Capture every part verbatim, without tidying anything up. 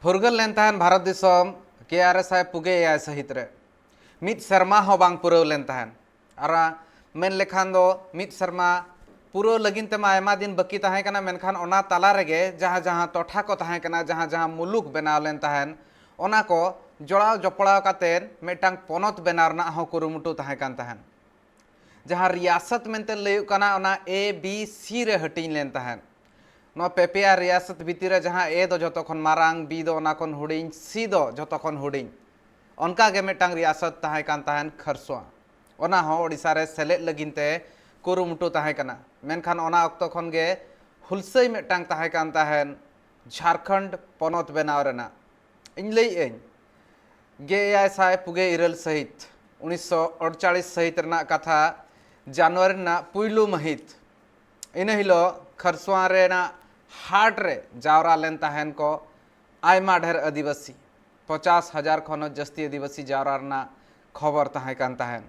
ᱯᱷᱩᱨᱜᱟᱹᱞ ᱞᱮᱱ ᱛᱟᱦᱮᱱ ᱵᱷᱟᱨᱚᱛ ᱫᱤᱥᱚᱢ ᱜᱮᱞ ᱟᱨᱮ ᱥᱟᱭ ᱯᱩᱜᱮ ᱮᱭᱟᱭ ᱥᱟᱹᱦᱤᱛ ᱨᱮ᱾ ᱢᱤᱫ ᱥᱮᱨᱢᱟ ᱦᱚᱸ ᱵᱟᱝ ᱯᱩᱨᱟᱹᱣ ᱞᱮᱱ ᱛᱟᱦᱮᱱ᱾ ᱟᱨ ᱢᱮᱱ ᱞᱮᱠᱷᱟᱱ ᱫᱚ ᱢᱤᱫ ᱥᱮᱨᱢᱟ ᱯᱩᱨᱟᱹᱣ ᱞᱟᱹᱜᱤᱫ ᱛᱮᱢᱟ ᱟᱭᱢᱟ ᱫᱤᱱ ᱵᱟᱹᱠᱤ ᱛᱟᱦᱮᱸ ᱠᱟᱱᱟ, ᱢᱮᱱᱠᱷᱟᱱ ᱚᱱᱟ ᱛᱟᱞᱟ ᱨᱮᱜᱮ ᱡᱟᱦᱟᱸ ᱡᱟᱦᱟᱸ ᱴᱚᱴᱷᱟ ᱠᱚ ᱛᱟᱦᱮᱸ ᱠᱟᱱᱟ, ᱡᱟᱦᱟᱸ ᱡᱟᱦᱟᱸ ᱢᱩᱞᱩᱠ ᱵᱮᱱᱟᱣ ᱞᱮᱱ ᱛᱟᱦᱮᱱ, ᱚᱱᱟ ᱠᱚ ᱡᱚᱲᱟᱣ ᱡᱚᱯᱲᱟᱣ ᱠᱟᱛᱮ ᱢᱤᱫᱴᱟᱝ ᱯᱚᱱᱚᱛ ᱵᱮᱱᱟᱣ ᱨᱮᱱᱟᱜ ᱦᱚᱸ ᱠᱩᱨᱩᱢᱩᱴᱩ ᱛᱟᱦᱮᱸ ᱠᱟᱱ ᱛᱟᱦᱮᱸᱱ᱾ ᱡᱟᱦᱟᱸ ᱨᱤᱭᱟᱥᱚᱛ ᱢᱮᱱᱛᱮ ᱞᱟᱹᱭᱚᱜ ᱠᱟᱱᱟ, ᱚᱱᱟ A B C ᱨᱮ ᱦᱟᱹᱴᱤᱧ ᱞᱮᱱ ᱛᱟᱦᱮᱸᱱ᱾ ᱱᱚᱣᱟ ᱯᱮ ᱯᱮᱭᱟ ᱨᱤᱭᱟᱥᱚᱛ ᱵᱷᱤᱛᱤᱨ ᱨᱮ ᱡᱟᱦᱟᱸ A ᱫᱚ ᱡᱷᱚᱛᱚ ᱠᱷᱚᱱ ᱢᱟᱨᱟᱝ, B ᱫᱚ ᱚᱱᱟ ᱠᱷᱚᱱ ᱦᱩᱰᱤᱧ, C ᱫᱚ ᱡᱷᱚᱛᱚ ᱠᱷᱚᱱ ᱦᱩᱰᱤᱧ, ᱚᱱᱠᱟ ᱜᱮ ᱢᱤᱫᱴᱟᱝ ᱨᱤᱭᱟᱥᱚᱛ ᱛᱟᱦᱮᱸ ᱠᱟᱱ ᱛᱟᱦᱮᱸᱱ ᱠᱷᱟᱨᱥᱚᱣᱟ᱾ ᱚᱱᱟ ᱦᱚᱸ ᱳᱰᱤᱥᱟ ᱨᱮ ᱥᱮᱞᱮᱫ ᱞᱟᱹᱜᱤᱫ ᱛᱮ ᱠᱩᱨᱩᱢᱩᱴᱩ ᱛᱟᱦᱮᱸ ᱠᱟᱱᱟ, ᱢᱮᱱᱠᱷᱟᱱ ᱚᱱᱟ ᱚᱠᱛᱚ ᱠᱷᱚᱱ ᱜᱮ ᱦᱩᱞᱥᱟᱹᱭ ᱢᱤᱫᱴᱟᱝ ᱛᱟᱦᱮᱸ ᱠᱟᱱ ᱛᱟᱦᱮᱸᱱ ᱡᱷᱟᱲᱠᱷᱚᱸᱰ ᱯᱚᱱᱚᱛ ᱵᱮᱱᱟᱣ ᱨᱮᱱᱟᱜ᱾ ᱤᱧ ᱞᱟᱹᱭᱮᱫ ᱟᱹᱧ, ᱜᱮᱞ ᱮᱭᱟᱭ ᱥᱟᱭ ᱯᱩᱜᱮ ᱤᱨᱟᱹᱞ ᱥᱟᱹᱦᱤᱛ, ᱩᱱᱤᱥᱥᱚ ᱟᱴᱪᱟᱲᱤᱥ ᱥᱟᱹᱦᱤᱛ ᱨᱮᱱᱟᱜ ᱠᱟᱛᱷᱟ, ᱡᱟᱱᱩᱣᱟᱨᱤ ᱨᱮᱱᱟᱜ ᱯᱩᱭᱞᱩ ᱢᱟᱹᱦᱤᱛ, ᱤᱱᱟᱹ ᱦᱤᱞᱳᱜ ᱠᱷᱟᱨᱥᱚᱣᱟ ᱨᱮᱱᱟᱜ ᱦᱟᱴ ᱨᱮ ᱡᱟᱣᱨᱟ ᱞᱮᱱ ᱛᱟᱦᱮᱱ ᱠᱚ ᱟᱭᱢᱟ ᱰᱷᱮᱨ ᱟᱹᱫᱤᱵᱟᱹᱥᱤ, ᱯᱚᱪᱟᱥ ᱦᱟᱡᱟᱨ ᱠᱷᱚᱱ ᱦᱚᱸ ᱡᱟᱹᱥᱛᱤ ᱟᱹᱫᱤᱵᱟᱹᱥᱤ ᱡᱟᱣᱨᱟ ᱨᱮᱱᱟᱜ ᱠᱷᱚᱵᱚᱨ ᱛᱟᱦᱮᱸ ᱠᱟᱱ ᱛᱟᱦᱮᱱ᱾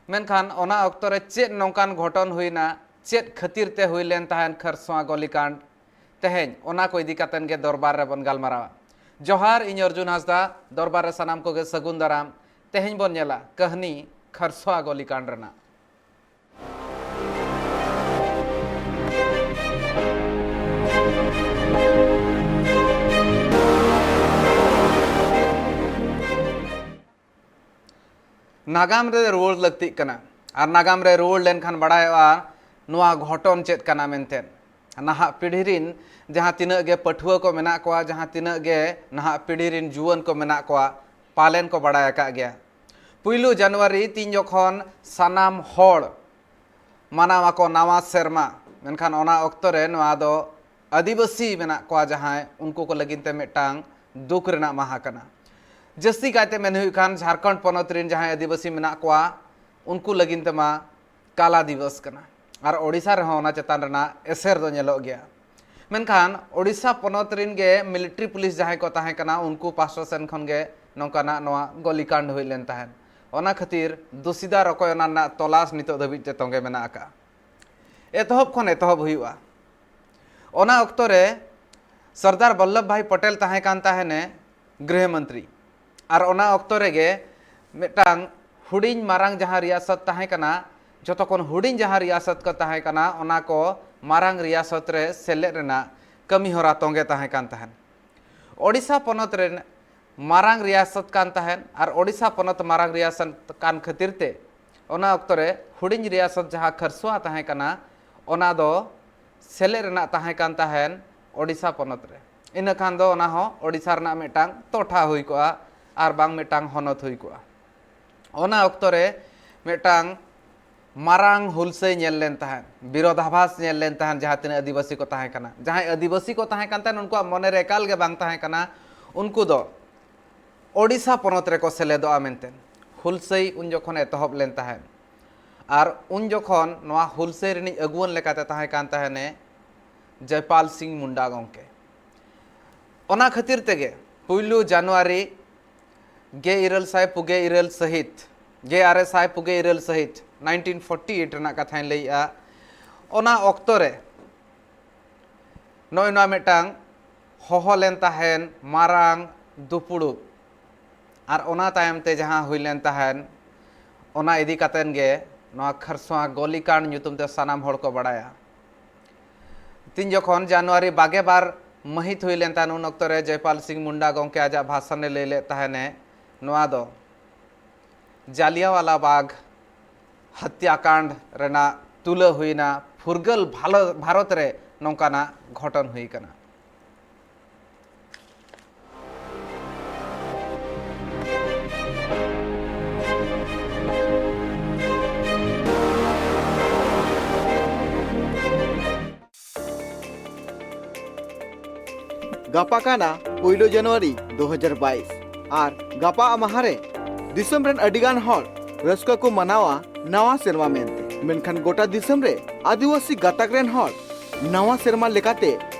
ᱢᱮᱱᱠᱷᱟᱱ ᱚᱱᱟ ᱚᱠᱛᱚ ᱨᱮ ᱪᱮᱫ ᱱᱚᱝᱠᱟᱱ ᱜᱷᱚᱴᱚᱱ ᱦᱩᱭᱱᱟ, ᱪᱮᱫ ᱠᱷᱟᱹᱛᱤᱨ ᱛᱮ ᱦᱩᱭ ᱞᱮᱱ ᱛᱟᱦᱮᱸᱱ ᱠᱷᱟᱨᱥᱚᱣᱟ ᱜᱚᱞᱤᱠᱟᱸᱰ? ᱛᱮᱦᱮᱧ ᱚᱱᱟ ᱠᱚ ᱤᱫᱤ ᱠᱟᱛᱮᱱ ᱜᱮ ᱫᱚᱨᱵᱟᱨ ᱨᱮᱵᱚᱱ ᱜᱟᱞᱢᱟᱨᱟᱣᱟ᱾ ᱡᱚᱦᱟᱨ, ᱤᱧ ᱚᱨᱡᱩᱱ ᱦᱟᱸᱥᱫᱟ, ᱫᱚᱨᱵᱟᱨ ᱨᱮ ᱥᱟᱱᱟᱢ ᱠᱚᱜᱮ ᱥᱟᱹᱜᱩᱱ ᱫᱟᱨᱟᱢ᱾ ᱛᱮᱦᱮᱧ ᱵᱚᱱ ᱧᱮᱞᱟ ᱠᱟᱹᱦᱱᱤ ᱠᱷᱟᱨᱥᱚᱣᱟ ᱜᱚᱞᱤᱠᱟᱸᱰ ᱨᱮᱱᱟᱜ᱾ ᱱᱟᱜᱟᱢ ᱨᱮ ᱨᱩᱣᱟᱹᱲ ᱞᱟᱹᱠᱛᱤᱜ ᱠᱟᱱᱟ᱾ ᱟᱨ ᱱᱟᱜᱟᱢ ᱨᱮ ᱨᱩᱣᱟᱹᱲ ᱞᱮᱱᱠᱷᱟᱱ ᱵᱟᱲᱟᱭᱚᱜᱼᱟ ᱱᱚᱣᱟ ᱜᱷᱚᱴᱚᱱ ᱪᱮᱫ ᱠᱟᱱᱟ ᱢᱮᱱᱛᱮ᱾ ᱱᱟᱦᱟᱜ ᱯᱤᱲᱦᱤ ᱨᱤᱱ ᱡᱟᱦᱟᱸ ᱛᱤᱱᱟᱹᱜ ᱜᱮ ᱯᱟᱹᱴᱷᱩᱣᱟᱹ ᱠᱚ ᱢᱮᱱᱟᱜ ᱠᱚᱣᱟ, ᱡᱟᱦᱟᱸ ᱛᱤᱱᱟᱹᱜ ᱜᱮ ᱱᱟᱦᱟᱜ ᱯᱤᱲᱦᱤ ᱨᱤᱱ ᱡᱩᱣᱟᱹᱱ ᱠᱚ ᱢᱮᱱᱟᱜ ᱠᱚᱣᱟ, ᱯᱟᱞᱮᱱ ᱠᱚ ᱵᱟᱲᱟᱭ ᱟᱠᱟᱫ ᱜᱮᱭᱟ᱾ ᱯᱩᱭᱞᱩ ᱡᱟᱱᱩᱣᱟᱨᱤ ᱛᱤᱧ ᱡᱚᱠᱷᱚᱱ ᱥᱟᱱᱟᱢ ᱦᱚᱲ ᱢᱟᱱᱟᱣ ᱟᱠᱚ ᱱᱟᱣᱟ ᱥᱮᱨᱢᱟ, ᱢᱮᱱᱠᱷᱟᱱ ᱚᱱᱟ ᱚᱠᱛᱚ ᱨᱮ ᱱᱚᱣᱟ ᱫᱚ ᱟᱹᱫᱤᱵᱟᱹᱥᱤ ᱢᱮᱱᱟᱜ ᱠᱚᱣᱟ ᱡᱟᱦᱟᱸᱭ, ᱩᱱᱠᱩ ᱠᱚ ᱞᱟᱹᱜᱤᱫ ᱛᱮ ᱢᱤᱫᱴᱟᱝ ᱫᱩᱠ ᱨᱮᱱᱟᱜ ᱢᱟᱦᱟ ᱠᱟᱱᱟ᱾ ᱡᱟᱹᱥᱛᱤ ᱠᱟᱭᱛᱮ ᱢᱮᱱ ᱦᱩᱭᱩᱜ ᱠᱷᱟᱱ ᱡᱷᱟᱲᱠᱷᱚᱸᱰ ᱯᱚᱱᱚᱛ ᱨᱮᱱ ᱡᱟᱦᱟᱸᱭ ᱟᱹᱫᱤᱵᱟᱹᱥᱤ ᱢᱮᱱᱟᱜ ᱠᱚᱣᱟ, ᱩᱱᱠᱩ ᱞᱟᱹᱜᱤᱫ ᱛᱮᱢᱟ ᱠᱟᱞᱟ ᱫᱤᱵᱚᱥ ᱠᱟᱱᱟ᱾ ᱟᱨ ᱳᱰᱤᱥᱟ ᱨᱮᱦᱚᱸ ᱚᱱᱟ ᱪᱮᱛᱟᱱ ᱨᱮᱱᱟᱜ ᱮᱥᱮᱨ ᱫᱚ ᱧᱮᱞᱚᱜ ᱜᱮᱭᱟ᱾ ᱢᱮᱱᱠᱷᱟᱱ ᱳᱰᱤᱥᱟ ᱯᱚᱱᱚᱛ ᱨᱮᱱ ᱜᱮ ᱢᱤᱞᱤᱴᱟᱨᱤ ᱯᱩᱞᱤᱥ ᱡᱟᱦᱟᱸᱭ ᱠᱚ ᱛᱟᱦᱮᱸ ᱠᱟᱱᱟ, ᱩᱱᱠᱩ ᱯᱟᱦᱴᱟ ᱥᱮᱱ ᱠᱷᱚᱱ ᱜᱮ ᱱᱚᱝᱠᱟᱱᱟᱜ ᱱᱚᱣᱟ ᱜᱚᱞᱤᱠᱟᱸᱰ ᱦᱩᱭ ᱞᱮᱱ ᱛᱟᱦᱮᱸᱫ᱾ ᱚᱱᱟ ᱠᱷᱟᱹᱛᱤᱨ ᱫᱩᱥᱤᱫᱟᱨ ᱚᱠᱚᱭ, ᱚᱱᱟ ᱨᱮᱱᱟᱜ ᱛᱚᱞᱟᱥ ᱱᱤᱛᱚᱜ ᱫᱷᱟᱹᱵᱤᱡ ᱛᱮ ᱛᱚᱸᱜᱮ ᱢᱮᱱᱟᱜ ᱟᱠᱟᱫᱼᱟ᱾ ᱮᱛᱚᱦᱚᱵ ᱠᱷᱚᱱ ᱮᱛᱚᱦᱚᱵ ᱦᱩᱭᱩᱜᱼᱟ᱾ ᱚᱱᱟ ᱚᱠᱛᱚ ᱨᱮ ᱥᱚᱨᱫᱟᱨ ᱵᱚᱞᱞᱚᱵᱷ ᱵᱷᱟᱭ ᱯᱚᱴᱮᱞ ᱛᱟᱦᱮᱸ ᱠᱟᱱ ᱛᱟᱦᱮᱱᱮ ᱜᱨᱤᱦᱚ ᱢᱚᱱᱛᱨᱤ᱾ ᱟᱨ ᱚᱱᱟ ᱚᱠᱛᱚ ᱨᱮᱜᱮ ᱢᱤᱫᱴᱟᱝ ᱦᱩᱰᱤᱧ ᱢᱟᱨᱟᱝ ᱡᱟᱦᱟᱸ ᱨᱤᱭᱟᱥᱚᱛ ᱛᱟᱦᱮᱸ ᱠᱟᱱᱟ, ᱡᱚᱛᱚ ᱠᱷᱚᱱ ᱦᱩᱰᱤᱧ ᱡᱟᱦᱟᱸ ᱨᱤᱭᱟᱥᱚᱛ ᱠᱚ ᱛᱟᱦᱮᱸ ᱠᱟᱱᱟ, ᱚᱱᱟ ᱠᱚ ᱢᱟᱨᱟᱝ ᱨᱤᱭᱟᱥᱚᱛ ᱨᱮ ᱥᱮᱞᱮᱫ ᱨᱮᱱᱟᱜ ᱠᱟᱹᱢᱤ ᱦᱚᱨᱟ ᱛᱚᱸᱜᱮ ᱛᱟᱦᱮᱸ ᱠᱟᱱ ᱛᱟᱦᱮᱸᱫ᱾ ᱳᱰᱤᱥᱟ ᱯᱚᱱᱚᱛ ᱨᱮᱱ ᱢᱟᱨᱟᱝ ᱨᱤᱭᱟᱥᱚᱛ ᱠᱟᱱ ᱛᱟᱦᱮᱸᱫ ᱟᱨ ᱳᱰᱤᱥᱟ ᱯᱚᱱᱚᱛ ᱢᱟᱨᱟᱝ ᱨᱤᱭᱟᱥᱚᱛ ᱠᱟᱱ ᱠᱷᱟᱹᱛᱤᱨ ᱛᱮ ᱚᱱᱟ ᱚᱠᱛᱚ ᱨᱮ ᱦᱩᱰᱤᱧ ᱨᱤᱭᱟᱥᱚᱛ ᱡᱟᱦᱟᱸ ᱠᱷᱟᱨᱥᱚᱣᱟ ᱛᱟᱦᱮᱸ ᱠᱟᱱᱟ, ᱚᱱᱟ ᱫᱚ ᱥᱮᱞᱮᱫ ᱨᱮᱱᱟᱜ ᱛᱟᱦᱮᱸ ᱠᱟᱱ ᱛᱟᱦᱮᱸᱫ ᱳᱰᱤᱥᱟ ᱯᱚᱱᱚᱛ ᱨᱮ᱾ ᱤᱱᱟᱹ ᱠᱷᱟᱱ ᱫᱚ ᱚᱱᱟ ᱦᱚᱸ ᱳᱰᱤᱥᱟ ᱨᱮᱱᱟᱜ ᱢᱤᱫᱴᱟᱝ ᱴᱚᱴᱷᱟ ᱦᱩᱭ ᱠᱚᱜᱼᱟ ᱟᱨ ᱵᱟᱝ ᱢᱤᱫᱴᱟᱝ ᱦᱚᱱᱚᱛ ᱦᱩᱭ ᱠᱚᱜᱼᱟ᱾ ᱚᱱᱟ ᱚᱠᱛᱚ ᱨᱮ ᱢᱤᱫᱴᱟᱝ ᱢᱟᱨᱟᱝ ᱦᱩᱞᱥᱟᱹᱭ ᱧᱮᱞ ᱞᱮᱱ ᱛᱟᱦᱮᱸᱫ, ᱵᱤᱨᱳᱫᱷᱟᱵᱷᱟᱥ ᱧᱮᱞ ᱞᱮᱱ ᱛᱟᱦᱮᱸᱫ ᱡᱟᱦᱟᱸ ᱛᱤᱱᱟᱹᱜ ᱟᱹᱫᱤᱵᱟᱹᱥᱤ ᱠᱚ ᱛᱟᱦᱮᱸ ᱠᱟᱱᱟ᱾ ᱡᱟᱦᱟᱸᱭ ᱟᱹᱫᱤᱵᱟᱹᱥᱤ ᱠᱚ ᱛᱟᱦᱮᱸ ᱠᱟᱱ ᱛᱟᱦᱮᱸᱫ, ᱩᱱᱠᱩᱣᱟᱜ ᱢᱚᱱᱮ ᱨᱮ ᱮᱠᱟᱞ ᱜᱮ ᱵᱟᱝ ᱛᱟᱦᱮᱸ ᱠᱟᱱᱟ ᱩᱱᱠᱩ ᱫᱚ ᱳᱰᱤᱥᱟ ᱯᱚᱱᱚᱛ ᱨᱮᱠᱚ ᱥᱮᱞᱮᱫᱚᱜᱼᱟ ᱢᱮᱱᱛᱮ᱾ ᱦᱩᱞᱥᱟᱹᱭ ᱩᱱ ᱡᱚᱠᱷᱚᱱ ᱮᱛᱚᱦᱚᱵ ᱞᱮᱱ ᱛᱟᱦᱮᱸᱫ᱾ ᱟᱨ ᱩᱱ ᱡᱚᱠᱷᱚᱱ ᱱᱚᱣᱟ ᱦᱩᱞᱥᱟᱹᱭ ᱨᱤᱱᱤᱡ ᱟᱹᱜᱩᱣᱟᱹᱱ ᱞᱮᱠᱟᱛᱮ ᱛᱟᱦᱮᱸ ᱠᱟᱱ ᱛᱟᱦᱮᱱᱮ ᱡᱚᱭᱯᱟᱞ ᱥᱤᱝ ᱢᱩᱱᱰᱟ ᱜᱚᱢᱠᱮ᱾ ᱚᱱᱟ ᱠᱷᱟᱹᱛᱤᱨ ᱛᱮᱜᱮ ᱯᱩᱭᱞᱩ ᱡᱟᱱᱩᱣᱟᱨᱤ ᱜᱮ ᱤᱨᱟᱹᱞ ᱥᱟᱭ ᱯᱩᱜᱮ ᱤᱨᱟᱹᱞ ᱥᱟᱹᱦᱤᱛ, ᱜᱮ ᱟᱨᱮ ᱥᱟᱭ ᱯᱩᱜᱮ ᱤᱨᱟᱹᱞ ᱥᱟᱹᱦᱤᱛ, ᱱᱟᱭᱤᱱᱴᱤᱱ ᱯᱷᱳᱨᱴᱤ ᱮᱭᱤᱴ ᱨᱮᱱᱟᱜ ᱠᱟᱛᱷᱟᱧ ᱞᱟᱹᱭᱮᱜᱼᱟ, ᱚᱱᱟ ᱚᱠᱛᱚ ᱨᱮ ᱱᱚᱜᱼᱚᱭ ᱱᱚᱣᱟ ᱢᱤᱫᱴᱟᱝ ᱦᱚᱦᱚ ᱞᱮᱱ ᱛᱟᱦᱮᱱ ᱢᱟᱨᱟᱝ ᱫᱩᱯᱩᱲᱩᱵ᱾ ᱟᱨ ᱚᱱᱟ ᱛᱟᱭᱚᱢ ᱛᱮ ᱡᱟᱦᱟᱸ ᱦᱩᱭ ᱞᱮᱱ ᱛᱟᱦᱮᱱ, ᱚᱱᱟ ᱤᱫᱤ ᱠᱟᱛᱮᱱ ᱜᱮ ᱱᱚᱣᱟ ᱠᱷᱟᱨᱥᱚᱣᱟ ᱜᱚᱞᱤᱠᱟᱸᱰ ᱧᱩᱛᱩᱢ ᱛᱮ ᱥᱟᱱᱟᱢ ᱦᱚᱲ ᱠᱚ ᱵᱟᱲᱟᱭᱟ᱾ ᱛᱤᱱ ᱡᱚᱠᱷᱚᱱ ᱡᱟᱱᱩᱣᱟᱨᱤ ᱵᱟᱜᱮ ᱵᱟᱨ ᱢᱟᱹᱦᱤᱛ ᱦᱩᱭ ᱞᱮᱱ ᱛᱟᱦᱮᱱ, ᱩᱱ ᱚᱠᱛᱚ ᱨᱮ ᱡᱚᱭᱯᱟᱞ ᱥᱤᱝ ᱢᱩᱱᱰᱟ ᱜᱚᱢᱠᱮ ᱟᱡᱟᱜ ᱵᱷᱟᱥᱚᱱ ᱮ ᱞᱟᱹᱭ ᱞᱮᱫ ᱛᱟᱦᱮᱱᱮ, ᱱᱚᱣᱟ ᱫᱚ ᱡᱟᱞᱤᱭᱟᱣᱟᱞᱟ ᱵᱟᱜᱽ ᱦᱚᱛᱭᱟᱠᱟᱸᱰ ᱨᱮᱱᱟᱜ ᱛᱩᱞᱟᱹ ᱦᱩᱭᱱᱟ, ᱯᱷᱩᱨᱜᱟᱹᱞ ᱵᱷᱟᱞᱚ-, ᱵᱷᱟᱨᱚᱛ ᱨᱮ ᱱᱚᱝᱠᱟᱱᱟᱜ ᱜᱷᱚᱴᱚᱱ ᱦᱩᱭ ᱠᱟᱱᱟ᱾ ᱜᱟᱯᱟ ᱠᱟᱱᱟ ᱯᱩᱭᱞᱩ ᱡᱟᱱᱩᱣᱟᱨᱤ ᱫᱩ ᱦᱟᱡᱟᱨ ᱵᱟᱭᱤᱥ, ᱟᱨ ᱜᱟᱯᱟ ᱢᱟᱦᱟ ᱨᱮ ᱫᱤᱥᱚᱢ ᱨᱮᱱ ᱟᱹᱰᱤ ᱜᱟᱱ ᱦᱚᱲ ᱨᱟᱹᱥᱠᱟᱹ ᱠᱚ ᱢᱟᱱᱟᱣᱟ ᱱᱟᱣᱟ ᱥᱮᱨᱢᱟ ᱢᱮᱱᱛᱮ᱾ ᱢᱮᱱᱠᱷᱟᱱ ᱜᱚᱴᱟ ᱫᱤᱥᱚᱢ ᱨᱮ ᱟᱹᱫᱤᱵᱟᱹᱥᱤ ᱜᱟᱛᱟᱠ ᱨᱮᱱ ᱦᱚᱲ ᱱᱟᱣᱟ ᱥᱮᱨᱢᱟ ᱞᱮᱠᱟᱛᱮ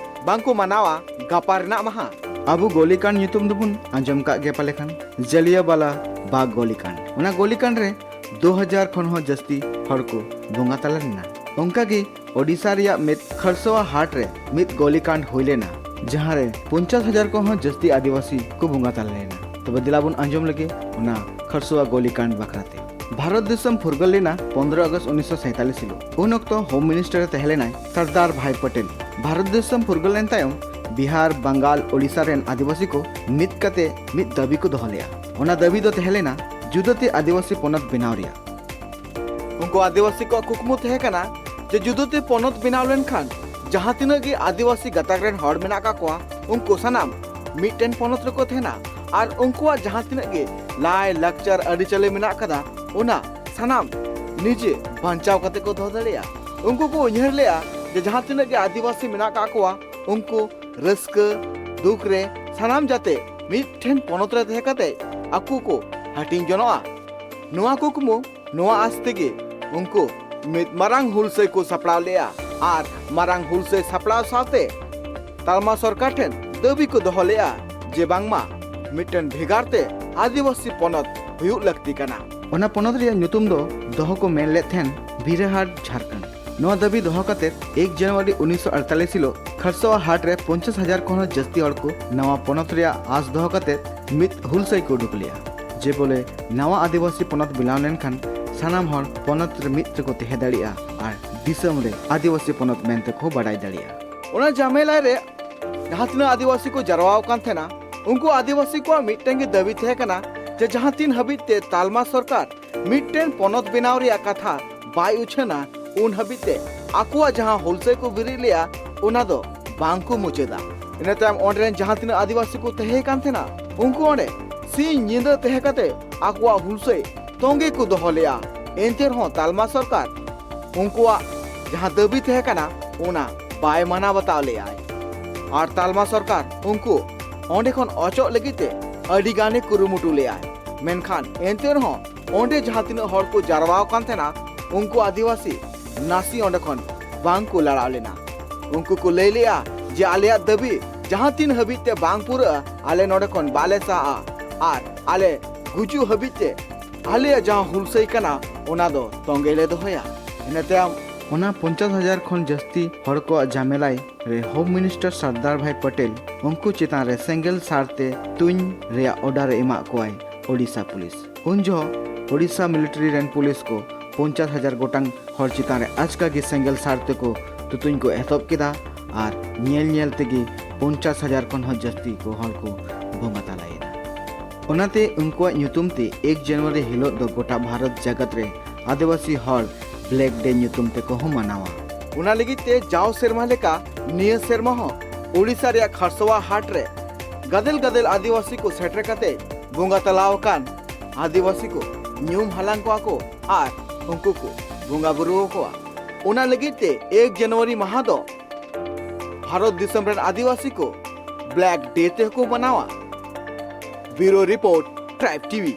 ᱵᱟᱝ ᱠᱚ ᱢᱟᱱᱟᱣᱟ ᱜᱟᱯᱟ ᱨᱮᱱᱟᱜ ᱢᱟᱦᱟ᱾ ᱟᱵᱚ ᱜᱚᱞᱤᱠᱟᱸᱰ ᱧᱩᱛᱩᱢ ᱫᱚᱵᱚᱱ ᱟᱸᱡᱚᱢ ᱠᱟᱜ ᱜᱮᱭᱟ ᱯᱟᱞᱮ ᱠᱷᱟᱱ, ᱡᱟᱞᱤᱭᱟᱣᱟᱞᱟ ᱵᱟᱜᱽ ᱜᱚᱞᱤᱠᱟᱸᱰ᱾ ᱚᱱᱟ ᱜᱚᱞᱤᱠᱟᱸᱰ ᱨᱮ ᱫᱩ ᱦᱟᱡᱟᱨ ᱠᱷᱚᱱ ᱦᱚᱸ ᱡᱟᱹᱥᱛᱤ ᱦᱚᱲ ᱠᱚ ᱵᱚᱸᱜᱟ ᱛᱟᱞᱟ ᱞᱮᱱᱟ᱾ ᱚᱱᱠᱟ ᱜᱮ ᱳᱰᱤᱥᱟ ᱨᱮᱭᱟᱜ ᱢᱤᱫ ᱠᱷᱟᱨᱥᱚᱣᱟ ᱦᱟᱴ ᱨᱮ ᱢᱤᱫ ᱜᱚᱞᱤᱠᱟᱸᱰ ᱦᱩᱭ ᱞᱮᱱᱟ᱾ ᱡᱟᱦᱟᱸ ᱨᱮ ᱯᱚᱧᱪᱟᱥ ᱦᱟᱡᱟᱨ ᱠᱷᱚᱱ ᱦᱚᱸ ᱡᱟᱹᱥᱛᱤ ᱟᱹᱫᱤᱵᱟᱹᱥᱤ ᱠᱚ ᱵᱚᱸᱜᱟ ᱛᱟᱞᱟ ᱞᱮᱱᱟ᱾ ᱛᱚᱵᱮ ᱫᱮᱞᱟ ᱵᱚᱱ ᱟᱸᱡᱚᱢ ᱞᱮᱜᱮ ᱚᱱᱟ ᱠᱷᱟᱨᱥᱚᱣᱟ ᱜᱳᱞᱤ ᱠᱟᱱᱰ ᱵᱟᱠᱷᱨᱟ ᱛᱮ᱾ ᱵᱷᱟᱨᱚᱛ ᱫᱤᱥᱚᱢ ᱯᱷᱩᱨᱜᱟᱹᱞ ᱞᱮᱱᱟ ᱯᱚᱱᱨᱚ ᱟᱜᱚᱥᱴ ᱩᱱᱤᱥᱥᱚ ᱥᱟᱭᱛᱟᱞᱤᱥ ᱦᱤᱞᱳᱜ᱾ ᱩᱱ ᱚᱠᱛᱚ ᱦᱳᱢ ᱢᱤᱱᱤᱥᱴᱟᱨ ᱮ ᱛᱟᱦᱮᱸ ᱞᱮᱱᱟᱭ ᱥᱟᱨᱫᱟᱨ ᱵᱷᱟᱭ ᱯᱟᱴᱮᱞ᱾ ᱵᱷᱟᱨᱚᱛ ᱫᱤᱥᱚᱢ ᱯᱷᱩᱨᱜᱟᱹᱞ ᱞᱮᱱ ᱛᱟᱭᱚᱢ ᱵᱤᱦᱟᱨ, ᱵᱟᱝᱜᱟᱞ, ᱳᱰᱤᱥᱟ ᱨᱮᱱ ᱟᱹᱫᱤᱵᱟᱹᱥᱤ ᱠᱚ ᱢᱤᱫ ᱠᱟᱛᱮ ᱢᱤᱫ ᱫᱟᱹᱵᱤ ᱠᱚ ᱫᱚᱦᱚ ᱞᱮᱫᱼᱟ᱾ ᱚᱱᱟ ᱫᱟᱹᱵᱤ ᱫᱚ ᱛᱟᱦᱮᱸ ᱞᱮᱱᱟ ᱡᱩᱫᱟᱹᱛᱮ ᱟᱹᱫᱤᱵᱟᱹᱥᱤ ᱯᱚᱱᱚᱛ ᱵᱮᱱᱟᱣ ᱨᱮᱭᱟᱜ᱾ ᱩᱱᱠᱩ ᱟᱹᱫᱤᱵᱟᱹᱥᱤ ᱠᱚᱣᱟᱜ ᱠᱩᱠᱢᱩ ᱛᱟᱦᱮᱸ ᱠᱟᱱᱟ ᱡᱮ ᱡᱩᱫᱟᱹᱛᱮ ᱯᱚᱱᱚᱛ ᱵᱮᱱᱟᱣ ᱞᱮᱱᱠᱷᱟᱱ ᱡᱟᱦᱟᱸ ᱛᱤᱱᱟᱹᱜ ᱜᱮ ᱟᱹᱫᱤᱵᱟᱹᱥᱤ ᱜᱟᱛᱟᱠ ᱨᱮᱱ ᱦᱚᱲ ᱢᱮᱱᱟᱜ ᱟᱠᱟᱫ ᱠᱚᱣᱟ, ᱩᱱᱠᱩ ᱥᱟᱱᱟᱢ ᱢᱤᱫᱴᱮᱱ ᱯᱚᱱᱚᱛ ᱨᱮᱠᱚ ᱛᱟᱦᱮᱱᱟ ᱟᱨ ᱩᱱᱠᱩᱣᱟᱜ ᱡᱟᱦᱟᱸ ᱛᱤᱱᱟᱹᱜ ᱜᱮ ᱞᱟᱭ ᱞᱟᱠᱪᱟᱨ ᱟᱹᱨᱤᱪᱟᱹᱞᱤ ᱢᱮᱱᱟᱜ ᱟᱠᱟᱫᱟ, ᱚᱱᱟ ᱥᱟᱱᱟᱢ ᱱᱤᱡᱮ ᱵᱟᱧᱪᱟᱣ ᱠᱟᱛᱮ ᱠᱚ ᱫᱚᱦᱚ ᱫᱟᱲᱮᱭᱟᱜᱼᱟ᱾ ᱩᱱᱠᱩ ᱠᱚ ᱩᱭᱦᱟᱹᱨ ᱞᱮᱜᱼᱟ ᱡᱮ ᱡᱟᱦᱟᱸ ᱛᱤᱱᱟᱹᱜ ᱜᱮ ᱟᱹᱫᱤᱵᱟᱹᱥᱤ ᱢᱮᱱᱟᱜ ᱟᱠᱟᱫ ᱠᱚᱣᱟ, ᱩᱱᱠᱩ ᱨᱟᱹᱥᱠᱟᱹ ᱫᱩᱠ ᱨᱮ ᱥᱟᱱᱟᱢ ᱡᱟᱛᱮ ᱢᱤᱫᱴᱷᱮᱱ ᱯᱚᱱᱚᱛ ᱨᱮ ᱛᱟᱦᱮᱸ ᱠᱟᱛᱮ ᱟᱠᱚ ᱠᱚ ᱦᱟᱹᱴᱤᱧ ᱡᱚᱱᱚᱜᱼᱟ᱾ ᱱᱚᱣᱟ ᱠᱩᱠᱢᱩ, ᱱᱚᱣᱟ ᱟᱥ ᱛᱮᱜᱮ ᱩᱱᱠᱩ ᱢᱤᱫ ᱢᱟᱨᱟᱝ ᱦᱩᱞᱥᱟᱹᱭ ᱠᱚ ᱥᱟᱯᱲᱟᱣ ᱞᱮᱜᱼᱟ ᱟᱨ ᱢᱟᱨᱟᱝ ᱦᱩᱞᱥᱟᱹᱭ ᱥᱟᱯᱲᱟᱣ ᱥᱟᱶᱛᱮ ᱛᱟᱞᱢᱟ ᱥᱚᱨᱠᱟᱨ ᱴᱷᱮᱱ ᱫᱟᱹᱵᱤ ᱠᱚ ᱫᱚᱦᱚ ᱞᱮᱜᱼᱟ ᱡᱮ ᱵᱟᱝᱢᱟ ᱢᱤᱫᱴᱮᱱ ᱵᱷᱮᱜᱟᱨ ᱛᱮ ᱟᱹᱫᱤᱵᱟᱹᱥᱤ ᱯᱚᱱᱚᱛ ᱦᱩᱭᱩᱜ ᱞᱟᱹᱠᱛᱤ ᱠᱟᱱᱟ᱾ ᱚᱱᱟ ᱯᱚᱱᱚᱛ ᱨᱮᱭᱟᱜ ᱧᱩᱛᱩᱢ ᱫᱚ ᱫᱚᱦᱚ ᱠᱚ ᱢᱮᱱ ᱞᱮᱫ ᱛᱟᱦᱮᱱ ᱵᱤᱨᱟᱦᱟᱴ ᱡᱷᱟᱨᱠᱷᱚᱸᱰ᱾ ᱱᱚᱣᱟ ᱫᱟᱹᱵᱤ ᱫᱚᱦᱚ ᱠᱟᱛᱮ ᱮᱠ ᱡᱟᱱᱩᱣᱟᱨᱤ ᱩᱱᱤᱥᱥᱚ ᱟᱴᱛᱟᱞᱤᱥ ᱦᱤᱞᱳᱜ ᱠᱷᱟᱨᱥᱚᱣᱟ ᱦᱟᱴ ᱨᱮ ᱯᱚᱧᱪᱟᱥ ᱦᱟᱡᱟᱨ ᱠᱷᱚᱱ ᱦᱚᱸ ᱡᱟᱹᱥᱛᱤ ᱦᱚᱲ ᱠᱚ ᱱᱟᱣᱟ ᱯᱚᱱᱚᱛ ᱨᱮᱭᱟᱜ ᱟᱸᱥ ᱫᱚᱦᱚ ᱠᱟᱛᱮ ᱢᱤᱫ ᱦᱩᱞᱥᱟᱹᱭ ᱠᱚ ᱩᱰᱩᱠ ᱞᱮᱜᱼᱟ᱾ ᱡᱮ ᱵᱚᱞᱮ ᱱᱟᱣᱟ ᱟᱹᱫᱤᱵᱟᱹᱥᱤ ᱯᱚᱱᱚᱛ ᱵᱮᱱᱟᱣ ᱞᱮᱱᱠᱷᱟᱱ ᱥᱟᱱᱟᱢ ᱦᱚᱲ ᱯᱚᱱᱚᱛ ᱨᱮ ᱢᱤᱫ ᱛᱮᱠᱚ ᱛᱟᱦᱮᱸ ᱫᱟᱲᱮᱭᱟᱜᱼᱟ ᱟᱨ ᱫᱤᱥᱚᱢ ᱨᱮ ᱟᱹᱫᱤᱵᱟᱹᱥᱤ ᱯᱚᱱᱚᱛ ᱢᱮᱱᱛᱮ ᱠᱚ ᱵᱟᱰᱟᱭ ᱫᱟᱲᱮᱭᱟᱜᱼᱟ᱾ ᱚᱱᱟ ᱡᱟᱢᱮᱞᱟ ᱨᱮ ᱡᱟᱦᱟᱸ ᱛᱤᱱᱟᱹᱜ ᱟᱹᱫᱤᱵᱟᱹᱥᱤ ᱠᱚ ᱡᱟᱨᱣᱟ ᱟᱠᱟᱱ ᱛᱟᱦᱮᱱᱟ, ᱩᱱᱠᱩ ᱟᱹᱫᱤᱵᱟᱹᱥᱤ ᱠᱚᱣᱟᱜ ᱢᱤᱫᱴᱮᱱ ᱜᱮ ᱫᱟᱹᱵᱤ ᱛᱟᱦᱮᱸ ᱠᱟᱱᱟ ᱡᱮ ᱡᱟᱦᱟᱸ ᱛᱤᱱ ᱦᱟᱹᱵᱤᱡ ᱛᱮ ᱛᱟᱞᱢᱟ ᱥᱚᱨᱠᱟᱨ ᱢᱤᱫᱴᱮᱱ ᱯᱚᱱᱚᱛ ᱵᱮᱱᱟᱣ ᱨᱮᱭᱟᱜ ᱠᱟᱛᱷᱟ ᱵᱟᱭ ᱩᱪᱷᱟᱹᱱᱟ, ᱩᱱ ᱦᱟᱹᱵᱤᱡ ᱛᱮ ᱟᱠᱚᱣᱟᱜ ᱡᱟᱦᱟᱸ ᱦᱩᱞᱥᱟᱹᱭ ᱠᱚ ᱵᱮᱨᱮᱫ ᱞᱮᱜᱼᱟ, ᱚᱱᱟ ᱫᱚ ᱵᱟᱝ ᱠᱚ ᱢᱩᱪᱟᱹᱫᱟ᱾ ᱤᱱᱟᱹ ᱛᱟᱭᱚᱢ ᱚᱸᱰᱮ ᱨᱮᱱ ᱡᱟᱦᱟᱸ ᱛᱤᱱᱟᱹᱜ ᱟᱹᱫᱤᱵᱟᱹᱥᱤ ᱠᱚ ᱛᱟᱦᱮᱸ ᱠᱟᱱ ᱛᱟᱦᱮᱱᱟ, ᱩᱱᱠᱩ ᱚᱸᱰᱮ ᱥᱤᱧ ᱧᱤᱫᱟᱹ ᱛᱟᱦᱮᱸ ᱠᱟᱛᱮ ᱟᱠᱚᱣᱟᱜ ᱦᱩᱞᱥᱟᱹᱭ ᱛᱚᱸᱜᱮ ᱠᱚ ᱫᱚᱦᱚ ᱞᱮᱜᱼᱟ᱾ ᱮᱱᱛᱮ ᱨᱮᱦᱚᱸ ᱛᱟᱞᱢᱟ ᱥᱚᱨᱠᱟᱨ ᱩᱱᱠᱩᱣᱟᱜ ᱡᱟᱦᱟᱸ ᱫᱟᱹᱵᱤ ᱛᱟᱦᱮᱸ ᱠᱟᱱᱟ, ᱚᱱᱟ ᱵᱟᱭ ᱢᱟᱱᱟᱣ ᱵᱟᱛᱟᱣ ᱞᱮᱜᱼᱟᱭ᱾ ᱟᱨ ᱛᱟᱞᱢᱟ ᱥᱚᱨᱠᱟᱨ ᱩᱱᱠᱩ ᱚᱸᱰᱮ ᱠᱷᱚᱱ ᱚᱪᱚᱜ ᱞᱟᱹᱜᱤᱫ ᱛᱮ ᱟᱹᱰᱤ ᱜᱟᱱᱮ ᱠᱩᱨᱩᱢᱩᱴᱩ ᱞᱮᱜᱼᱟᱭ᱾ ᱢᱮᱱᱠᱷᱟᱱ ᱮᱱᱛᱮ ᱨᱮᱦᱚᱸ ᱚᱸᱰᱮ ᱡᱟᱦᱟᱸ ᱛᱤᱱᱟᱹᱜ ᱦᱚᱲ ᱠᱚ ᱡᱟᱨᱣᱟ ᱟᱠᱟᱱ ᱛᱟᱦᱮᱱᱟ, ᱩᱱᱠᱩ ᱟᱹᱫᱤᱵᱟᱹᱥᱤ ᱱᱟᱥᱮ ᱚᱸᱰᱮ ᱠᱷᱚᱱ ᱵᱟᱝ ᱠᱚ ᱞᱟᱲᱟᱣ ᱞᱮᱱᱟ᱾ ᱩᱱᱠᱩ ᱠᱚ ᱞᱟᱹᱭ ᱞᱮᱜᱼᱟ ᱡᱮ ᱟᱞᱮᱭᱟᱜ ᱫᱟᱹᱵᱤ ᱡᱟᱦᱟᱸ ᱛᱤᱱ ᱦᱟᱹᱵᱤᱡ ᱛᱮ ᱵᱟᱝ ᱯᱩᱨᱟᱹᱜᱼᱟ, ᱟᱞᱮ ᱱᱚᱰᱮ ᱠᱷᱚᱱ ᱵᱟᱞᱮ ᱥᱟᱦᱟᱜᱼᱟ ᱟᱨ ᱟᱞᱮ ᱜᱩᱡᱩᱜ ᱦᱟᱹᱵᱤᱡ ᱛᱮ ᱟᱞᱮᱭᱟᱜ ᱡᱟᱦᱟᱸ ᱦᱩᱞᱥᱟᱹᱭ ᱠᱟᱱᱟ, ᱚᱱᱟ ᱫᱚ ᱛᱚᱸᱜᱮ ᱞᱮ ᱫᱚᱦᱚᱭᱟ᱾ ᱤᱱᱟᱹ ᱛᱟᱭᱚᱢ ᱚᱱᱟ ᱯᱚᱧᱪᱟᱥ ᱦᱟᱡᱟᱨ ᱠᱷᱚᱱ ᱡᱟᱹᱥᱛᱤ ᱦᱚᱲ ᱠᱚᱣᱟᱜ ᱡᱷᱟᱢᱮᱞᱟᱭ ᱨᱮ ᱦᱳᱢ ᱢᱤᱱᱤᱥᱴᱟᱨ ᱥᱟᱨᱫᱟᱨ ᱵᱷᱟᱭ ᱯᱟᱴᱮᱞ ᱩᱱᱠᱩ ᱪᱮᱛᱟᱱ ᱨᱮ ᱥᱮᱸᱜᱮᱞ ᱥᱟᱨ ᱛᱮ ᱛᱩᱧ ᱨᱮᱭᱟᱜ ᱚᱨᱰᱟᱨ ᱮ ᱮᱢᱟᱜ ᱠᱚᱣᱟᱭ ᱳᱰᱤᱥᱟ ᱯᱩᱞᱤᱥ᱾ ᱩᱱ ᱡᱚᱦᱚᱜ ᱳᱰᱤᱥᱟ ᱢᱤᱞᱤᱴᱟᱨᱤ ᱨᱮᱱ ᱯᱩᱞᱤᱥ ᱠᱚ ᱯᱚᱧᱪᱟᱥ ᱦᱟᱡᱟᱨ ᱜᱚᱴᱟᱝ ᱦᱚᱲ ᱪᱮᱛᱟᱱ ᱨᱮ ᱟᱪᱠᱟ ᱜᱮ ᱥᱮᱸᱜᱮᱞ ᱥᱟᱨ ᱛᱮᱠᱚ ᱛᱩᱛᱩᱧ ᱠᱚ ᱮᱛᱚᱦᱚᱵ ᱠᱮᱫᱟ ᱟᱨ ᱧᱮᱞ ᱧᱮᱞ ᱛᱮᱜᱮ ᱯᱚᱧᱪᱟᱥ ᱦᱟᱡᱟᱨ ᱠᱷᱚᱱ ᱦᱚᱸ ᱡᱟᱹᱥᱛᱤ ᱠᱚ ᱦᱚᱲ ᱠᱚ ᱵᱚᱸᱜᱟ ᱛᱟᱞᱟᱭᱮᱱᱟ᱾ ᱚᱱᱟᱛᱮ ᱩᱱᱠᱩᱣᱟᱜ ᱧᱩᱛᱩᱢ ᱛᱮ ᱮᱠ ᱡᱟᱱᱩᱣᱟᱨᱤ ᱦᱤᱞᱳᱜ ᱫᱚ ᱜᱚᱴᱟ ᱵᱷᱟᱨᱚᱛ ᱡᱟᱠᱟᱛ ᱨᱮ ᱟᱹᱫᱤᱵᱟᱹᱥᱤ ᱦᱚᱲ ᱵᱞᱮᱠ ᱰᱮ ᱧᱩᱛᱩᱢ ᱛᱮᱠᱚ ᱦᱚᱸ ᱢᱟᱱᱟᱣᱟ᱾ ᱚᱱᱟ ᱞᱟᱹᱜᱤᱫ ᱛᱮ ᱡᱟᱣ ᱥᱮᱨᱢᱟ ᱞᱮᱠᱟ ᱱᱤᱭᱟᱹ ᱥᱮᱨᱢᱟ ᱦᱚᱸ ᱳᱰᱤᱥᱟ ᱨᱮᱭᱟᱜ ᱠᱷᱟᱨᱥᱚᱣᱟ ᱦᱟᱴ ᱨᱮ ᱜᱟᱫᱮᱞ ᱜᱟᱫᱮᱞ ᱟᱹᱫᱤᱵᱟᱹᱥᱤ ᱠᱚ ᱥᱮᱴᱮᱨ ᱠᱟᱛᱮ ᱵᱚᱸᱜᱟ ᱛᱟᱞᱟ ᱟᱠᱟᱱ ᱟᱹᱫᱤᱵᱟᱹᱥᱤ ᱠᱚ ᱧᱩᱢ ᱦᱟᱞᱟᱝ ᱠᱚᱣᱟ ᱠᱚ ᱟᱨ ᱩᱱᱠᱩ ᱠᱚ ᱵᱚᱸᱜᱟ ᱵᱩᱨᱩ ᱟᱠᱚᱣᱟ᱾ ᱚᱱᱟ ᱞᱟᱹᱜᱤᱫ ᱛᱮ ᱮᱠ ᱡᱟᱱᱩᱣᱟᱨᱤ ᱢᱟᱦᱟ ᱫᱚ ᱵᱷᱟᱨᱚᱛ ᱫᱤᱥᱚᱢ ᱨᱮᱱ ᱟᱹᱫᱤᱵᱟᱹᱥᱤ ᱠᱚ ᱵᱞᱮᱠ ᱰᱮ ᱛᱮᱦᱚᱸ ᱠᱚ ᱢᱟᱱᱟᱣᱟ᱾ ᱵᱤᱭᱩᱨᱳ ᱨᱤᱯᱳᱨᱴ, ᱴᱨᱟᱭᱤᱵ ᱴᱤᱵᱷᱤ᱾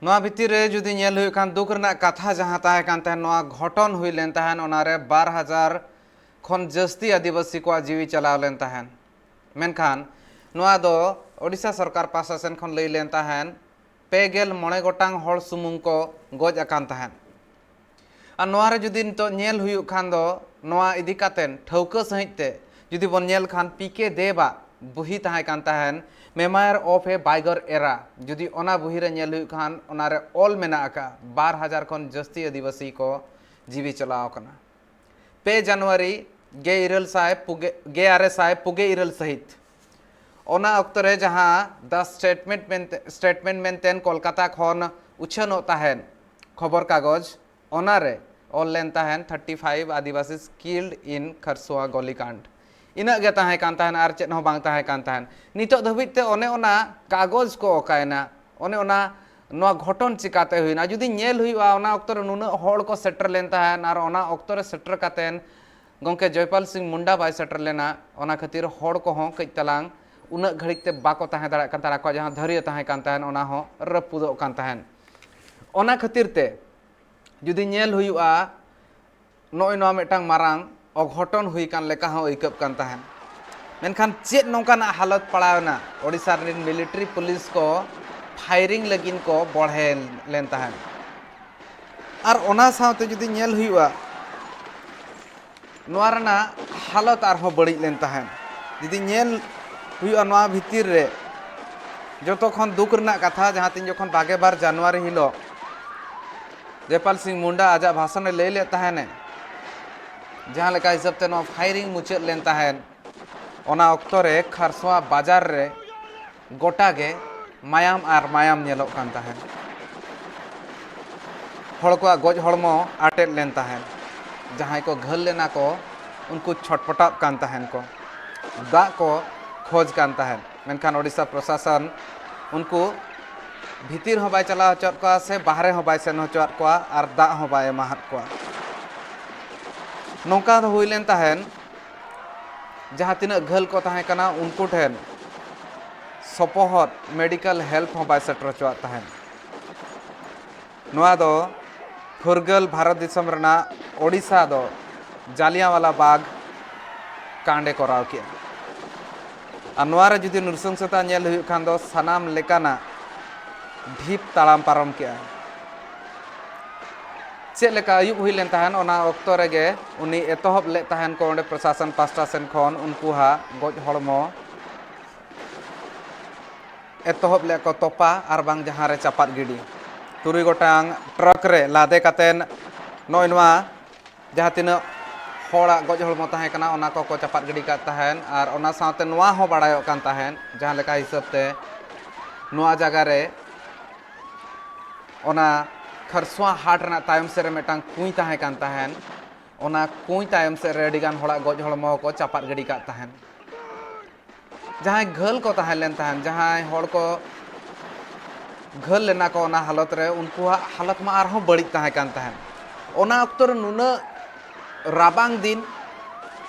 ᱱᱚᱣᱟ ᱵᱷᱤᱛᱤᱨ ᱨᱮ ᱡᱩᱫᱤ ᱧᱮᱞ ᱦᱩᱭᱩᱜ ᱠᱷᱟᱱ, ᱫᱩᱠ ᱨᱮᱱᱟᱜ ᱠᱟᱛᱷᱟ ᱡᱟᱦᱟᱸ ᱛᱟᱦᱮᱸ ᱠᱟᱱ ᱛᱟᱦᱮᱸᱱ, ᱱᱚᱣᱟ ᱜᱷᱚᱴᱚᱱ ᱦᱩᱭ ᱞᱮᱱ ᱛᱟᱦᱮᱸᱱ, ᱚᱱᱟᱨᱮ ᱵᱟᱨ ᱦᱟᱡᱟᱨ ᱠᱷᱚᱱ ᱡᱟᱹᱥᱛᱤ ᱟᱹᱫᱤᱵᱟᱹᱥᱤ ᱠᱚᱣᱟᱜ ᱡᱤᱣᱤ ᱪᱟᱞᱟᱣ ᱞᱮᱱ ᱛᱟᱦᱮᱸᱱ᱾ ᱢᱮᱱᱠᱷᱟᱱ ᱱᱚᱣᱟ ᱫᱚ ᱳᱰᱤᱥᱟ ᱥᱚᱨᱠᱟᱨ ᱯᱟᱦᱴᱟ ᱥᱮᱱ ᱠᱷᱚᱱ ᱞᱟᱹᱭ ᱞᱮᱱ ᱛᱟᱦᱮᱸᱱ, ᱯᱮ ᱜᱮᱞ ᱢᱚᱬᱮ ᱜᱚᱴᱟᱝ ᱦᱚᱲ ᱥᱩᱢᱩᱝ ᱠᱚ ᱜᱚᱡ ᱟᱠᱟᱱ ᱛᱟᱦᱮᱸᱱ᱾ ᱟᱨ ᱱᱚᱣᱟ ᱨᱮ ᱡᱩᱫᱤ ᱱᱤᱛᱚᱜ ᱧᱮᱞ ᱦᱩᱭᱩᱜ ᱠᱷᱟᱱ ᱫᱚ, ᱱᱚᱣᱟ ᱤᱫᱤ ᱠᱟᱛᱮᱱ ᱴᱷᱟᱹᱣᱠᱟᱹ ᱥᱟᱺᱦᱤᱡ ᱛᱮ ᱡᱩᱫᱤ ᱵᱚᱱ ᱧᱮᱞ ᱠᱷᱟᱱ, ᱯᱤ ᱠᱮ ᱫᱮᱵᱟᱜ ᱵᱩᱦᱤ ᱛᱟᱦᱮᱸ ᱠᱟᱱ ᱛᱟᱦᱮᱸᱱ, Memoir of a Bygone Era᱾ ᱡᱩᱫᱤ ᱚᱱᱟ ᱵᱩᱦᱤ ᱨᱮ ᱧᱮᱞ ᱦᱩᱭᱩᱜ ᱠᱷᱟᱱ, ᱚᱱᱟ ᱨᱮ ᱚᱞ ᱢᱮᱱᱟᱜ ᱟᱠᱟᱫᱼᱟ, ᱵᱟᱨ ᱦᱟᱡᱟᱨ ᱠᱷᱚᱱ ᱡᱟᱹᱥᱛᱤ ᱟᱹᱫᱤᱵᱟᱹᱥᱤ ᱠᱚ ᱡᱤᱣᱤ ᱪᱟᱞᱟᱣ ᱟᱠᱟᱱᱟ᱾ ᱯᱮ ᱡᱟᱱᱩᱣᱟᱨᱤ ᱜᱮ ᱤᱨᱟᱹᱞ ᱥᱟᱭ ᱯᱩᱜᱮ, ᱜᱮ ᱟᱨᱮ ᱥᱟᱭ ᱯᱩᱜᱮ ᱤᱨᱟᱹᱞ ᱥᱟᱹᱦᱤᱛ᱾ ᱚᱱᱟ ᱚᱠᱛᱚ ᱨᱮ ᱡᱟᱦᱟᱸ The Statement ᱢᱮᱱᱛᱮ, Statement ᱢᱮᱱᱛᱮᱱ ᱠᱳᱞᱠᱟᱛᱟ ᱠᱷᱚᱱ ᱩᱪᱷᱟᱹᱱᱚᱜ ᱛᱟᱦᱮᱸᱱ ᱠᱷᱚᱵᱚᱨ ᱠᱟᱜᱚᱡᱽ, ᱚᱱᱟ ᱨᱮ ᱚᱞ ᱞᱮᱱ ᱛᱟᱦᱮᱸᱱ, thirty five Adivasi killed in Kharsuwa ᱜᱚᱞᱤᱠᱟᱱᱰ᱾ ᱤᱱᱟᱹᱜ ᱜᱮ ᱛᱟᱦᱮᱸ ᱠᱟᱱ ᱛᱟᱦᱮᱸᱱ, ᱟᱨ ᱪᱮᱫ ᱦᱚᱸ ᱵᱟᱝ ᱛᱟᱦᱮᱸ ᱠᱟᱱ ᱛᱟᱦᱮᱸᱱ᱾ ᱱᱤᱛᱚᱜ ᱫᱷᱟᱹᱵᱤᱡ ᱛᱮ ᱚᱱᱮ ᱚᱱᱟ ᱠᱟᱜᱚᱡᱽ ᱠᱚ ᱚᱠᱟᱭᱮᱱᱟ, ᱚᱱᱮ ᱚᱱᱟ, ᱱᱚᱣᱟ ᱜᱷᱚᱴᱚᱱ ᱪᱤᱠᱟᱛᱮ ᱦᱩᱭᱱᱟ? ᱡᱩᱫᱤ ᱧᱮᱞ ᱦᱩᱭᱩᱜᱼᱟ, ᱚᱱᱟ ᱚᱠᱛᱚ ᱨᱮ ᱱᱩᱱᱟᱹᱜ ᱦᱚᱲ ᱠᱚ ᱥᱮᱴᱮᱨ ᱞᱮᱱ ᱛᱟᱦᱮᱸᱱ, ᱟᱨ ᱚᱱᱟ ᱚᱠᱛᱚ ᱨᱮ ᱥᱮᱴᱮᱨ ᱠᱟᱛᱮᱱ ᱜᱚᱢᱠᱮ ᱡᱚᱭᱯᱟᱞ ᱥᱤᱝ ᱢᱩᱱᱰᱟ ᱵᱟᱭ ᱥᱮᱴᱮᱨ ᱞᱮᱱᱟ, ᱚᱱᱟ ᱠᱷᱟᱹᱛᱤᱨ ᱦᱚᱲ ᱠᱚᱦᱚᱸ ᱠᱟᱹᱡ ᱛᱟᱞᱟᱝ ᱩᱱᱟᱹᱜ ᱜᱷᱟᱹᱲᱤᱡ ᱛᱮ ᱵᱟᱠᱚ ᱛᱟᱦᱮᱸ ᱫᱟᱲᱮᱭᱟᱜ ᱠᱟᱱ ᱛᱟᱦᱮᱸᱱ, ᱟᱠᱚᱣᱟᱜ ᱡᱟᱦᱟᱸ ᱫᱷᱟᱹᱨᱭᱟᱹ ᱛᱟᱦᱮᱸ ᱠᱟᱱ ᱛᱟᱦᱮᱸᱱ, ᱚᱱᱟ ᱦᱚᱸ ᱨᱟᱹᱯᱩᱫᱚᱜ ᱠᱟᱱ ᱛᱟᱦᱮᱸᱱ᱾ ᱚᱱᱟ ᱠᱷᱟᱹᱛᱤᱨ ᱛᱮ ᱡᱩᱫᱤ ᱧᱮᱞ ᱦᱩᱭᱩᱜᱼᱟ, ᱱᱚᱜᱼᱚᱭ ᱱᱚᱣᱟ ᱢᱤᱫᱴᱟᱝ ᱢᱟᱨᱟᱝ ᱚᱜᱷᱚᱴᱚᱱ ᱦᱩᱭ ᱠᱟᱱ ᱞᱮᱠᱟ ᱦᱚᱸ ᱟᱹᱭᱠᱟᱹᱜ ᱠᱟᱱ ᱛᱟᱦᱮᱸᱫ᱾ ᱢᱮᱱᱠᱷᱟᱱ ᱪᱮᱫ ᱱᱚᱝᱠᱟᱱᱟᱜ ᱦᱟᱞᱚᱛ ᱯᱟᱲᱟᱣ ᱮᱱᱟ? ᱳᱰᱤᱥᱟ ᱨᱮᱱ ᱢᱤᱞᱤᱴᱟᱨᱤ ᱯᱩᱞᱤᱥ ᱠᱚ ᱯᱷᱟᱭᱨᱤᱝ ᱞᱟᱹᱜᱤᱫ ᱠᱚ ᱵᱚᱲᱦᱮ ᱞᱮᱱ ᱛᱟᱦᱮᱸᱫ᱾ ᱟᱨ ᱚᱱᱟ ᱥᱟᱶᱛᱮ ᱡᱩᱫᱤ ᱧᱮᱞ ᱦᱩᱭᱩᱜᱼᱟ, ᱱᱚᱣᱟ ᱨᱮᱱᱟᱜ ᱦᱟᱞᱚᱛ ᱟᱨᱦᱚᱸ ᱵᱟᱹᱲᱤᱡ ᱞᱮᱱ ᱛᱟᱦᱮᱸᱫ᱾ ᱡᱩᱫᱤ ᱧᱮᱞ ᱦᱩᱭᱩᱜᱼᱟ, ᱱᱚᱣᱟ ᱵᱷᱤᱛᱤᱨ ᱨᱮ ᱡᱚᱛᱚ ᱠᱷᱚᱱ ᱫᱩᱠ ᱨᱮᱱᱟᱜ ᱠᱟᱛᱷᱟ, ᱡᱟᱦᱟᱸ ᱛᱤᱱ ᱡᱚᱠᱷᱚᱱ ᱵᱟᱜᱮ ᱵᱟᱨ ᱡᱟᱱᱩᱣᱟᱨᱤ ᱦᱤᱞᱳᱜ ᱡᱚᱭᱯᱟᱞ ᱥᱤᱝ ᱢᱩᱱᱰᱟ ᱟᱡᱟᱜ ᱵᱷᱟᱥᱚᱱ ᱮ ᱞᱟᱹᱭ ᱞᱮᱫ ᱛᱟᱦᱮᱱᱮ, ᱡᱟᱦᱟᱸ ᱞᱮᱠᱟ ᱦᱤᱥᱟᱹᱵ ᱛᱮ ᱱᱚᱣᱟ ᱯᱷᱟᱭᱨᱤᱝ ᱢᱩᱪᱟᱹᱫ ᱞᱮᱱ ᱛᱟᱦᱮᱸᱫ, ᱚᱱᱟ ᱚᱠᱛᱚ ᱨᱮ ᱠᱷᱟᱨᱥᱚᱣᱟ ᱵᱟᱡᱟᱨ ᱨᱮ ᱜᱚᱴᱟ ᱜᱮ ᱢᱟᱭᱟᱢ ᱟᱨ ᱢᱟᱭᱟᱢ ᱧᱮᱞᱚᱜ ᱠᱟᱱ ᱛᱟᱦᱮᱸᱫ᱾ ᱦᱚᱲ ᱠᱚᱣᱟᱜ ᱜᱚᱡ ᱦᱚᱲᱢᱚ ᱟᱴᱮᱫ ᱞᱮᱱ ᱛᱟᱦᱮᱸᱫ᱾ ᱡᱟᱦᱟᱸᱭ ᱠᱚ ᱜᱷᱟᱹᱞ ᱞᱮᱱᱟ ᱠᱚ, ᱩᱱᱠᱩ ᱪᱷᱚᱴᱯᱚᱴᱟᱜ ᱠᱟᱱ ᱛᱟᱦᱮᱸᱱ ᱠᱚ, ᱫᱟᱜ ᱠᱚ ᱠᱷᱚᱡᱽ ᱠᱟᱱ ᱛᱟᱦᱮᱸᱫ᱾ ᱢᱮᱱᱠᱷᱟᱱ ᱳᱰᱤᱥᱟ ᱯᱨᱚᱥᱟᱥᱚᱱ ᱩᱱᱠᱩ ᱵᱷᱤᱛᱤᱨ ᱦᱚᱸ ᱵᱟᱭ ᱪᱟᱞᱟᱣ ᱦᱚᱪᱚᱣᱟᱫ ᱠᱚᱣᱟ ᱥᱮ ᱵᱟᱦᱨᱮ ᱦᱚᱸ ᱵᱟᱭ ᱥᱮᱱ ᱦᱚᱪᱚᱣᱟᱫ ᱠᱚᱣᱟ ᱟᱨ ᱫᱟᱜ ᱦᱚᱸ ᱵᱟᱭ ᱮᱢᱟᱦᱟᱫ ᱠᱚᱣᱟ᱾ ᱱᱚᱝᱠᱟ ᱫᱚ ᱦᱩᱭ ᱞᱮᱱ ᱛᱟᱦᱮᱸᱱ, ᱡᱟᱦᱟᱸ ᱛᱤᱱᱟᱹᱜ ᱜᱷᱟᱹᱞ ᱠᱚ ᱛᱟᱦᱮᱸ ᱠᱟᱱᱟ ᱩᱱᱠᱩ ᱴᱷᱮᱱ ᱥᱚᱯᱚᱦᱚᱫ, ᱢᱮᱰᱤᱠᱮᱞ ᱦᱮᱞᱯ ᱦᱚᱸ ᱵᱟᱭ ᱥᱮᱴᱮᱨ ᱦᱚᱪᱚᱣᱟᱜ ᱛᱟᱦᱮᱸᱱ᱾ ᱱᱚᱣᱟ ᱫᱚ ᱯᱷᱩᱨᱜᱟᱹᱞ ᱵᱷᱟᱨᱚᱛ ᱫᱤᱥᱚᱢ ᱨᱮᱱᱟᱜ ᱳᱰᱤᱥᱟ ᱫᱚ ᱡᱟᱞᱤᱭᱟᱸᱣᱟᱞᱟ ᱵᱟᱜᱽ ᱠᱟᱸᱰᱮ ᱠᱚᱨᱟᱣ ᱠᱮᱫᱼᱟ᱾ ᱟᱨ ᱱᱚᱣᱟ ᱨᱮ ᱡᱩᱫᱤ ᱱᱨᱤᱥᱚᱝᱥᱚᱛᱟ ᱧᱮᱞ ᱦᱩᱭᱩᱜ ᱠᱷᱟᱱ ᱫᱚ ᱥᱟᱱᱟᱢ ᱞᱮᱠᱟᱱᱟᱜ ᱰᱷᱤᱯ ᱛᱟᱲᱟᱢ ᱯᱟᱨᱚᱢ ᱠᱮᱫᱼᱟ᱾ ᱪᱮᱫ ᱞᱮᱠᱟ ᱟᱹᱭᱩᱵ ᱦᱩᱭ ᱞᱮᱱ ᱛᱟᱦᱮᱸᱱ, ᱚᱱᱟ ᱚᱠᱛᱚ ᱨᱮᱜᱮ ᱩᱱᱤ ᱮᱛᱚᱦᱚᱵ ᱞᱮᱫ ᱛᱟᱦᱮᱸᱱ ᱠᱚ ᱚᱸᱰᱮ ᱯᱨᱚᱥᱟᱥᱚᱱ ᱯᱟᱥᱴᱟ ᱥᱮᱱ ᱠᱷᱚᱱ ᱩᱱᱠᱩᱣᱟᱜ ᱜᱚᱡ ᱦᱚᱲᱢᱚ ᱮᱛᱚᱦᱚᱵ ᱞᱮᱫ ᱠᱚ ᱛᱚᱯᱟ ᱟᱨ ᱵᱟᱝ ᱡᱟᱦᱟᱸ ᱨᱮ ᱪᱟᱯᱟᱫ ᱜᱤᱰᱤ᱾ ᱛᱩᱨᱩᱭ ᱜᱚᱴᱟᱝ ᱴᱨᱟᱠ ᱨᱮ ᱞᱟᱫᱮ ᱠᱟᱛᱮᱱ ᱱᱚᱜᱼᱚᱭ ᱱᱚᱣᱟ ᱡᱟᱦᱟᱸ ᱛᱤᱱᱟᱹᱜ ᱦᱚᱲᱟᱜ ᱜᱚᱡ ᱦᱚᱲᱢᱚ ᱛᱟᱦᱮᱸ ᱠᱟᱱᱟ, ᱚᱱᱟ ᱠᱚᱠᱚ ᱪᱟᱯᱟᱫ ᱜᱤᱰᱤ ᱠᱟᱜ ᱛᱟᱦᱮᱸᱱ᱾ ᱟᱨ ᱚᱱᱟ ᱥᱟᱶᱛᱮ ᱱᱚᱣᱟ ᱦᱚᱸ ᱵᱟᱲᱟᱭᱚᱜ ᱠᱟᱱ ᱛᱟᱦᱮᱸᱱ, ᱡᱟᱦᱟᱸ ᱞᱮᱠᱟ ᱦᱤᱥᱟᱹᱵ ᱛᱮ ᱱᱚᱣᱟ ᱡᱟᱭᱜᱟ ᱨᱮ ᱚᱱᱟ ᱠᱷᱟᱨᱥᱚᱣᱟ ᱦᱟᱴ ᱨᱮᱱᱟᱜ ᱛᱟᱭᱚᱢ ᱥᱮᱫ ᱨᱮ ᱢᱤᱫᱴᱟᱝ ᱠᱩᱸᱭ ᱛᱟᱦᱮᱸ ᱠᱟᱱ ᱛᱟᱦᱮᱸᱱ, ᱚᱱᱟ ᱠᱩᱸᱭ ᱛᱟᱭᱚᱢ ᱥᱮᱫ ᱨᱮ ᱟᱹᱰᱤ ᱜᱟᱱ ᱦᱚᱲᱟᱜ ᱜᱚᱡ ᱦᱚᱲᱢᱚ ᱠᱚ ᱪᱟᱯᱟᱫ ᱜᱤᱰᱤ ᱠᱟᱜ ᱛᱟᱦᱮᱸᱱ᱾ ᱡᱟᱦᱟᱸᱭ ᱜᱷᱟᱹᱞ ᱠᱚ ᱛᱟᱦᱮᱸ ᱞᱮᱱ ᱛᱟᱦᱮᱸᱱ, ᱡᱟᱦᱟᱸᱭ ᱦᱚᱲ ᱠᱚ ᱜᱷᱟᱹᱞ ᱞᱮᱱᱟ ᱠᱚ ᱚᱱᱟ ᱦᱟᱞᱚᱛ ᱨᱮ, ᱩᱱᱠᱩᱣᱟᱜ ᱦᱟᱞᱚᱛ ᱢᱟ ᱟᱨᱦᱚᱸ ᱵᱟᱹᱲᱤᱡ ᱛᱟᱦᱮᱸ ᱠᱟᱱ ᱛᱟᱦᱮᱸᱱ᱾ ᱚᱱᱟ ᱚᱠᱛᱚ ᱨᱮ ᱱᱩᱱᱟᱹᱜ ᱨᱟᱵᱟᱝ ᱫᱤᱱ,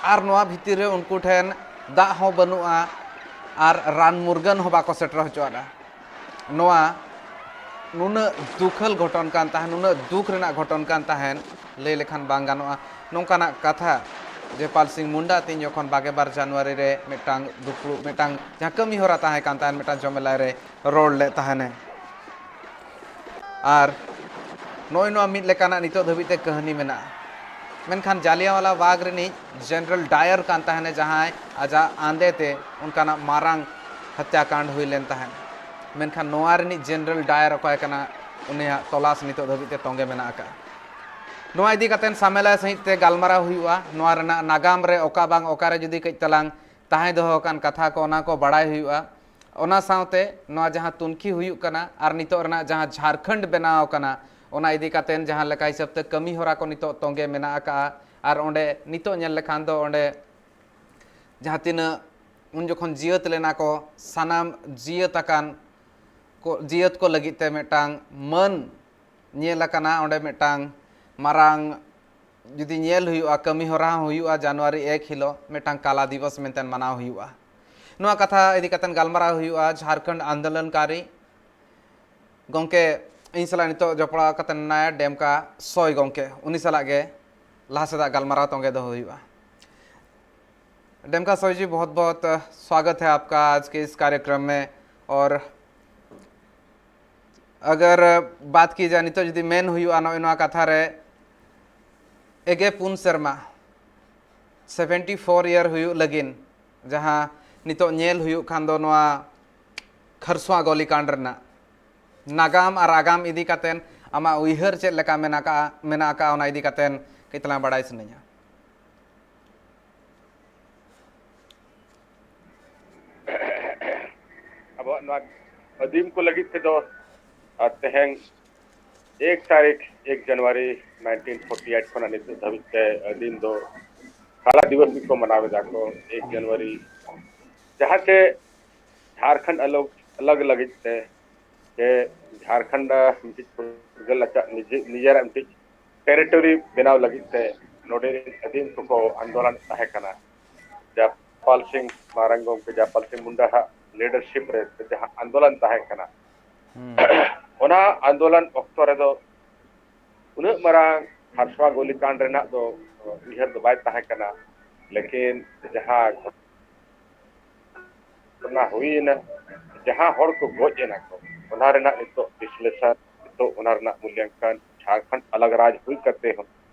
ᱟᱨ ᱱᱚᱣᱟ ᱵᱷᱤᱛᱤᱨ ᱨᱮ ᱩᱱᱠᱩ ᱴᱷᱮᱱ ᱫᱟᱜ ᱦᱚᱸ ᱵᱟᱹᱱᱩᱜᱼᱟ, ᱟᱨ ᱨᱟᱱ ᱢᱩᱨᱜᱟᱹᱱ ᱦᱚᱸ ᱵᱟᱠᱚ ᱥᱮᱴᱮᱨ ᱦᱚᱪᱚᱣᱟᱜᱼᱟ᱾ ᱱᱚᱣᱟ ᱱᱩᱱᱟᱹᱜ ᱫᱩᱠᱷᱟᱹᱞ ᱜᱷᱚᱴᱚᱱ ᱠᱟᱱ ᱛᱟᱦᱮᱸᱫ, ᱱᱩᱱᱟᱹᱜ ᱫᱩᱠ ᱨᱮᱱᱟᱜ ᱜᱷᱚᱴᱚᱱ ᱠᱟᱱ ᱛᱟᱦᱮᱸᱫ, ᱞᱟᱹᱭ ᱞᱮᱠᱷᱟᱱ ᱵᱟᱝ ᱜᱟᱱᱚᱜᱼᱟ᱾ ᱱᱚᱝᱠᱟᱱᱟᱜ ᱠᱟᱛᱷᱟ ᱡᱮ ᱯᱟᱞ ᱥᱤᱝ ᱢᱩᱱᱰᱟ ᱛᱤᱧ ᱡᱚᱠᱷᱚᱱ ᱵᱟᱜᱮ ᱵᱟᱨ ᱡᱟᱱᱩᱣᱟᱨᱤ ᱨᱮ ᱢᱤᱫᱴᱟᱝ ᱫᱩᱯᱲᱩᱵ, ᱢᱤᱫᱴᱟᱝ ᱡᱟᱦᱟᱸ ᱠᱟᱹᱢᱤ ᱦᱚᱨᱟ ᱛᱟᱦᱮᱸ ᱠᱟᱱ ᱛᱟᱦᱮᱸᱫ, ᱢᱤᱫᱴᱟᱝ ᱡᱚᱢᱮᱞᱟᱭ ᱨᱮ ᱨᱚᱲ ᱞᱮᱫ ᱛᱟᱦᱮᱱᱮ᱾ ᱟᱨ ᱱᱚᱜᱼᱚᱭ ᱱᱚᱣᱟ ᱢᱤᱫ ᱞᱮᱠᱟᱱᱟᱜ ᱱᱤᱛᱚᱜ ᱫᱷᱟᱹᱵᱤᱡ ᱛᱮ ᱠᱟᱹᱦᱱᱤ ᱢᱮᱱᱟᱜᱼᱟ᱾ ᱢᱮᱱᱠᱷᱟᱱ ᱡᱟᱞᱤᱭᱟᱱᱣᱟᱞᱟ ᱵᱟᱜᱽ ᱨᱤᱱᱤᱡ ᱡᱮᱱᱟᱨᱮᱞ ᱰᱟᱭᱟᱨ ᱠᱟᱱ ᱛᱟᱦᱮᱱᱮ, ᱡᱟᱦᱟᱸᱭ ᱟᱡᱟᱜ ᱟᱸᱫᱮ ᱛᱮ ᱚᱱᱠᱟᱱᱟᱜ ᱢᱟᱨᱟᱝ ᱦᱚᱛᱭᱟᱠᱟᱱᱰ ᱦᱩᱭ ᱞᱮᱱ ᱛᱟᱦᱮᱸᱫ᱾ ᱢᱮᱱᱠᱷᱟᱱ ᱱᱚᱣᱟ ᱨᱤᱱᱤᱡ ᱡᱮᱱᱟᱨᱮᱞ ᱰᱟᱭᱟᱨ ᱚᱠᱚᱭ ᱠᱟᱱᱟ, ᱩᱱᱤᱭᱟᱜ ᱛᱚᱞᱟᱥ ᱱᱤᱛᱚᱜ ᱫᱷᱟᱹᱵᱤᱡ ᱛᱮ ᱛᱚᱸᱜᱮ ᱢᱮᱱᱟᱜ ᱟᱠᱟᱫᱼᱟ᱾ ᱱᱚᱣᱟ ᱤᱫᱤ ᱠᱟᱛᱮ ᱥᱟᱢᱮᱞᱟᱭ ᱥᱟᱺᱦᱤᱡ ᱛᱮ ᱜᱟᱞᱢᱟᱨᱟᱣ ᱦᱩᱭᱩᱜᱼᱟ᱾ ᱱᱚᱣᱟ ᱨᱮᱱᱟᱜ ᱱᱟᱜᱟᱢ ᱨᱮ ᱚᱠᱟ ᱵᱟᱝ ᱚᱠᱟᱨᱮ ᱡᱩᱫᱤ ᱠᱟᱹᱡ ᱛᱟᱞᱟᱝ ᱛᱟᱦᱮᱸ ᱫᱚᱦᱚ ᱟᱠᱟᱱ ᱠᱟᱛᱷᱟ ᱠᱚ, ᱚᱱᱟ ᱠᱚ ᱵᱟᱲᱟᱭ ᱦᱩᱭᱩᱜᱼᱟ᱾ ᱚᱱᱟ ᱥᱟᱶᱛᱮ ᱱᱚᱣᱟ ᱡᱟᱦᱟᱸ ᱛᱩᱱᱠᱷᱤ ᱦᱩᱭᱩᱜ ᱠᱟᱱᱟ ᱟᱨ ᱱᱤᱛᱚᱜ ᱨᱮᱱᱟᱜ ᱡᱟᱦᱟᱸ ᱡᱷᱟᱲᱠᱷᱚᱸᱰ ᱵᱮᱱᱟᱣ ᱟᱠᱟᱱᱟ, ᱚᱱᱟ ᱤᱫᱤ ᱠᱟᱛᱮ ᱡᱟᱦᱟᱸ ᱞᱮᱠᱟ ᱦᱤᱥᱟᱹᱵ ᱛᱮ ᱠᱟᱹᱢᱤ ᱦᱚᱨᱟ ᱠᱚ ᱱᱤᱛᱚᱜ ᱛᱚᱸᱜᱮ ᱢᱮᱱᱟᱜ ᱟᱠᱟᱫᱼᱟ, ᱟᱨ ᱚᱸᱰᱮ ᱱᱤᱛᱚᱜ ᱧᱮᱞ ᱞᱮᱠᱷᱟᱱ ᱫᱚ ᱚᱸᱰᱮ ᱡᱟᱦᱟᱸ ᱛᱤᱱᱟᱹᱜ ᱩᱱ ᱡᱚᱠᱷᱚᱱ ᱡᱤᱭᱟᱹᱛ ᱞᱮᱱᱟ ᱠᱚ, ᱥᱟᱱᱟᱢ ᱡᱤᱭᱟᱹᱛ ᱟᱠᱟᱱ ᱠᱚ, ᱡᱤᱭᱟᱹᱛ ᱠᱚ ᱞᱟᱹᱜᱤᱫ ᱛᱮ ᱢᱤᱫᱴᱟᱝ ᱢᱟᱹᱱ ᱧᱮᱞ ᱟᱠᱟᱱᱟ᱾ ᱚᱸᱰᱮ ᱢᱤᱫᱴᱟᱝ ᱢᱟᱨᱟᱝ ᱡᱩᱫᱤ ᱧᱮᱞ ᱦᱩᱭᱩᱜᱼᱟ, ᱠᱟᱹᱢᱤ ᱦᱚᱨᱟ ᱦᱚᱸ ᱦᱩᱭᱩᱜᱼᱟ, ᱡᱟᱱᱩᱣᱟᱨᱤ ᱮᱠ ᱦᱤᱞᱳᱜ ᱢᱤᱫᱴᱟᱝ ᱠᱟᱞᱟ ᱫᱤᱵᱚᱥ ᱢᱮᱱᱛᱮ ᱢᱟᱱᱟᱣ ᱦᱩᱭᱩᱜᱼᱟ᱾ ᱱᱚᱣᱟ ᱠᱟᱛᱷᱟ ᱤᱫᱤ ᱠᱟᱛᱮ ᱜᱟᱞᱢᱟᱨᱟᱣ ᱦᱩᱭᱩᱜᱼᱟ ᱡᱷᱟᱲᱠᱷᱚᱸᱰ ᱟᱱᱫᱳᱞᱚᱱᱠᱟᱨᱤ ᱜᱚᱢᱠᱮ, ᱤᱧ ᱥᱟᱞᱟᱜ ᱱᱤᱛᱚᱜ ᱡᱚᱯᱲᱟᱣ ᱠᱟᱛᱮ ᱢᱮᱱᱟᱭᱟ ᱰᱮᱢᱠᱟ ᱥᱚᱭ ᱜᱚᱢᱠᱮ, ᱩᱱᱤ ᱥᱟᱞᱟᱜ ᱜᱮ ᱞᱟᱦᱟ ᱥᱮᱫᱟᱜ ᱜᱟᱞᱢᱟᱨᱟᱣ ᱛᱚᱸᱜᱮ ᱫᱚᱦᱚ ᱦᱩᱭᱩᱜᱼᱟ᱾ डेमका सॉय जी, बहुत बहुत स्वागत है आपका आज के इस कार्यक्रम में। और अगर बात की जाए, ᱱᱤᱛᱚᱜ ᱡᱩᱫᱤ ᱢᱮᱱ ᱦᱩᱭᱩᱜᱼᱟ ᱱᱚᱜᱼᱚᱭ ᱱᱚᱣᱟ ᱠᱟᱛᱷᱟ ᱨᱮ, ᱮᱜᱮ ᱯᱩᱱ ᱥᱮᱨᱢᱟ, ᱥᱮᱵᱷᱮᱱᱴᱤ ᱯᱷᱳᱨ ᱤᱭᱟᱨ ᱦᱩᱭᱩᱜ ᱞᱟᱹᱜᱤᱫ, ᱡᱟᱦᱟᱸ ᱱᱤᱛᱚᱜ ᱧᱮᱞ ᱦᱩᱭᱩᱜ ᱠᱷᱟᱱ ᱫᱚ ᱱᱚᱣᱟ ᱠᱷᱟᱨᱥᱚᱣᱟ ᱜᱚᱞᱤᱠᱟᱸᱰ ᱨᱮᱱᱟᱜ ᱱᱟᱜᱟᱢ ᱟᱨ ᱟᱜᱟᱢ ᱤᱫᱤ ᱠᱟᱛᱮᱱ ᱟᱢᱟᱜ ᱩᱭᱦᱟᱹᱨ ᱪᱮᱫ ᱞᱮᱠᱟ ᱢᱮᱱᱟᱜ ᱟᱠᱟᱜᱼᱟ, ᱢᱮᱱᱟᱜ ᱟᱠᱟᱜᱼᱟ, ᱚᱱᱟ ᱤᱫᱤ ᱠᱟᱛᱮᱱ ᱠᱟᱹᱡ ᱛᱟᱞᱟᱝ ᱵᱟᱲᱟᱭ ᱥᱟᱱᱟᱧᱟ᱾ ᱟᱵᱚᱣᱟᱜ ᱱᱚᱣᱟ ᱟᱹᱫᱤᱢ ᱠᱚ ᱞᱟᱹᱜᱤᱫ ᱛᱮᱫᱚ, ᱟᱨ ᱛᱮᱦᱮᱧ ᱮᱠ ᱛᱟᱹᱨᱤᱠᱷ, ᱮᱠ ᱡᱟᱱᱩᱣᱟᱨᱤ ᱱᱟᱭᱤᱱᱴᱤᱱ ᱯᱷᱳᱨᱴᱤ ᱮᱭᱤᱴ ᱠᱷᱚᱱᱟᱜ ᱱᱤᱛᱚᱜ ᱫᱷᱟᱹᱵᱤᱡ ᱛᱮ ᱟᱹᱫᱤᱢ ᱫᱚ ᱠᱟᱞᱟ ᱫᱤᱵᱚᱥ ᱜᱮᱠᱚ ᱢᱟᱱᱟᱣ ᱮᱫᱟ ᱠᱚ, ᱮᱠ ᱡᱟᱱᱩᱣᱟᱨᱤ, ᱡᱟᱦᱟᱸ ᱪᱮ ᱡᱷᱟᱲᱠᱷᱚᱸᱰ ᱟᱞᱚ ᱟᱞᱟᱜᱽ ᱞᱟᱹᱜᱤᱫ ᱛᱮ, ᱥᱮ ᱡᱷᱟᱲᱠᱷᱚᱸᱰ ᱢᱤᱫᱴᱤᱡ ᱯᱷᱩᱨᱜᱟᱹᱞ ᱟᱪᱟᱜ ᱱᱤᱡᱮ-, ᱱᱤᱡᱮᱨᱟᱜ ᱢᱤᱫᱴᱤᱡ ᱴᱮᱨᱤᱴᱚᱨᱤ ᱵᱮᱱᱟᱣ ᱞᱟᱹᱜᱤᱫ ᱛᱮ ᱱᱚᱰᱮ ᱨᱮᱱ ᱟᱹᱫᱤᱢ ᱠᱚᱠᱚ ᱟᱱᱫᱳᱞᱚᱱ ᱛᱟᱦᱮᱸ ᱠᱟᱱᱟ᱾ ᱡᱟᱯᱟᱞ ᱥᱤᱝ ᱢᱟᱨᱟᱝ ᱜᱚᱢᱠᱮ ᱡᱟᱯᱟᱞ ᱥᱤᱝ ᱢᱩᱱᱰᱟ ᱦᱟᱜ ᱞᱤᱰᱟᱨᱥᱤᱯ ᱨᱮ ᱡᱟᱦᱟᱸ ᱟᱱᱫᱳᱞᱚᱱ ᱛᱟᱦᱮᱸ ᱠᱟᱱᱟ, ᱦᱩᱸ᱾ ᱚᱱᱟ ᱟᱱᱫᱳᱞᱚᱱ ᱚᱠᱛᱚ ᱨᱮᱫᱚ ᱩᱱᱟᱹᱜ ᱢᱟᱨᱟᱝ ᱦᱟᱨᱥᱣᱟ ᱜᱳᱞᱤᱠᱟᱱᱰ ᱨᱮᱱᱟᱜ ᱫᱚ ᱩᱭᱦᱟᱹᱨ ᱫᱚ ᱵᱟᱭ ᱛᱟᱦᱮᱸ ᱠᱟᱱᱟ᱾ ᱞᱮᱠᱤᱱ ᱡᱟᱦᱟᱸ ᱜᱷᱚᱴᱚᱱᱟ ᱦᱩᱭᱮᱱᱟ, ᱡᱟᱦᱟᱸ ᱦᱚᱲ ᱠᱚ ᱜᱚᱡ ᱮᱱᱟ ᱠᱚ, ᱚᱱᱟ ᱨᱮᱱᱟᱜ ᱱᱤᱛᱚᱜ ᱵᱤᱥᱞᱮᱥᱚᱱ, ᱱᱤᱛᱚᱜ ᱚᱱᱟ ᱨᱮᱱᱟᱜ ᱢᱩᱞᱭᱟᱝᱠᱟᱱ, ᱡᱷᱟᱲᱠᱷᱚᱸᱰ ᱟᱞᱟᱜᱽ ᱨᱟᱡᱽ ᱦᱩᱭ ᱠᱟᱛᱮ ᱦᱚᱸ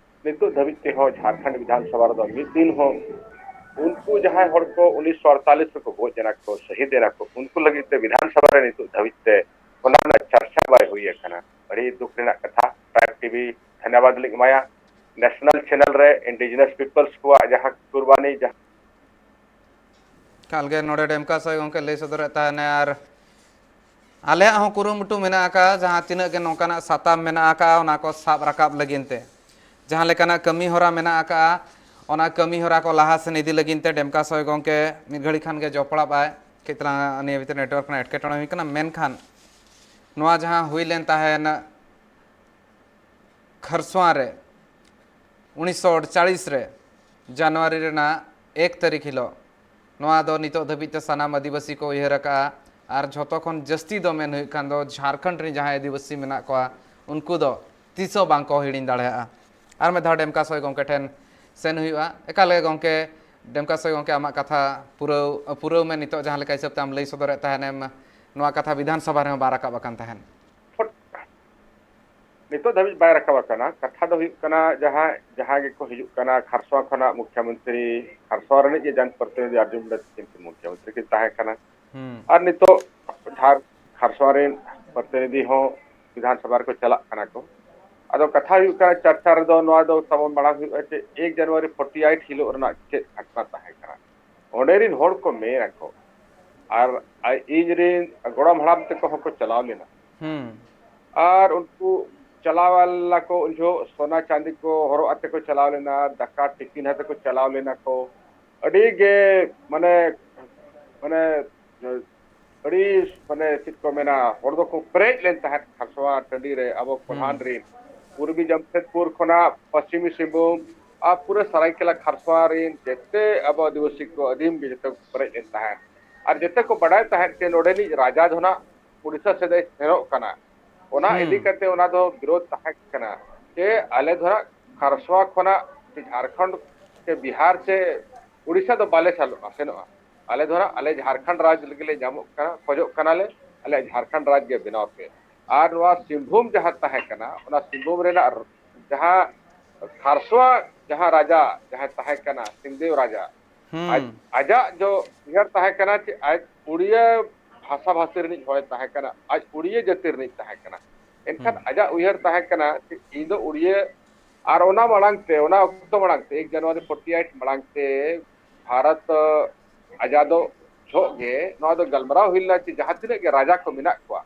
ᱱᱤᱛᱚᱜ ᱫᱷᱟᱹᱵᱤᱡ ᱛᱮᱦᱚᱸ ᱡᱷᱟᱲᱠᱷᱚᱸᱰ ᱵᱤᱫᱷᱟᱱ ᱥᱚᱵᱷᱟ ᱨᱮᱫᱚ ᱢᱤᱫ ᱫᱤᱱ ᱦᱚᱸ ᱩᱱᱠᱩ ᱡᱟᱦᱟᱸᱭ ᱦᱚᱲ ᱠᱚ ᱩᱱᱤᱥᱥᱚ ᱟᱴᱛᱟᱞᱤᱥ ᱨᱮᱠᱚ ᱜᱚᱡ ᱮᱱᱟ ᱠᱚ, ᱥᱚᱦᱤᱫ ᱮᱱᱟ ᱠᱚ, ᱩᱱᱠᱩ ᱞᱟᱹᱜᱤᱫ ᱛᱮ ᱵᱤᱫᱷᱟᱱ ᱥᱚᱵᱷᱟ ᱨᱮ ᱱᱤᱛᱚᱜ ᱫᱷᱟᱹᱵᱤᱡ ᱛᱮ ᱚᱱᱟ ᱨᱮᱱᱟᱜ ᱪᱟᱨᱪᱟ ᱵᱟᱭ ᱦᱩᱭ ᱟᱠᱟᱱᱟ᱾ ᱟᱹᱰᱤ ᱫᱩᱠ ᱨᱮᱱᱟᱜ ᱠᱟᱛᱷᱟ᱾ ᱴᱨᱟᱭᱤᱵᱽ ᱴᱤᱵᱷᱤ ᱫᱷᱚᱱᱭᱚᱵᱟᱫᱽ ᱞᱤᱧ ᱮᱢᱟᱭᱟ, ᱱᱮᱥᱱᱟᱞ ᱪᱮᱱᱮᱞ ᱨᱮ ᱤᱱᱰᱤᱡᱤᱱᱟᱥ ᱯᱤᱯᱚᱞᱥ ᱠᱚᱣᱟᱜ ᱡᱟᱦᱟᱸ ᱠᱩᱨᱵᱟᱱᱤ, ᱡᱟᱦᱟᱸ ᱮᱠᱟᱞ ᱜᱮ ᱱᱚᱰᱮ ᱰᱮᱢᱠᱟ ᱥᱚᱭ ᱜᱚᱢᱠᱮ ᱞᱟᱹᱭ ᱥᱚᱫᱚᱨᱮᱫ ᱛᱟᱦᱮᱱᱟ᱾ ᱟᱨ ᱟᱞᱮᱭᱟᱜ ᱦᱚᱸ ᱠᱩᱨᱩᱢᱩᱴᱩ ᱢᱮᱱᱟᱜ ᱟᱠᱟᱫᱼᱟ, ᱡᱟᱦᱟᱸ ᱛᱤᱱᱟᱹᱜ ᱜᱮ ᱱᱚᱝᱠᱟᱱᱟᱜ ᱥᱟᱛᱟᱢ ᱢᱮᱱᱟᱜ ᱟᱠᱟᱫᱼᱟ, ᱚᱱᱟ ᱠᱚ ᱥᱟᱵ ᱨᱟᱠᱟᱵ ᱞᱟᱹᱜᱤᱫ ᱛᱮ ᱡᱟᱦᱟᱸ ᱞᱮᱠᱟᱱᱟᱜ ᱠᱟᱹᱢᱤ ᱦᱚᱨᱟ ᱢᱮᱱᱟᱜ ᱟᱠᱟᱫᱼᱟ, ᱚᱱᱟ ᱠᱟᱹᱢᱤ ᱦᱚᱨᱟ ᱠᱚ ᱞᱟᱦᱟ ᱥᱮᱱ ᱤᱫᱤ ᱞᱟᱹᱜᱤᱫ ᱛᱮ ᱰᱮᱢᱠᱟ ᱥᱚᱭ ᱜᱚᱢᱠᱮ ᱢᱤᱫ ᱜᱷᱟᱹᱲᱤ ᱠᱷᱟᱱ ᱜᱮ ᱡᱚᱯᱲᱟᱜ ᱟᱭ᱾ ᱠᱟᱹᱡ ᱛᱟᱞᱟᱝ ᱱᱤᱭᱟᱹ ᱵᱷᱤᱛᱨᱤ ᱱᱮᱴᱣᱟᱨᱠ ᱨᱮᱱᱟᱜ ᱮᱴᱠᱮᱴᱚᱬᱮ ᱦᱩᱭ ᱠᱟᱱᱟ, ᱢᱮᱱᱠᱷᱟᱱ ᱱᱚᱣᱟ ᱡᱟᱦᱟᱸ ᱦᱩᱭ ᱞᱮᱱ ᱛᱟᱦᱮᱱ ᱠᱷᱟᱨᱥᱚᱣᱟ ᱨᱮ ᱩᱱᱤᱥᱥᱚ ᱟᱴᱪᱟᱞᱤᱥ ᱨᱮ ᱡᱟᱱᱩᱣᱟᱨᱤ ᱨᱮᱱᱟᱜ ᱮᱠ ᱛᱟᱹᱨᱤᱠᱷ ᱦᱤᱞᱳᱜ, ᱱᱚᱣᱟ ᱫᱚ ᱱᱤᱛᱚᱜ ᱫᱷᱟᱹᱵᱤᱡ ᱛᱮ ᱥᱟᱱᱟᱢ ᱟᱹᱫᱤᱵᱟᱹᱥᱤ ᱠᱚ ᱩᱭᱦᱟᱹᱨ ᱟᱠᱟᱫᱼᱟ᱾ ᱟᱨ ᱡᱷᱚᱛᱚ ᱠᱷᱚᱱ ᱡᱟᱹᱥᱛᱤ ᱫᱚ ᱢᱮᱱ ᱦᱩᱭᱩᱜ ᱠᱷᱟᱱ ᱫᱚ ᱡᱷᱟᱲᱠᱷᱚᱸᱰ ᱨᱮᱱ ᱡᱟᱦᱟᱸᱭ ᱟᱹᱫᱤᱵᱟᱹᱥᱤ ᱢᱮᱱᱟᱜ ᱠᱚᱣᱟ, ᱩᱱᱠᱩ ᱫᱚ ᱛᱤᱥ ᱦᱚᱸ ᱵᱟᱝ ᱠᱚ ᱦᱤᱲᱤᱧ ᱫᱟᱲᱮᱭᱟᱜᱼᱟ᱾ ᱟᱨ ᱢᱤᱫ ᱫᱷᱟᱣ ᱰᱮᱢᱠᱟ ᱥᱚᱭ ᱜᱚᱢᱠᱮ ᱴᱷᱮᱱ ᱥᱮᱱ ᱦᱩᱭᱩᱜᱼᱟ᱾ ᱮᱠᱟᱞ ᱜᱮ ᱜᱚᱢᱠᱮ, ᱰᱮᱢᱠᱟ ᱥᱚᱭ ᱜᱚᱢᱠᱮ, ᱟᱢᱟᱜ ᱠᱟᱛᱷᱟ ᱯᱩᱨᱟᱹᱣ, ᱯᱩᱨᱟᱹᱣ ᱢᱮ᱾ ᱱᱤᱛᱚᱜ ᱡᱟᱦᱟᱸ ᱞᱮᱠᱟ ᱦᱤᱥᱟᱹᱵ ᱛᱮ ᱟᱢ ᱞᱟᱹᱭ ᱥᱚᱫᱚᱨᱮᱫ ᱛᱟᱦᱮᱱᱮᱢ, ᱱᱚᱣᱟ ᱠᱟᱛᱷᱟ ᱵᱤᱫᱷᱟᱱ ᱥᱚᱵᱷᱟ ᱨᱮᱦᱚᱸ ᱵᱟᱝ ᱨᱟᱠᱟᱵ ᱟᱠᱟᱱ ᱛᱟᱦᱮᱸᱱ᱾ ᱱᱤᱛᱚᱜ ᱫᱷᱟᱹᱵᱤᱡ ᱵᱟᱭ ᱨᱟᱠᱟᱵ ᱟᱠᱟᱱᱟ᱾ ᱠᱟᱛᱷᱟ ᱫᱚ ᱦᱩᱭᱩᱜ ᱠᱟᱱᱟ, ᱡᱟᱦᱟᱸ, ᱡᱟᱦᱟᱸ ᱜᱮᱠᱚ ᱦᱤᱡᱩᱜ ᱠᱟᱱᱟ, ᱠᱷᱟᱨᱥᱚᱣᱟ ᱠᱷᱚᱱᱟᱜ ᱢᱩᱠᱷᱭᱚᱢᱚᱱᱛᱨᱤ, ᱠᱷᱟᱨᱥᱚᱣᱟ ᱨᱤᱱᱤᱡ ᱜᱮ ᱡᱚᱱ ᱯᱨᱚᱛᱤᱱᱤᱫᱷᱤ ᱟᱨᱡᱩᱱ ᱢᱩᱱᱰᱟ ᱛᱤᱠᱤᱱ ᱠᱚ ᱢᱩᱠᱷᱭᱚᱢᱚᱱᱛᱨᱤ ᱠᱤᱱ ᱛᱟᱦᱮᱸ ᱠᱟᱱᱟ᱾ ᱦᱩᱸ᱾ ᱟᱨ ᱱᱤᱛᱚᱜ ᱡᱷᱟᱲ-, ᱠᱷᱟᱨᱥᱚᱣᱟ ᱨᱤᱱ ᱯᱨᱚᱛᱤᱱᱤᱫᱷᱤ ᱦᱚᱸ ᱵᱤᱫᱷᱟᱱ ᱥᱚᱵᱷᱟ ᱨᱮᱠᱚ ᱪᱟᱞᱟᱜ ᱠᱟᱱᱟ ᱠᱚ᱾ ᱟᱫᱚ ᱠᱟᱛᱷᱟ ᱦᱩᱭᱩᱜ ᱠᱟᱱᱟ, ᱪᱟᱨᱪᱟ ᱨᱮᱫᱚ ᱱᱚᱣᱟ ᱫᱚ ᱛᱟᱵᱚᱱ ᱢᱟᱲᱟᱝ ᱦᱩᱭᱩᱜᱼᱟ ᱡᱮ ᱮᱠ ᱡᱟᱱᱩᱣᱟᱨᱤ ᱯᱷᱳᱨᱴᱤ ᱮᱭᱤᱴ ᱦᱤᱞᱳᱜ ᱨᱮᱱᱟᱜ ᱪᱮᱫ ᱜᱷᱚᱴᱚᱱᱟ ᱛᱟᱦᱮᱸ ᱠᱟᱱᱟ᱾ ᱚᱸᱰᱮ ᱨᱤᱱ ᱦᱚᱲ ᱠᱚ ᱢᱮᱱ ᱟᱠᱚ, ᱟᱨ ᱤᱧ ᱨᱤᱱ ᱜᱚᱲᱚᱢ ᱦᱟᱲᱟᱢ ᱛᱮᱠᱚ ᱦᱚᱸᱠᱚ ᱪᱟᱞᱟᱣ ᱞᱮᱱᱟ᱾ ᱦᱩᱸ᱾ ᱟᱨ ᱩᱱᱠᱩ ᱪᱟᱞᱟᱣ ᱞᱮᱱᱟ ᱠᱚ, ᱩᱱ ᱡᱚᱦᱚᱜ ᱥᱚᱱᱟ ᱪᱟᱸᱫᱤ ᱠᱚ ᱦᱚᱨᱚᱜ ᱟᱛᱮ ᱠᱚ ᱪᱟᱞᱟᱣ ᱞᱮᱱᱟ, ᱫᱟᱠᱟ ᱴᱤᱯᱷᱤᱱ ᱟᱛᱮ ᱠᱚ ᱪᱟᱞᱟᱣ ᱞᱮᱱᱟ ᱠᱚ᱾ ᱟᱹᱰᱤ ᱜᱮ ᱢᱟᱱᱮ, ᱢᱟᱱᱮ ᱟᱹᱰᱤ ᱢᱟᱱᱮ ᱪᱮᱫ ᱠᱚ ᱢᱮᱱᱟ, ᱦᱚᱲ ᱫᱚᱠᱚ ᱯᱮᱨᱮᱡ ᱞᱮᱱ ᱛᱟᱦᱮᱸᱫ ᱠᱷᱟᱨᱥᱚᱣᱟ ᱴᱟᱺᱰᱤ ᱨᱮ᱾ ᱟᱵᱚ ᱯᱨᱚᱫᱷᱟᱱ ᱦᱩᱸ᱾ ᱨᱤᱱ ᱯᱩᱨᱵᱤ ᱡᱟᱢᱥᱮᱫᱽᱯᱩᱨ ᱠᱷᱚᱱᱟᱜ ᱯᱚᱥᱪᱤᱢᱤ ᱥᱤᱝᱵᱷᱩᱢ ᱟᱨ ᱯᱩᱨᱟᱹ ᱥᱟᱨᱟᱭᱠᱮᱞᱟ ᱠᱷᱟᱨᱥᱚᱣᱟ ᱨᱤᱱ ᱡᱮᱛᱮ ᱟᱵᱚ ᱟᱹᱫᱤᱵᱟᱹᱥᱤ ᱠᱚ ᱟᱹᱫᱤᱢ ᱜᱮ ᱡᱚᱛᱚ ᱠᱚ ᱯᱮᱨᱮᱡ ᱞᱮᱱ ᱛᱟᱦᱮᱸᱫ᱾ ᱟᱨ ᱡᱮᱛᱮ ᱠᱚ ᱵᱟᱰᱟᱭ ᱛᱟᱦᱮᱸᱫ ᱡᱮ ᱱᱚᱰᱮᱱᱤᱡ ᱨᱟᱡᱟ ᱫᱚ ᱱᱟᱜ ᱩᱲᱤᱥᱥᱟ ᱥᱮᱫ ᱮ ᱥᱮᱱᱚᱜ ᱠᱟᱱᱟ᱾ ᱚᱱᱟ ᱦᱩᱸ᱾ ᱤᱫᱤ ᱠᱟᱛᱮ ᱚᱱᱟ ᱫᱚ ᱵᱤᱨᱳᱫᱷ ᱛᱟᱦᱮᱸ ᱠᱟᱱᱟ ᱡᱮ ᱟᱞᱮ ᱫᱚ ᱦᱟᱸᱜ ᱠᱷᱟᱨᱥᱚᱣᱟ ᱠᱷᱚᱱᱟᱜ ᱡᱷᱟᱲᱠᱷᱚᱸᱰ ᱥᱮ ᱵᱤᱦᱟᱨ ᱥᱮ ᱩᱲᱤᱥᱥᱟ ᱫᱚ ᱵᱟᱞᱮ ᱥᱮᱱᱚᱜᱼᱟ, ᱥᱮᱱᱚᱜᱼᱟ᱾ ᱟᱞᱮ ᱫᱚ ᱦᱟᱸᱜ ᱟᱞᱮ ᱡᱷᱟᱲᱠᱷᱚᱸᱰ ᱨᱟᱡᱽ ᱞᱟᱹᱜᱤᱫ ᱞᱮ ᱧᱟᱢᱚᱜ ᱠᱟᱱᱟ, ᱠᱷᱚᱡᱚᱜ ᱠᱟᱱᱟᱞᱮ, ᱟᱞᱮᱭᱟᱜ ᱡᱷᱟᱲᱠᱷᱚᱸᱰ ᱨᱟᱡᱽ ᱜᱮ ᱵᱮᱱᱟᱣ ᱯᱮ᱾ ᱟᱨ ᱱᱚᱣᱟ ᱥᱤᱝᱵᱷᱩᱢ ᱡᱟᱦᱟᱸ ᱛᱟᱦᱮᱸ ᱠᱟᱱᱟ, ᱚᱱᱟ ᱥᱤᱝᱵᱷᱩᱢ ᱨᱮᱱᱟᱜ ᱡᱟᱦᱟᱸ ᱠᱷᱟᱨᱥᱚᱣᱟ ᱡᱟᱦᱟᱸ ᱨᱟᱡᱟ ᱡᱟᱦᱟᱸᱭ ᱛᱟᱦᱮᱸ ᱠᱟᱱᱟ, ᱥᱤᱝᱫᱮᱣ ᱨᱟᱡᱟ, ᱟᱡ, ᱦᱩᱸ᱾ ᱟᱡᱟᱜ ᱡᱚ ᱩᱭᱦᱟᱹᱨ ᱛᱟᱦᱮᱸ ᱠᱟᱱᱟ ᱪᱮ ᱟᱡ ᱩᱲᱤᱭᱟᱹ ᱵᱷᱟᱥᱟ ᱵᱷᱟᱥᱤ ᱨᱤᱱᱤᱡ ᱦᱚᱲᱮ ᱛᱟᱦᱮᱸ ᱠᱟᱱᱟ, ᱟᱡ ᱩᱲᱤᱭᱟᱹ ᱡᱟᱹᱛᱤ ᱨᱤᱱᱤᱡ ᱛᱟᱦᱮᱸ ᱠᱟᱱᱟ᱾ ᱮᱱᱠᱷᱟᱱ ᱦᱩᱸ᱾ ᱟᱡᱟᱜ ᱩᱭᱦᱟᱹᱨ ᱛᱟᱦᱮᱸ ᱠᱟᱱᱟ ᱡᱮ ᱤᱧ ᱫᱚ ᱩᱲᱤᱭᱟᱹ, ᱟᱨ ᱚᱱᱟ ᱢᱟᱲᱟᱝ ᱛᱮ, ᱚᱱᱟ ᱚᱠᱛᱚ ᱢᱟᱲᱟᱝ ᱛᱮ, ᱮᱠ ᱡᱟᱱᱩᱣᱟᱨᱤ ᱯᱷᱳᱨᱴᱤ ᱮᱭᱤᱴ ᱢᱟᱲᱟᱝ ᱛᱮ ᱵᱷᱟᱨᱚᱛ ᱟᱡᱟᱫᱚᱜ ᱡᱚᱦᱚᱜ ᱜᱮ ᱱᱚᱣᱟ ᱫᱚ ᱜᱟᱞᱢᱟᱨᱟᱣ ᱦᱩᱭ ᱞᱮᱱᱟ ᱡᱮ ᱡᱟᱦᱟᱸ ᱛᱤᱱᱟᱹᱜ ᱜᱮ ᱨᱟᱡᱟ ᱠᱚ ᱢᱮᱱᱟᱜ ᱠᱚᱣᱟ,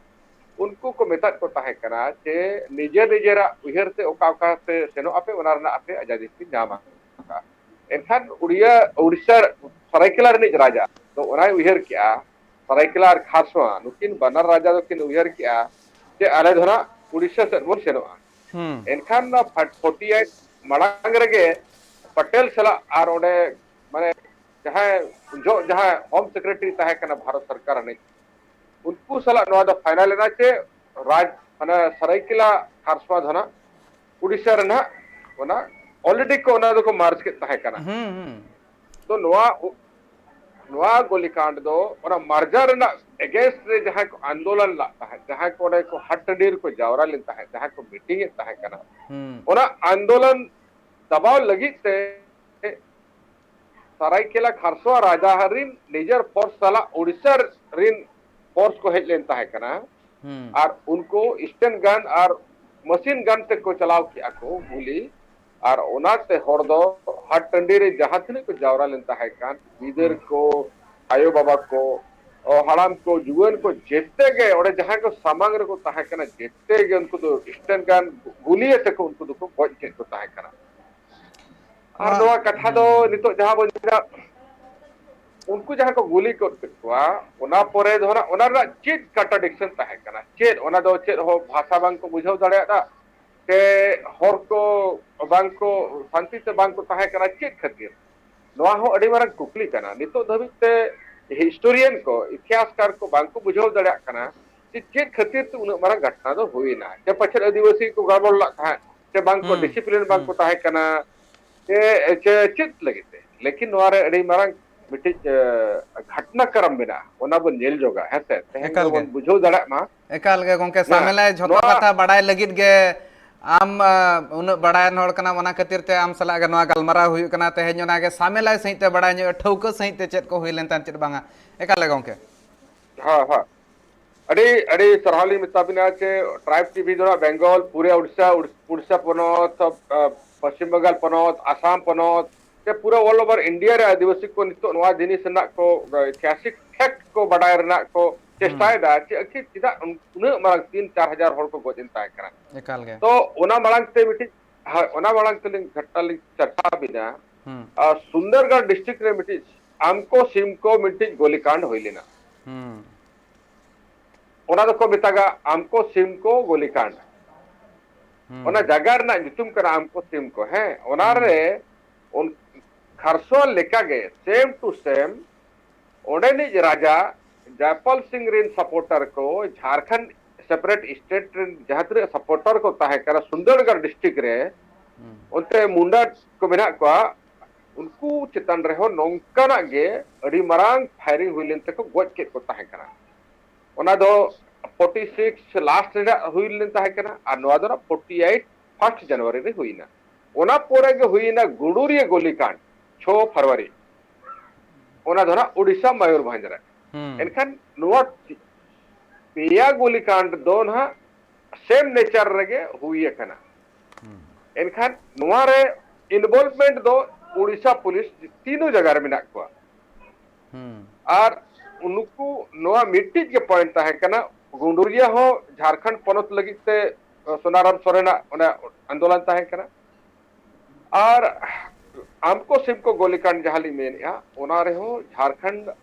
ᱩᱱᱠᱩ ᱠᱚ ᱢᱮᱛᱟᱫ ᱠᱚ ᱛᱟᱦᱮᱸ ᱠᱟᱱᱟ ᱡᱮ ᱱᱤᱡᱮᱨ ᱱᱤᱡᱮᱨᱟᱜ ᱩᱭᱦᱟᱹᱨ ᱛᱮ ᱚᱠᱟ ᱚᱠᱟ ᱛᱮ ᱥᱮᱱᱚᱜ ᱟᱯᱮ, ᱚᱱᱟ ᱨᱮᱱᱟᱜ ᱟᱯᱮ ᱟᱡᱟᱫᱤ ᱯᱮ ᱧᱟᱢᱟ᱾ ᱮᱱᱠᱷᱟᱱ ᱩᱲᱤᱭᱟ, ᱩᱲᱤᱥᱥᱟ, ᱥᱟᱨᱟᱭᱠᱮᱞᱟ ᱨᱤᱱᱤᱡ ᱨᱟᱡᱟ ᱫᱚ ᱚᱱᱟᱭ ᱩᱭᱦᱟᱹᱨ ᱠᱮᱜᱼᱟ, ᱥᱟᱨᱟᱭᱠᱮᱞᱟ ᱟᱨ ᱠᱷᱟᱨᱥᱚᱣᱟ ᱱᱩᱠᱤᱱ ᱵᱟᱱᱟᱨ ᱨᱟᱡᱟ ᱫᱚᱠᱤᱱ ᱩᱭᱦᱟᱹᱨ ᱠᱮᱜᱼᱟ ᱡᱮ ᱟᱞᱮ ᱫᱚ ᱱᱟᱜ ᱩᱲᱤᱥᱥᱟ ᱥᱮᱫ ᱵᱚᱱ ᱥᱮᱱᱚᱜᱼᱟ᱾ ᱦᱩᱸ᱾ ᱮᱱᱠᱷᱟᱱ ᱱᱚᱣᱟ ᱯᱷᱟᱴ-, ᱯᱷᱳᱨᱴᱤ ᱮᱭᱤᱴ ᱢᱟᱲᱟᱝ ᱨᱮᱜᱮ ᱯᱟᱴᱮᱞ ᱥᱟᱞᱟᱜ ᱟᱨ ᱚᱸᱰᱮ ᱢᱟᱱᱮ ᱡᱟᱦᱟᱸᱭ ᱩᱱ ᱡᱚᱦᱚᱜ ᱡᱟᱦᱟᱸᱭ ᱦᱳᱢ ᱥᱮᱠᱨᱮᱴᱟᱨᱤ ᱛᱟᱦᱮᱸ ᱠᱟᱱᱟ ᱵᱷᱟᱨᱚᱛ ᱥᱚᱨᱠᱟᱨ ᱨᱤᱱᱤᱡ, ᱩᱱᱠᱩ ᱥᱟᱞᱟᱜ ᱱᱚᱣᱟ ᱫᱚ ᱯᱷᱟᱭᱱᱟᱞ ᱮᱱᱟ ᱡᱮ ᱨᱟᱡᱽ, ᱢᱟᱱᱮ ᱥᱟᱨᱟᱭᱠᱮᱞᱟ ᱠᱷᱟᱨᱥᱚᱣᱟ ᱫᱚ ᱱᱟᱜ ᱩᱲᱤᱥᱥᱟ ᱨᱮ ᱱᱟᱜ ᱚᱱᱟ already ᱠᱚ ᱚᱱᱟ ᱫᱚᱠᱚ ᱢᱟᱨᱡᱽ ᱠᱮᱫ ᱛᱟᱦᱮᱸ ᱠᱟᱱᱟ᱾ ᱦᱩᱸ, ᱦᱩᱸ᱾ ᱛᱚ ᱱᱚᱣᱟ ᱩ-, ᱱᱚᱣᱟ ᱜᱚᱞᱤᱠᱟᱱᱰ ᱫᱚ ᱚᱱᱟ ᱢᱟᱨᱡᱟᱨ ᱨᱮᱱᱟᱜ against ᱨᱮ ᱡᱟᱦᱟᱸᱭ ᱠᱚ ᱟᱱᱫᱳᱞᱚᱱ ᱞᱟᱜ ᱛᱟᱦᱮᱸᱫ, ᱡᱟᱦᱟᱸᱭ ᱠᱚ ᱚᱸᱰᱮ ᱠᱚ ᱦᱟᱴ ᱴᱟᱺᱰᱤ ᱨᱮᱠᱚ ᱡᱟᱣᱨᱟ ᱞᱮᱱ ᱛᱟᱦᱮᱸᱫ, ᱡᱟᱦᱟᱸᱭ ᱠᱚ ᱢᱤᱴᱤᱝ ᱮᱫ ᱛᱟᱦᱮᱸ ᱠᱟᱱᱟ, ᱦᱩᱸ᱾ ᱚᱱᱟ ᱟᱱᱫᱳᱞᱚᱱ ᱫᱟᱵᱟᱣ ᱞᱟᱹᱜᱤᱫ ᱛᱮ ᱥᱟᱨᱟᱭᱠᱮᱞᱟ ᱠᱷᱟᱨᱥᱚᱣᱟ ᱨᱟᱡᱟ ᱨᱤᱱ ᱱᱤᱡᱮᱨ ᱯᱷᱳᱨᱥ ᱥᱟᱞᱟᱜ ᱩᱲᱤᱥᱥᱟ ᱨᱤᱱ ᱯᱷᱳᱨᱥ ᱠᱚ ᱦᱮᱡ ᱞᱮᱱ ᱛᱟᱦᱮᱸ ᱠᱟᱱᱟ᱾ ᱦᱩᱸ᱾ ᱟᱨ ᱩᱱᱠᱩ ᱥᱴᱮᱱ ᱜᱟᱱ ᱟᱨ ᱢᱮᱥᱤᱱ ᱜᱟᱱ ᱛᱮᱠᱚ ᱪᱟᱞᱟᱣ ᱠᱮᱜᱼᱟ ᱠᱚ ᱜᱩᱞᱤ, ᱟᱨ ᱚᱱᱟᱛᱮ ᱦᱚᱲ ᱫᱚ ᱦᱟᱴ ᱴᱟᱺᱰᱤ ᱨᱮ ᱡᱟᱦᱟᱸ ᱛᱤᱱᱟᱹᱜ ᱠᱚ ᱡᱟᱣᱨᱟ ᱞᱮᱱ ᱛᱟᱦᱮᱸ ᱠᱟᱱ, ᱜᱤᱫᱟᱹᱨ ᱦᱩᱸ᱾ ᱠᱚ, ᱟᱭᱳ ᱵᱟᱵᱟ ᱠᱚ, ᱚ, ᱦᱟᱲᱟᱢ ᱠᱚ, ᱡᱩᱣᱟᱹᱱ ᱠᱚ, ᱡᱮᱛᱮ ᱜᱮ ᱚᱸᱰᱮ ᱡᱟᱦᱟᱸᱭ ᱠᱚ ᱥᱟᱢᱟᱝ ᱨᱮᱠᱚ ᱛᱟᱦᱮᱸ ᱠᱟᱱᱟ, ᱡᱮᱛᱮ ᱜᱮ ᱩᱱᱠᱩ ᱫᱚ ᱥᱴᱮᱱ ᱜᱟᱱ ᱜᱩᱞᱤ ᱟᱛᱮ ᱠᱚ ᱩᱱᱠᱩ ᱫᱚᱠᱚ ᱜᱚᱡ ᱠᱮᱫ ᱠᱚ ᱛᱟᱦᱮᱸ ᱠᱟᱱᱟ᱾ ᱟᱨ ᱟᱨ, ᱱᱚᱣᱟ ᱠᱟᱛᱷᱟ ᱫᱚ ᱦᱩᱸ᱾ ᱱᱤᱛᱚᱜ ᱡᱟᱦᱟᱸ ᱵᱚᱱ ᱧᱮᱞᱟ, ᱩᱱᱠᱩ ᱡᱟᱦᱟᱸ ᱠᱚ ᱜᱩᱞᱤ ᱜᱚᱫ ᱠᱮᱫ ᱠᱚᱣᱟ, ᱚᱱᱟ ᱯᱚᱨᱮ ᱫᱚ ᱱᱟᱜ ᱚᱱᱟ ᱨᱮᱱᱟᱜ ᱪᱮᱫ ᱠᱚᱱᱴᱨᱟᱰᱤᱠᱥᱚᱱ ᱛᱟᱦᱮᱸ ᱠᱟᱱᱟ? ᱪᱮᱫ ᱚᱱᱟ ᱫᱚ ᱪᱮᱫ ᱦᱚᱸ ᱵᱷᱟᱥᱟ ᱵᱟᱝ ᱠᱚ ᱵᱩᱡᱷᱟᱹᱣ ᱫᱟᱲᱮᱭᱟᱫᱟ, ᱥᱮ ᱦᱚᱲ ᱠᱚ ᱵᱟᱝ ᱠᱚ ᱥᱟᱱᱛᱤ ᱛᱮ ᱵᱟᱝ ᱠᱚ ᱛᱟᱦᱮᱸ ᱠᱟᱱᱟ? ᱪᱮᱫ ᱠᱷᱟᱹᱛᱤᱨ? ᱱᱚᱣᱟ ᱦᱚᱸ ᱟᱹᱰᱤ ᱢᱟᱨᱟᱝ ᱠᱩᱠᱞᱤ ᱠᱟᱱᱟ᱾ ᱱᱤᱛᱚᱜ ᱫᱷᱟᱹᱵᱤᱡ ᱛᱮ ᱦᱤᱥᱴᱳᱨᱤᱭᱟᱱ ᱠᱚ, ᱤᱛᱤᱦᱟᱥᱠᱟᱨ ᱠᱚ ᱵᱟᱝ ᱠᱚ ᱵᱩᱡᱷᱟᱹᱣ ᱫᱟᱲᱮᱭᱟᱜ ᱠᱟᱱᱟ ᱡᱮ ᱪᱮᱫ ᱠᱷᱟᱹᱛᱤᱨ ᱛᱮ ᱩᱱᱟᱹᱜ ᱢᱟᱨᱟᱝ ᱜᱷᱚᱴᱱᱟ ᱫᱚ ᱦᱩᱭᱱᱟ, ᱪᱮ ᱯᱟᱪᱮᱫ ᱟᱹᱫᱤᱵᱟᱹᱥᱤ ᱠᱚ ᱜᱟᱲᱵᱚᱲ ᱞᱟᱜ ᱛᱟᱦᱮᱸᱫ, ᱪᱮ ᱵᱟᱝ ᱠᱚ ᱦᱩᱸ, ᱰᱤᱥᱤᱯᱞᱤᱱ ᱵᱟᱝ ᱦᱩᱸ᱾ ᱠᱚ ᱛᱟᱦᱮᱸ ᱠᱟᱱᱟ, ᱪᱮ ᱪᱮ ᱪᱮᱫ ᱞᱟᱹᱜᱤᱫ ᱛᱮ? ᱞᱮᱠᱤᱱ ᱱᱚᱣᱟ ᱨᱮ ᱟᱹᱰᱤ ᱢᱟᱨᱟᱝ ᱢᱤᱫᱴᱤᱡ ᱜᱷᱚᱴᱱᱟ ᱠᱨᱚᱢ ᱢᱮᱱᱟᱜᱼᱟ, ᱚᱱᱟ ᱵᱚᱱ ᱧᱮᱞ ᱡᱚᱜᱟ, ᱦᱮᱸ ᱥᱮ? ᱛᱮᱦᱮᱧ ᱮᱠᱟᱞ ᱜᱮ᱾ ᱫᱚᱵᱚᱱ ᱵᱩᱡᱷᱟᱹᱣ ᱫᱟᱲᱮᱭᱟᱜ ᱢᱟ᱾ ᱮᱠᱟᱞ ᱜᱮ ᱜᱚᱢᱠᱮ, ᱦᱮᱸ, ᱥᱟᱢᱮᱞᱟᱭ ᱡᱷᱚᱛᱚ ᱱᱚᱣᱟ ᱠᱟᱛᱷᱟ ᱵᱟᱲᱟᱭ ᱞᱟᱹᱜᱤᱫ ᱜᱮ ᱟᱢ ᱩᱱᱟᱹᱜ ᱵᱟᱲᱟᱭᱟᱱ ᱦᱚᱲ ᱠᱟᱱᱟᱢ, ᱚᱱᱟ ᱠᱷᱟᱹᱛᱤᱨ ᱛᱮ ᱟᱢ ᱥᱟᱞᱟᱜ ᱜᱮ ᱱᱚᱣᱟ ᱜᱟᱞᱢᱟᱨᱟᱣ ᱦᱩᱭᱩᱜ ᱠᱟᱱᱟ ᱛᱮᱦᱮᱧ᱾ ᱚᱱᱟᱜᱮ ᱥᱟᱢᱮᱞᱟᱭ ᱥᱟᱺᱦᱤᱡ ᱛᱮ ᱵᱟᱲᱟᱭ ᱧᱚᱜ, ᱴᱷᱟᱹᱣᱠᱟᱹ ᱥᱟᱺᱦᱤᱡ ᱛᱮ ᱪᱮᱫ ᱠᱚ ᱦᱩᱭ ᱞᱮᱱ ᱛᱟᱦᱮᱸᱫ, ᱪᱮᱫ ᱵᱟᱝᱟ᱾ ᱮᱠᱟᱞ ᱜᱮ ᱜᱚᱢᱠᱮ᱾ ᱦᱮᱸ, ᱦᱮᱸ᱾ ᱟᱹᱰᱤ, ᱟᱹᱰᱤ ᱥᱟᱨᱦᱟᱣ ᱞᱤᱧ ᱢᱮᱛᱟ ᱵᱤᱱᱟ ᱡᱮ ᱴᱨᱟᱭᱤᱵᱽ ᱴᱤᱵᱷᱤ ᱫᱚ ᱱᱟᱜ ᱵᱮᱝᱜᱚᱞ, ᱯᱩᱨᱟᱹ ᱩᱲᱤᱥᱥᱟ, ᱩᱲᱤᱥᱥᱟ ᱯᱚᱱᱚᱛ, ᱯᱚᱥᱪᱤᱢ ᱵᱟᱝᱜᱟᱞ ᱯᱚᱱᱚᱛ, ᱟᱥᱟᱢ ᱯᱚᱱᱚᱛ, ᱥᱮ ᱯᱩᱨᱟᱹ all over India ᱨᱮ ᱟᱹᱫᱤᱵᱟᱹᱥᱤ ᱠᱚ ᱱᱤᱛᱚᱜ ᱱᱚᱣᱟ ᱡᱤᱱᱤᱥ ᱨᱮᱱᱟᱜ ᱠᱚ, ᱟᱸ, ᱮᱛᱤᱦᱟᱥᱤᱠ ᱯᱷᱮᱠᱴ ᱠᱚ ᱵᱟᱰᱟᱭ ᱨᱮᱱᱟᱜ ᱠᱚ ᱦᱩᱸ᱾ ᱪᱮᱥᱴᱟᱭᱮᱫᱟ ᱡᱮ ᱟᱹᱠᱷᱤᱨ ᱪᱮᱫᱟᱜ ᱩᱱ-, ᱩᱱᱟᱹᱜ ᱢᱟᱨᱟᱝ ᱛᱤᱱ ᱪᱟᱨ ᱦᱟᱡᱟᱨ ᱦᱚᱲ ᱠᱚ ᱜᱚᱡ ᱮᱱ ᱛᱟᱦᱮᱸ ᱠᱟᱱᱟ᱾ ᱮᱠᱟᱞ ᱜᱮ᱾ ᱛᱚ ᱚᱱᱟ ᱢᱟᱲᱟᱝ ᱛᱮ ᱢᱤᱫᱴᱤᱡ, ᱦᱳᱭ, ᱚᱱᱟ ᱢᱟᱲᱟᱝ ᱛᱮᱞᱤᱧ ᱜᱷᱚᱴᱱᱟ ᱞᱤᱧ ᱪᱟᱨᱪᱟ ᱵᱤᱱᱟ᱾ ᱦᱩᱸ᱾ ᱟᱨ ᱥᱩᱱᱫᱚᱨᱜᱚᱲ ᱰᱤᱥᱴᱨᱤᱠᱴ ᱨᱮ ᱢᱤᱫᱴᱤᱡ ᱟᱢᱠᱳ ᱥᱤᱢᱠᱳ ᱢᱤᱫᱴᱤᱡ ᱜᱳᱞᱤ ᱠᱟᱱᱰ ᱦᱩᱭ ᱞᱮᱱᱟ᱾ ᱦᱩᱸ᱾ ᱚᱱᱟ ᱫᱚᱠᱚ ᱢᱮᱛᱟᱜᱟ ᱟᱢᱠᱳ ᱥᱤᱢᱠᱳ ᱜᱳᱞᱤ ᱠᱟᱱᱰ᱾ ᱦᱩᱸ᱾ ᱚᱱᱟ ᱡᱟᱭᱜᱟ ᱨᱮᱱᱟᱜ ᱧᱩᱛᱩᱢ ᱠᱟᱱᱟ ᱟᱢᱠᱳ ᱥᱤᱢᱠᱳ᱾ ᱦᱮᱸ, ᱚᱱᱟ ᱦᱩᱸ᱾ ᱨᱮ ᱩᱱ-, ᱠᱷᱟᱨᱥᱚᱣᱟ ᱞᱮᱠᱟᱜᱮ ᱥᱮᱢ ᱴᱩ ᱥᱮᱢ ᱚᱸᱰᱮᱱᱤᱡ ᱨᱟᱡᱟ ᱡᱟᱭᱯᱟᱞ ᱥᱤᱝ ᱨᱮᱱ ᱥᱟᱯᱳᱨᱴᱟᱨ ᱠᱚ, ᱡᱷᱟᱲᱠᱷᱚᱸᱰ ᱥᱮᱯᱟᱨᱮᱴ ᱥᱴᱮᱴ ᱨᱮᱱ ᱡᱟᱦᱟᱸ ᱛᱤᱱᱟᱹᱜ ᱥᱟᱯᱳᱨᱴᱟᱨ ᱠᱚ ᱛᱟᱦᱮᱸ ᱠᱟᱱᱟ ᱥᱩᱱᱫᱚᱨᱜᱚᱲ ᱰᱤᱥᱴᱨᱤᱠᱴ ᱨᱮ, ᱦᱩᱸ᱾ ᱚᱱᱛᱮ ᱢᱩᱱᱰᱟ ᱠᱚ ᱢᱮᱱᱟᱜ ᱠᱚᱣᱟ, ᱩᱱᱠᱩ ᱪᱮᱛᱟᱱ ᱨᱮᱦᱚᱸ ᱱᱚᱝᱠᱟᱱᱟᱜ ᱜᱮ ᱟᱹᱰᱤ ᱢᱟᱨᱟᱝ ᱯᱷᱟᱭᱨᱤᱝ ᱦᱩᱭ ᱞᱮᱱ ᱛᱮᱠᱚ ᱜᱚᱡ ᱠᱮᱫ ᱠᱚ ᱛᱟᱦᱮᱸ ᱠᱟᱱᱟ᱾ ᱚᱱᱟ ᱫᱚ ᱯᱷᱳᱨᱴᱤ ᱥᱤᱠᱥ ᱞᱟᱥᱴ ᱨᱮᱱᱟᱜ ᱦᱩᱭ ᱞᱮᱱ ᱛᱟᱦᱮᱸ ᱠᱟᱱᱟ, ᱟᱨ ᱱᱚᱣᱟ ᱫᱚ ᱯᱷᱳᱨᱴᱤ ᱮᱭᱤᱴ ᱯᱷᱟᱥᱴ ᱡᱟᱱᱩᱣᱟᱨᱤ ᱨᱮ ᱦᱩᱭᱱᱟ᱾ ᱚᱱᱟ ᱯᱚᱨᱮ ᱜᱮ ᱦᱩᱭᱱᱟ ᱜᱩᱰᱩᱨᱤᱭᱟᱹ ᱜᱳᱞᱤ ᱠᱟᱱᱰ, ᱪᱷᱚ ᱯᱷᱮᱵᱽᱨᱩᱣᱟᱨᱤ᱾ ᱚᱱᱟ ᱫᱚ ᱱᱟᱜ ᱩᱰᱤᱥᱟ ᱢᱚᱭᱩᱨᱵᱷᱚᱸᱡᱽ ᱨᱮ᱾ ᱦᱩᱸ᱾ ᱮᱱᱠᱷᱟᱱ ᱱᱚᱣᱟ ᱯᱮᱭᱟ ᱜᱳᱞᱤ ᱠᱟᱱᱰ ᱫᱚ ᱱᱟᱦᱟᱜ ᱥᱮᱢ ᱱᱮᱪᱟᱨ ᱨᱮᱜᱮ ᱦᱩᱭ ᱟᱠᱟᱱᱟ᱾ ᱦᱩᱸ᱾ ᱮᱱᱠᱷᱟᱱ ᱱᱚᱣᱟ ᱨᱮ ᱤᱱᱵᱚᱞᱵᱷᱢᱮᱱᱴ ᱫᱚ ᱩᱲᱤᱥᱥᱟ ᱯᱩᱞᱤᱥ ᱛᱤᱱᱚ ᱡᱟᱭᱜᱟ ᱨᱮ ᱢᱮᱱᱟᱜ ᱠᱚᱣᱟ᱾ ᱦᱩᱸ᱾ ᱟᱨ ᱱᱩᱠᱩ ᱱᱚᱣᱟ ᱢᱤᱫᱴᱤᱡ ᱜᱮ ᱯᱚᱭᱮᱱᱴ ᱛᱟᱦᱮᱸ ᱠᱟᱱᱟ, ᱜᱩᱰᱩᱨᱤᱭᱟ ᱦᱚᱸ ᱡᱷᱟᱲᱠᱷᱚᱸᱰ ᱯᱚᱱᱚᱛ ᱞᱟᱹᱜᱤᱫ ᱛᱮ ᱥᱳᱱᱟᱨᱟᱢ ᱥᱚᱨᱮᱱᱟᱜ ᱚᱱᱟ ᱟᱱᱫᱳᱞᱚᱱ ᱛᱟᱦᱮᱸ ᱠᱟᱱᱟ᱾ ᱟᱨ ᱟᱢᱠᱳ ᱥᱤᱢᱠᱳ ᱜᱳᱞᱤᱠᱟᱱᱰ ᱡᱟᱦᱟᱸ ᱞᱤᱧ ᱢᱮᱱᱮᱫᱼᱟ, ᱚᱱᱟ ᱨᱮᱦᱚᱸ ᱡᱷᱟᱲᱠᱷᱚᱸᱰ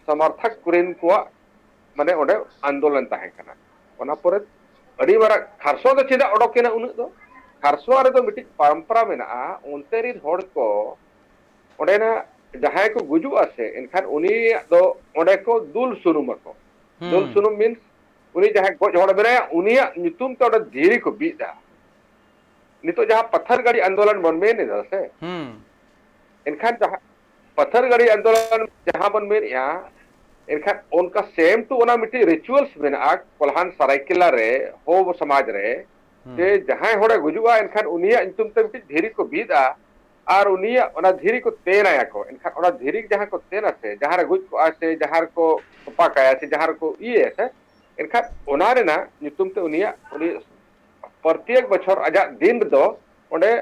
ᱥᱚᱢᱚᱨᱛᱷᱚᱠ ᱠᱚᱨᱮᱱ ᱠᱚᱣᱟᱜ ᱢᱟᱱᱮ ᱚᱸᱰᱮ ᱟᱱᱫᱳᱞᱚᱱ ᱛᱟᱦᱮᱸ ᱠᱟᱱᱟ᱾ ᱚᱱᱟ ᱯᱚᱨᱮ ᱟᱹᱰᱤ ᱢᱟᱨᱟᱝ ᱠᱷᱟᱨᱥᱚᱣᱟ ᱫᱚ ᱪᱮᱫᱟᱜ ᱚᱰᱚᱠᱮᱱᱟ ᱩᱱᱟᱹᱜ ᱫᱚ? ᱠᱷᱟᱨᱥᱚᱣᱟ ᱨᱮᱫᱚ ᱢᱤᱫᱴᱤᱡ ᱯᱚᱨᱚᱢᱯᱚᱨᱟ ᱢᱮᱱᱟᱜᱼᱟ, ᱚᱱᱛᱮ ᱨᱮᱱ ᱦᱚᱲ ᱠᱚ ᱚᱸᱰᱮᱱᱟᱜ ᱡᱟᱦᱟᱸᱭ ᱠᱚ ᱜᱩᱡᱩᱜᱼᱟ ᱥᱮ, ᱮᱱᱠᱷᱟᱱ ᱩᱱᱤᱭᱟᱜ ᱫᱚ ᱚᱸᱰᱮ ᱠᱚ ᱫᱩᱞ ᱥᱩᱱᱩᱢ ᱟᱠᱚ᱾ ᱫᱩᱞ ᱦᱩᱸ᱾ ᱥᱩᱱᱩᱢ ᱢᱤᱱᱥ ᱩᱱᱤ ᱡᱟᱦᱟᱸᱭ ᱜᱚᱡ ᱦᱚᱲ ᱢᱮᱱᱟᱭᱟ, ᱩᱱᱤᱭᱟᱜ ᱧᱩᱛᱩᱢ ᱛᱮ ᱚᱸᱰᱮ ᱫᱷᱤᱨᱤ ᱠᱚ ᱵᱤᱫ ᱮᱫᱟ᱾ ᱱᱤᱛᱚᱜ ᱡᱟᱦᱟᱸ ᱯᱟᱛᱷᱟᱨ ᱜᱟᱹᱰᱤ ᱟᱱᱫᱳᱞᱚᱱ ᱵᱚᱱ ᱢᱮᱱ ᱮᱫᱟ ᱥᱮ, ᱦᱩᱸ ᱮᱱᱠᱷᱟᱱ ᱡᱟᱦᱟᱸ ᱯᱟᱛᱷᱟᱨ ᱜᱟᱹᱰᱤ ᱟᱱᱫᱳᱞᱚᱱ ᱡᱟᱦᱟᱸ ᱵᱚᱱ ᱢᱮᱱᱮᱫᱼᱟ, ᱮᱱᱠᱷᱟᱱ ᱚᱱᱠᱟ same to ᱚᱱᱟ ᱢᱤᱫᱴᱤᱡ rituals ᱢᱮᱱᱟᱜᱼᱟ ᱠᱚᱞᱦᱟᱱ ᱥᱟᱨᱟᱭᱠᱮᱞᱟ ᱨᱮ, ᱦᱳ ᱥᱚᱢᱟᱡᱽ ᱨᱮ, ᱦᱩᱸ ᱡᱮ ᱡᱟᱦᱟᱸᱭ ᱦᱚᱲᱮ ᱜᱩᱡᱩᱜᱼᱟ, ᱮᱱᱠᱷᱟᱱ ᱩᱱᱤᱭᱟᱜ ᱧᱩᱛᱩᱢ ᱛᱮ ᱢᱤᱫᱴᱤᱡ ᱫᱷᱤᱨᱤ ᱠᱚ ᱵᱤᱫᱼᱟ ᱟᱨ ᱩᱱᱤᱭᱟᱜ ᱚᱱᱟ ᱫᱷᱤᱨᱤ ᱠᱚ ᱛᱮᱱ ᱟᱭᱟ ᱠᱚ᱾ ᱮᱱᱠᱷᱟᱱ ᱚᱱᱟ ᱫᱷᱤᱨᱤ ᱡᱟᱦᱟᱸ ᱠᱚ ᱛᱮᱱᱟ ᱥᱮ, ᱡᱟᱦᱟᱸ ᱨᱮ ᱜᱩᱡ ᱠᱚᱜᱼᱟ ᱥᱮ, ᱡᱟᱦᱟᱸ ᱨᱮᱠᱚ ᱛᱚᱯᱟ ᱠᱟᱭᱟ ᱥᱮ, ᱡᱟᱦᱟᱸ ᱨᱮᱠᱚ ᱤᱭᱟᱹᱭᱟ ᱥᱮ, ᱮᱱᱠᱷᱟᱱ ᱚᱱᱟ ᱨᱮᱱᱟᱜ ᱧᱩᱛᱩᱢ ᱛᱮ ᱩᱱᱤᱭᱟᱜ, ᱩᱱᱤ ᱯᱨᱚᱛᱮᱠ ᱵᱚᱪᱷᱚᱨ ᱟᱡᱟᱜ ᱫᱤᱱ ᱨᱮᱫᱚ ᱚᱸᱰᱮ,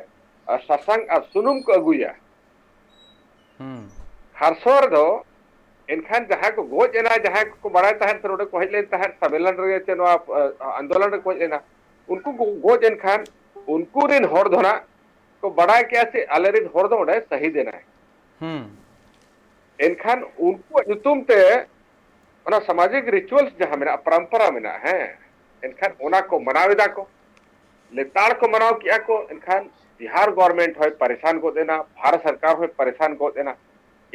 ᱟ, ᱥᱟᱥᱟᱝ ᱟᱨ ᱥᱩᱱᱩᱢ ᱠᱚ ᱟᱹᱜᱩᱭᱟ᱾ ᱦᱩᱸ ᱦᱟᱨᱥᱚ ᱨᱮᱫᱚ ᱮᱱᱠᱷᱟᱱ ᱡᱟᱦᱟᱸᱭ ᱠᱚ ᱜᱚᱡ ᱮᱱᱟ, ᱡᱟᱦᱟᱸᱭ ᱠᱚᱠᱚ ᱵᱟᱲᱟᱭ ᱛᱟᱦᱮᱸᱫ ᱥᱮ ᱱᱚᱰᱮ ᱠᱚ ᱦᱮᱡ ᱞᱮᱱ ᱛᱟᱦᱮᱸᱫ ᱥᱚᱢᱢᱮᱞᱚᱱ ᱨᱮ ᱪᱮ ᱱᱚᱣᱟ, ᱟ, ᱟᱱᱫᱳᱞᱚᱱ ᱨᱮ ᱠᱚ ᱦᱮᱡ ᱞᱮᱱᱟ, ᱩᱱᱠᱩ ᱠᱚ ᱜᱚᱡ ᱮᱱᱠᱷᱟᱱ ᱩᱱᱠᱩ ᱨᱮᱱ ᱦᱚᱲ ᱫᱚ ᱱᱟᱜ ᱠᱚ ᱵᱟᱲᱟᱭ ᱠᱮᱜᱼᱟ ᱥᱮ ᱟᱞᱮ ᱨᱮᱱ ᱦᱚᱲ ᱫᱚ ᱚᱸᱰᱮ ᱥᱟᱹᱦᱤᱫ ᱮᱱᱟᱭ᱾ ᱦᱩᱸ ᱮᱱᱠᱷᱟᱱ ᱩᱱᱠᱩᱣᱟᱜ ᱧᱩᱛᱩᱢ ᱛᱮ ᱚᱱᱟ ᱥᱟᱢᱟᱡᱤᱠ rituals ᱡᱟᱦᱟᱸ ᱢᱮᱱᱟᱜᱼᱟ, ᱯᱚᱨᱚᱢᱯᱚᱨᱟ ᱢᱮᱱᱟᱜᱼᱟ, ᱦᱮᱸ, ᱮᱱᱠᱷᱟᱱ ᱚᱱᱟ ᱠᱚ ᱢᱟᱱᱟᱣ ᱮᱫᱟ ᱠᱚ, ᱞᱮᱛᱟᱲ ᱠᱚ ᱢᱟᱱᱟᱣ ᱠᱮᱜᱼᱟ ᱠᱚ᱾ ᱮᱱᱠᱷᱟᱱ ᱵᱤᱦᱟᱨ government ᱦᱚᱸᱭ ᱯᱟᱨᱤᱥᱟᱱ ᱜᱚᱫ ᱮᱱᱟ, ᱵᱷᱟᱨᱚᱛ ᱥᱚᱨᱠᱟᱨ ᱦᱚᱸᱭ ᱯᱟᱨᱤᱥᱟᱱ ᱜᱚᱫ ᱮᱱᱟ᱾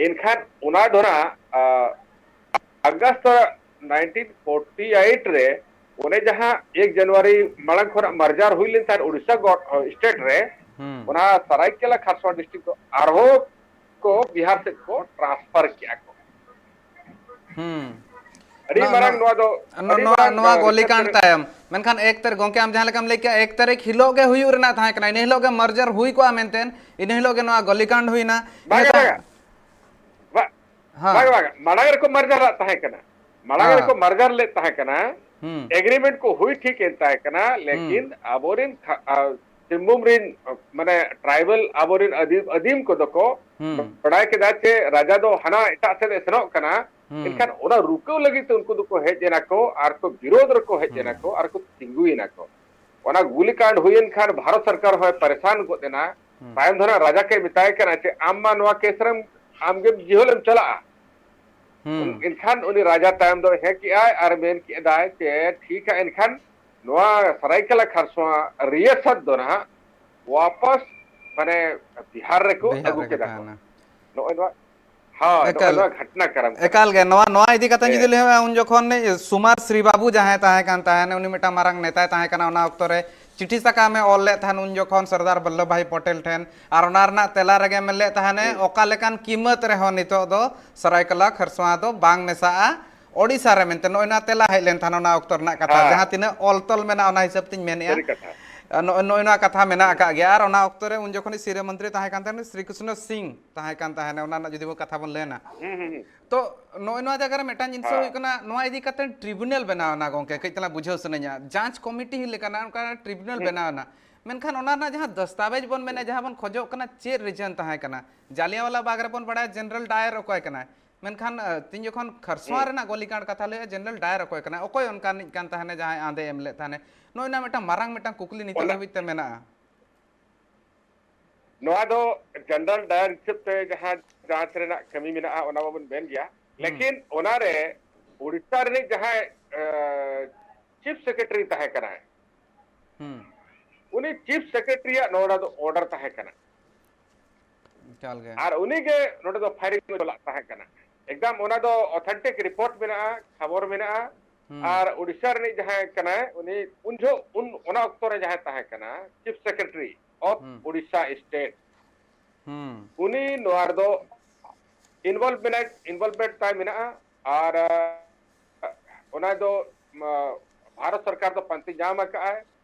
ᱮᱱᱠᱷᱟᱱ ᱚᱱᱟ ᱫᱚ ᱱᱟᱜ, ᱟ, ᱟᱜᱚᱥᱴ nineteen forty eight ᱨᱮ ᱚᱱᱮ ᱡᱟᱦᱟᱸ ᱮᱠ ᱡᱟᱱᱩᱣᱟᱨᱤ ᱢᱟᱲᱟᱝ ᱠᱷᱚᱱᱟᱜ merger ᱦᱩᱭ ᱞᱮᱱ ᱛᱟᱦᱮᱸᱫ ᱩᱲᱤᱥᱥᱟ ᱜᱚ-, state ᱨᱮ, ᱦᱩᱸ ᱚᱱᱟ ᱥᱟᱨᱟᱭᱠᱮᱞᱟ ᱠᱷᱟᱨᱥᱚᱣᱟ district ᱫᱚ ᱟᱨᱦᱚᱸ ᱠᱚ ᱵᱤᱦᱟᱨ ᱥᱮᱫ ᱠᱚ transfer ᱠᱮᱜᱼᱟ ᱠᱚ᱾ ᱦᱩᱸ ᱟᱹᱰᱤ ᱱᱚ- ᱢᱟᱨᱟᱝ ᱱᱚ- ᱱᱚᱣᱟ ᱫᱚ, ᱱᱚ- ᱟᱹᱰᱤ ᱱᱚᱣᱟ ᱢᱟᱨᱟᱝ, ᱱᱚᱣᱟ ᱟ, research ᱜᱚᱞᱤᱠᱟᱱᱰ ᱨᱮ ᱛᱟᱭᱚᱢ, ᱢᱮᱱᱠᱷᱟᱱ ᱮᱠ ᱛᱟᱹᱨᱤᱠᱷ, ᱜᱚᱢᱠᱮ, ᱟᱢ ᱡᱟᱦᱟᱸ ᱞᱮᱠᱟᱢ ᱞᱟᱹᱭ ᱠᱮᱜᱼᱟ, ᱮᱠ ᱛᱟᱹᱨᱤᱠᱷ ᱦᱤᱞᱳᱜ ᱜᱮ ᱦᱩᱭᱩᱜ ᱨᱮᱱᱟᱜ ᱛᱟᱦᱮᱸ ᱠᱟᱱᱟ, ᱤᱱᱟᱹ ᱦᱤᱞᱳᱜ ᱜᱮ merger ᱦᱩᱭ ᱠᱚᱜᱼᱟ ᱢᱮᱱᱛᱮ, ᱤᱱᱟᱹ ᱦᱤᱞᱳᱜ ᱜᱮ ᱱᱚᱣᱟ ᱜᱚᱞᱤᱠᱟᱱᱰ ᱦᱩᱭᱱᱟ᱾ ᱤᱱᱟᱹ ᱵᱟᱝᱟ, ᱛᱟ- ᱵᱟᱝᱟ, ᱵᱟ-, ᱦᱮᱸ ᱵᱟᱝᱟ, ᱵᱟᱝᱟ, ᱢᱟᱲᱟᱝ ᱨᱮᱠᱚ merger ᱞᱮᱫ ᱛᱟᱦᱮᱸ ᱠᱟᱱᱟ, ᱢᱟᱲᱟᱝ ᱦᱮᱸ ᱨᱮᱠᱚ merger ᱞᱮᱫ ᱛᱟᱦᱮᱸ ᱠᱟᱱᱟ, ᱦᱩᱸ agreement ᱠᱚ ᱦᱩᱭ ᱴᱷᱤᱠ ᱮᱱ ᱛᱟᱦᱮᱸ ᱠᱟᱱᱟ, ᱦᱩᱸ ᱞᱮᱠᱤᱱ ᱟᱵᱚᱨᱮᱱ ᱠᱷᱟ-, ᱟ, ᱥᱤᱝᱵᱷᱩᱢ ᱨᱮᱱ, ᱢᱟᱱᱮ, tribal ᱟᱵᱚᱨᱮᱱ ᱟᱹᱫᱤᱢ, ᱟᱹᱫᱤᱢ ᱠᱚᱫᱚ ᱠᱚ ᱦᱩᱸ ᱵᱟᱲᱟᱭ ᱠᱮᱫᱟ ᱡᱮ ᱨᱟᱡᱟ ᱫᱚ ᱦᱟᱱᱟ ᱮᱴᱟᱜ ᱥᱮᱫ ᱮ ᱥᱮᱱᱚᱜ ᱠᱟᱱᱟ, ᱦᱩᱸ ᱮᱱᱠᱷᱟᱱ ᱚᱱᱟ ᱨᱩᱠᱟᱹᱣ ᱞᱟᱹᱜᱤᱫ ᱛᱮ ᱩᱱᱠᱩ ᱫᱚᱠᱚ ᱦᱮᱡ ᱮᱱᱟ ᱠᱚ ᱟᱨ ᱠᱚ ᱵᱤᱨᱳᱫᱷ ᱨᱮᱠᱚ ᱦᱮᱡ ᱦᱩᱸ ᱮᱱᱟ ᱠᱚ ᱟᱨ ᱠᱚ ᱛᱤᱸᱜᱩᱭᱮᱱᱟ ᱠᱚ᱾ ᱚᱱᱟ ᱜᱩᱞᱤ ᱠᱟᱱᱰ ᱦᱩᱭᱮᱱ ᱠᱷᱟᱱ ᱵᱷᱟᱨᱚᱛ ᱥᱚᱨᱠᱟᱨ ᱦᱚᱸᱭ ᱯᱟᱨᱮᱥᱟᱱ ᱜᱚᱫ ᱮᱱᱟ᱾ ᱦᱩᱸ ᱛᱟᱭᱚᱢ ᱫᱚ ᱱᱟᱜ ᱨᱟᱡᱟ ᱠᱮ ᱢᱮᱛᱟᱭ ᱠᱟᱱᱟ ᱡᱮ, "ᱟᱢ ᱢᱟ ᱱᱚᱣᱟ ᱠᱮᱥ ᱨᱮᱢ, ᱟᱢᱜᱮᱢ ᱡᱤᱦᱚᱞ ᱮᱢ ᱪᱟᱞᱟᱜᱼᱟ᱾" ᱦᱩᱸ ᱩᱱ-, ᱮᱱᱠᱷᱟᱱ ᱩᱱᱤ ᱨᱟᱡᱟ ᱛᱟᱭᱚᱢ ᱫᱚ ᱦᱮᱸ ᱠᱮᱜᱼᱟᱭ ᱟᱨ ᱢᱮᱱ ᱠᱮᱫᱟᱭ ᱡᱮ, "ᱴᱷᱤᱠᱟ, ᱮᱱᱠᱷᱟᱱ ᱱᱚᱣᱟ ᱥᱟᱨᱟᱭᱠᱮᱞᱟ ᱠᱷᱟᱨᱥᱚᱣᱟ ᱨᱤᱭᱟᱥᱚᱛ ᱫᱚ ᱱᱟᱦᱟᱜ ᱣᱟᱯᱟᱥ, ᱢᱟᱱᱮ, ᱵᱤᱦᱟᱨ ᱨᱮᱠᱚ ᱵᱤᱦᱟᱨ ᱟᱹᱜᱩ ᱨᱮᱜᱮ ᱠᱮᱫᱟ ᱠᱚ᱾" ᱛᱟᱦᱮᱱᱟ᱾ ᱱᱚᱜᱼᱚᱭ ᱱᱚᱣᱟ ᱦᱳᱭ, ᱱᱚᱜᱼᱚᱭ ᱮᱠᱟᱞ᱾ ᱱᱚᱣᱟ ᱜᱷᱚᱴᱱᱟ ᱠᱨᱚᱢ ᱠᱟᱱᱟ᱾ ᱮᱠᱟᱞ ᱜᱮ᱾ ᱱᱚᱣᱟ, ᱱᱚᱣᱟ ᱤᱫᱤ ᱠᱟᱛᱮ ᱡᱩᱫᱤ ᱦᱮᱸ᱾ ᱞᱟᱹᱭ ᱦᱩᱭᱩᱜᱼᱟ, ᱩᱱ ᱡᱚᱠᱷᱚᱱ ᱥᱩᱢᱟᱨ ᱥᱨᱤ ᱵᱟᱵᱩ ᱡᱟᱦᱟᱸᱭ ᱛᱟᱦᱮᱸ ᱠᱟᱱ ᱛᱟᱦᱮᱸᱱ, ᱩᱱᱤ ᱢᱤᱫᱴᱟᱝ ᱢᱟᱨᱟᱝ ᱱᱮᱛᱟᱭ ᱛᱟᱦᱮᱸ ᱠᱟᱱᱟ᱾ ᱚᱱᱟ ᱚᱠᱛᱚ ᱨᱮ ᱪᱤᱴᱷᱤ ᱥᱟᱠᱟᱢ ᱮ ᱚᱞ ᱞᱮᱫ ᱛᱟᱦᱮᱸᱱ, ᱩᱱ ᱡᱚᱠᱷᱚᱱ ᱥᱚᱨᱫᱟᱨ ᱵᱚᱞᱞᱚᱵᱷ ᱵᱷᱟᱭ ᱯᱚᱴᱮᱞ ᱴᱷᱮᱱ, ᱟᱨ ᱚᱱᱟ ᱨᱮᱱᱟᱜ ᱛᱮᱞᱟ ᱨᱮᱜᱮ ᱢᱮᱱ ᱞᱮᱫ ᱛᱟᱦᱮᱸᱱᱮ, ᱦᱩᱸ᱾ ᱚᱠᱟ ᱞᱮᱠᱟᱱ ᱠᱤᱢᱟᱹᱛ ᱨᱮᱦᱚᱸ ᱱᱤᱛᱚᱜ ᱫᱚ ᱥᱟᱨᱟᱭᱠᱮᱞᱟ ᱠᱷᱟᱨᱥᱚᱣᱟ ᱫᱚ ᱵᱟᱝ ᱢᱮᱥᱟᱜᱼᱟ ᱳᱰᱤᱥᱟ ᱨᱮ ᱢᱮᱱᱛᱮ, ᱱᱚᱜᱼᱚᱭ ᱱᱚᱣᱟ ᱛᱮᱞᱟ ᱦᱮᱡ ᱞᱮᱱ ᱛᱟᱦᱮᱸᱱᱟ ᱚᱱᱟ ᱚᱠᱛᱚ ᱨᱮᱱᱟᱜ ᱠᱟᱛᱷᱟ᱾ ᱦᱮᱸ᱾ ᱡᱟᱦᱟᱸ ᱛᱤᱱᱟᱹᱜ ᱚᱞ ᱛᱚᱞ ᱢᱮᱱᱟᱜᱼᱟ, ᱚᱱᱟ ᱦᱤᱥᱟᱹᱵ ᱛᱤᱧ ᱢᱮᱱᱮᱫᱼᱟ᱾ ᱥᱟᱹᱨᱤ ᱠᱟᱛᱷᱟ᱾ ᱱᱚᱜᱼᱚᱭ, ᱱᱚᱜᱼᱚᱭ ᱱᱚᱣᱟ ᱠᱟᱛᱷᱟ ᱢᱮᱱᱟᱜ ᱦᱩᱸ᱾ ᱟᱠᱟᱫ ᱜᱮᱭᱟ᱾ ᱟᱨ ᱚᱱᱟ ᱚᱠᱛᱚ ᱨᱮ ᱩᱱ ᱡᱚᱠᱷᱚᱱ ᱥᱤᱨᱟᱹ ᱢᱚᱱᱛᱨᱤ ᱛᱟᱦᱮᱸ ᱠᱟᱱ ᱛᱟᱦᱮᱸᱱᱟ ᱥᱨᱤ ᱠᱨᱤᱥᱱᱚ ᱥᱤᱝ ᱛᱟᱦᱮᱸ ᱠᱟᱱ ᱛᱟᱦᱮᱸᱱᱟ, ᱚᱱᱟ ᱨᱮᱱᱟᱜ ᱡᱩᱫᱤ ᱵᱚ ᱠᱟᱛᱷᱟ ᱵᱚᱱ ᱞᱟᱹᱭᱟ᱾ ᱦᱩᱸ, ᱦᱩᱸ, ᱦᱩᱸ᱾ ᱛᱚ ᱱᱚᱜᱼᱚᱭ ᱱᱚᱣᱟ ᱡᱟᱭᱜᱟ ᱨᱮ ᱢᱤᱫᱴᱟᱝ ᱡᱤᱱᱤᱥ ᱦᱮᱸ᱾ ᱦᱩᱭᱩᱜ ᱠᱟᱱᱟ, ᱱᱚᱣᱟ ᱤᱫᱤ ᱠᱟᱛᱮ ᱴᱨᱤᱵᱩᱱᱟᱞ ᱵᱮᱱᱟᱣ ᱮᱱᱟ ᱜᱚᱝᱠᱮ, ᱠᱟᱹᱡ ᱛᱟᱞᱟᱝ ᱵᱩᱡᱷᱟᱹᱣ ᱥᱟᱱᱟᱧᱟ᱾ ᱡᱟᱸᱪ ᱠᱚᱢᱤᱴᱤ ᱞᱮᱠᱟᱱᱟᱜ ᱚᱱᱠᱟ ᱴᱨᱤᱵᱩᱱᱟᱞ ᱦᱩᱸ᱾ ᱵᱮᱱᱟᱣ ᱮᱱᱟ, ᱢᱮᱱᱠᱷᱟᱱ ᱚᱱᱟ ᱨᱮᱱᱟᱜ ᱡᱟᱦᱟᱸ ᱫᱟᱥᱛᱟᱵᱮᱡ ᱵᱚᱱ ᱢᱮᱱᱟ, ᱦᱩᱸ᱾ ᱡᱟᱦᱟᱸ ᱵᱚᱱ ᱠᱷᱚᱡᱚᱜ ᱠᱟᱱᱟ, ᱪᱮᱫ ᱨᱤᱡᱚᱱ ᱛᱟᱦᱮᱸ ᱠᱟᱱᱟ? ᱡᱟᱞᱤᱭᱟᱱᱣᱟᱞᱟ ᱵᱟᱜᱽ ᱨᱮᱵᱚᱱ ᱵᱟᱲᱟᱭᱟ ᱡᱮᱱᱟᱨᱮᱞ ᱰᱟᱭᱟᱨ ᱚᱠᱚᱭ ᱠᱟᱱᱟᱭ, ᱢᱮᱱᱠᱷᱟᱱ, ᱟᱸ, ᱛᱤᱦᱤᱧ ᱡᱚᱠᱷᱚᱱ ᱠᱷᱟᱨᱥᱚᱣᱟ ᱦᱩᱸ᱾ ᱨᱮᱱᱟᱜ ᱜᱚᱞᱤᱠᱟᱸᱰ ᱠᱟᱛᱷᱟ ᱞᱟᱹᱭᱟ, ᱡᱮᱱᱟᱨᱮᱞ ᱰᱟᱭᱟᱨ ᱚᱠᱚᱭ ᱠᱟᱱᱟᱭ? ᱚᱠᱚᱭ ᱚᱱᱠᱟᱱᱤᱡ ᱠᱟᱱ ᱛᱟᱦᱮᱸᱱᱟ ᱡᱟᱦᱟᱸᱭ ᱟᱸᱫᱮ ᱮᱢ ᱞᱮᱫ ᱛᱟᱦᱮᱸᱱᱮ? ᱱᱚᱜᱼᱚᱭ ᱱᱚᱣᱟ ᱢᱤᱫᱴᱟᱝ ᱢᱟᱨᱟᱝ ᱢᱤᱫᱴᱟᱝ ᱠᱩᱠᱞᱤ ᱱᱤᱛᱚᱜ ᱚᱱᱟ ᱫᱷᱟᱹᱵᱤᱡ ᱛᱮ ᱢᱮᱱᱟᱜᱼᱟ᱾ ᱱᱚᱣᱟ ᱫᱚ ᱡᱮᱱᱟᱨᱮᱞ ᱰᱟᱭᱟᱨ ᱦᱤᱥᱟᱹᱵ ᱛᱮ ᱡᱟᱦᱟᱸ ᱡᱟᱸᱪ ᱨᱮᱱᱟᱜ ᱠᱟᱹᱢᱤ ᱢᱮᱱᱟᱜᱼᱟ, ᱚᱱᱟ ᱢᱟᱵᱚᱱ ᱢᱮᱱ ᱜᱮᱭᱟ᱾ ᱦᱩᱸ᱾ ᱞᱮᱠᱤᱱ ᱚᱱᱟᱨᱮ ᱳᱰᱤᱥᱟ ᱨᱤᱱᱤᱡ ᱡᱟᱦᱟᱸᱭ, ᱮ, ᱪᱤᱯ ᱥᱮᱠᱨᱮᱴᱟᱨᱤ ᱛᱟᱦᱮᱸ ᱠᱟᱱᱟᱭ, ᱦᱩᱸ᱾ ᱩᱱᱤ ᱪᱤᱯ ᱥᱮᱠᱨᱮᱴᱟᱨᱤᱭᱟᱜ ᱱᱚᱰᱮ ᱫᱚ ᱚᱨᱰᱟᱨ ᱛᱟᱦᱮᱸ ᱠᱟᱱᱟ᱾ ᱮᱠᱟᱞ ᱜᱮ᱾ ᱟᱨ ᱩᱱᱤ ᱜᱮ ᱱᱚᱰᱮ ᱫᱚ ᱯᱷᱟᱭᱨᱤᱝ ᱪᱟᱞᱟᱜ ᱛᱟᱦᱮᱸ ᱠᱟᱱᱟ᱾ ᱮᱠᱫᱚᱢ ᱚᱱᱟ ᱫᱚ ᱚᱛᱷᱮᱱᱴᱤᱠ ᱨᱤᱯᱳᱨᱴ ᱢᱮᱱᱟᱜᱼᱟ, ᱠᱷᱚᱵᱚᱨ ᱢᱮᱱᱟᱜᱼᱟ᱾ ᱦᱩᱸ᱾ ᱟᱨ ᱳᱰᱤᱥᱟ ᱨᱤᱱᱤᱡ ᱡᱟᱦᱟᱸᱭ ᱠᱟᱱᱟᱭ, ᱩᱱᱤ ᱩᱱ ᱡᱚᱦᱚᱜ, ᱩᱱ, ᱚᱱᱟ ᱚᱠᱛᱚ ᱨᱮ ᱡᱟᱦᱟᱸᱭ ᱛᱟᱦᱮᱸ ᱠᱟᱱᱟ, ᱪᱤᱯ ᱥᱮᱠᱨᱮᱴᱟᱨᱤ ᱚᱯᱷ ᱦᱩᱸ᱾ ᱳᱰᱤᱥᱟ ᱥᱴᱮᱴ, ᱦᱩᱸ᱾ ᱩᱱᱤ ᱱᱚᱣᱟ ᱨᱮᱫᱚ ᱤᱱᱵᱚᱞᱵᱷᱢᱮᱱᱴ, ᱤᱱᱵᱚᱞᱵᱷᱢᱮᱱᱴ ᱛᱟᱭ ᱢᱮᱱᱟᱜᱼᱟ᱾ ᱟᱨ, ᱟᱸ, ᱚᱱᱟ ᱫᱚ, ᱟᱸ, ᱵᱷᱟᱨᱚᱛ ᱥᱚᱨᱠᱟᱨ ᱫᱚ ᱯᱟᱱᱛᱮ ᱧᱟᱢ ᱟᱠᱟᱫᱼᱟᱭ᱾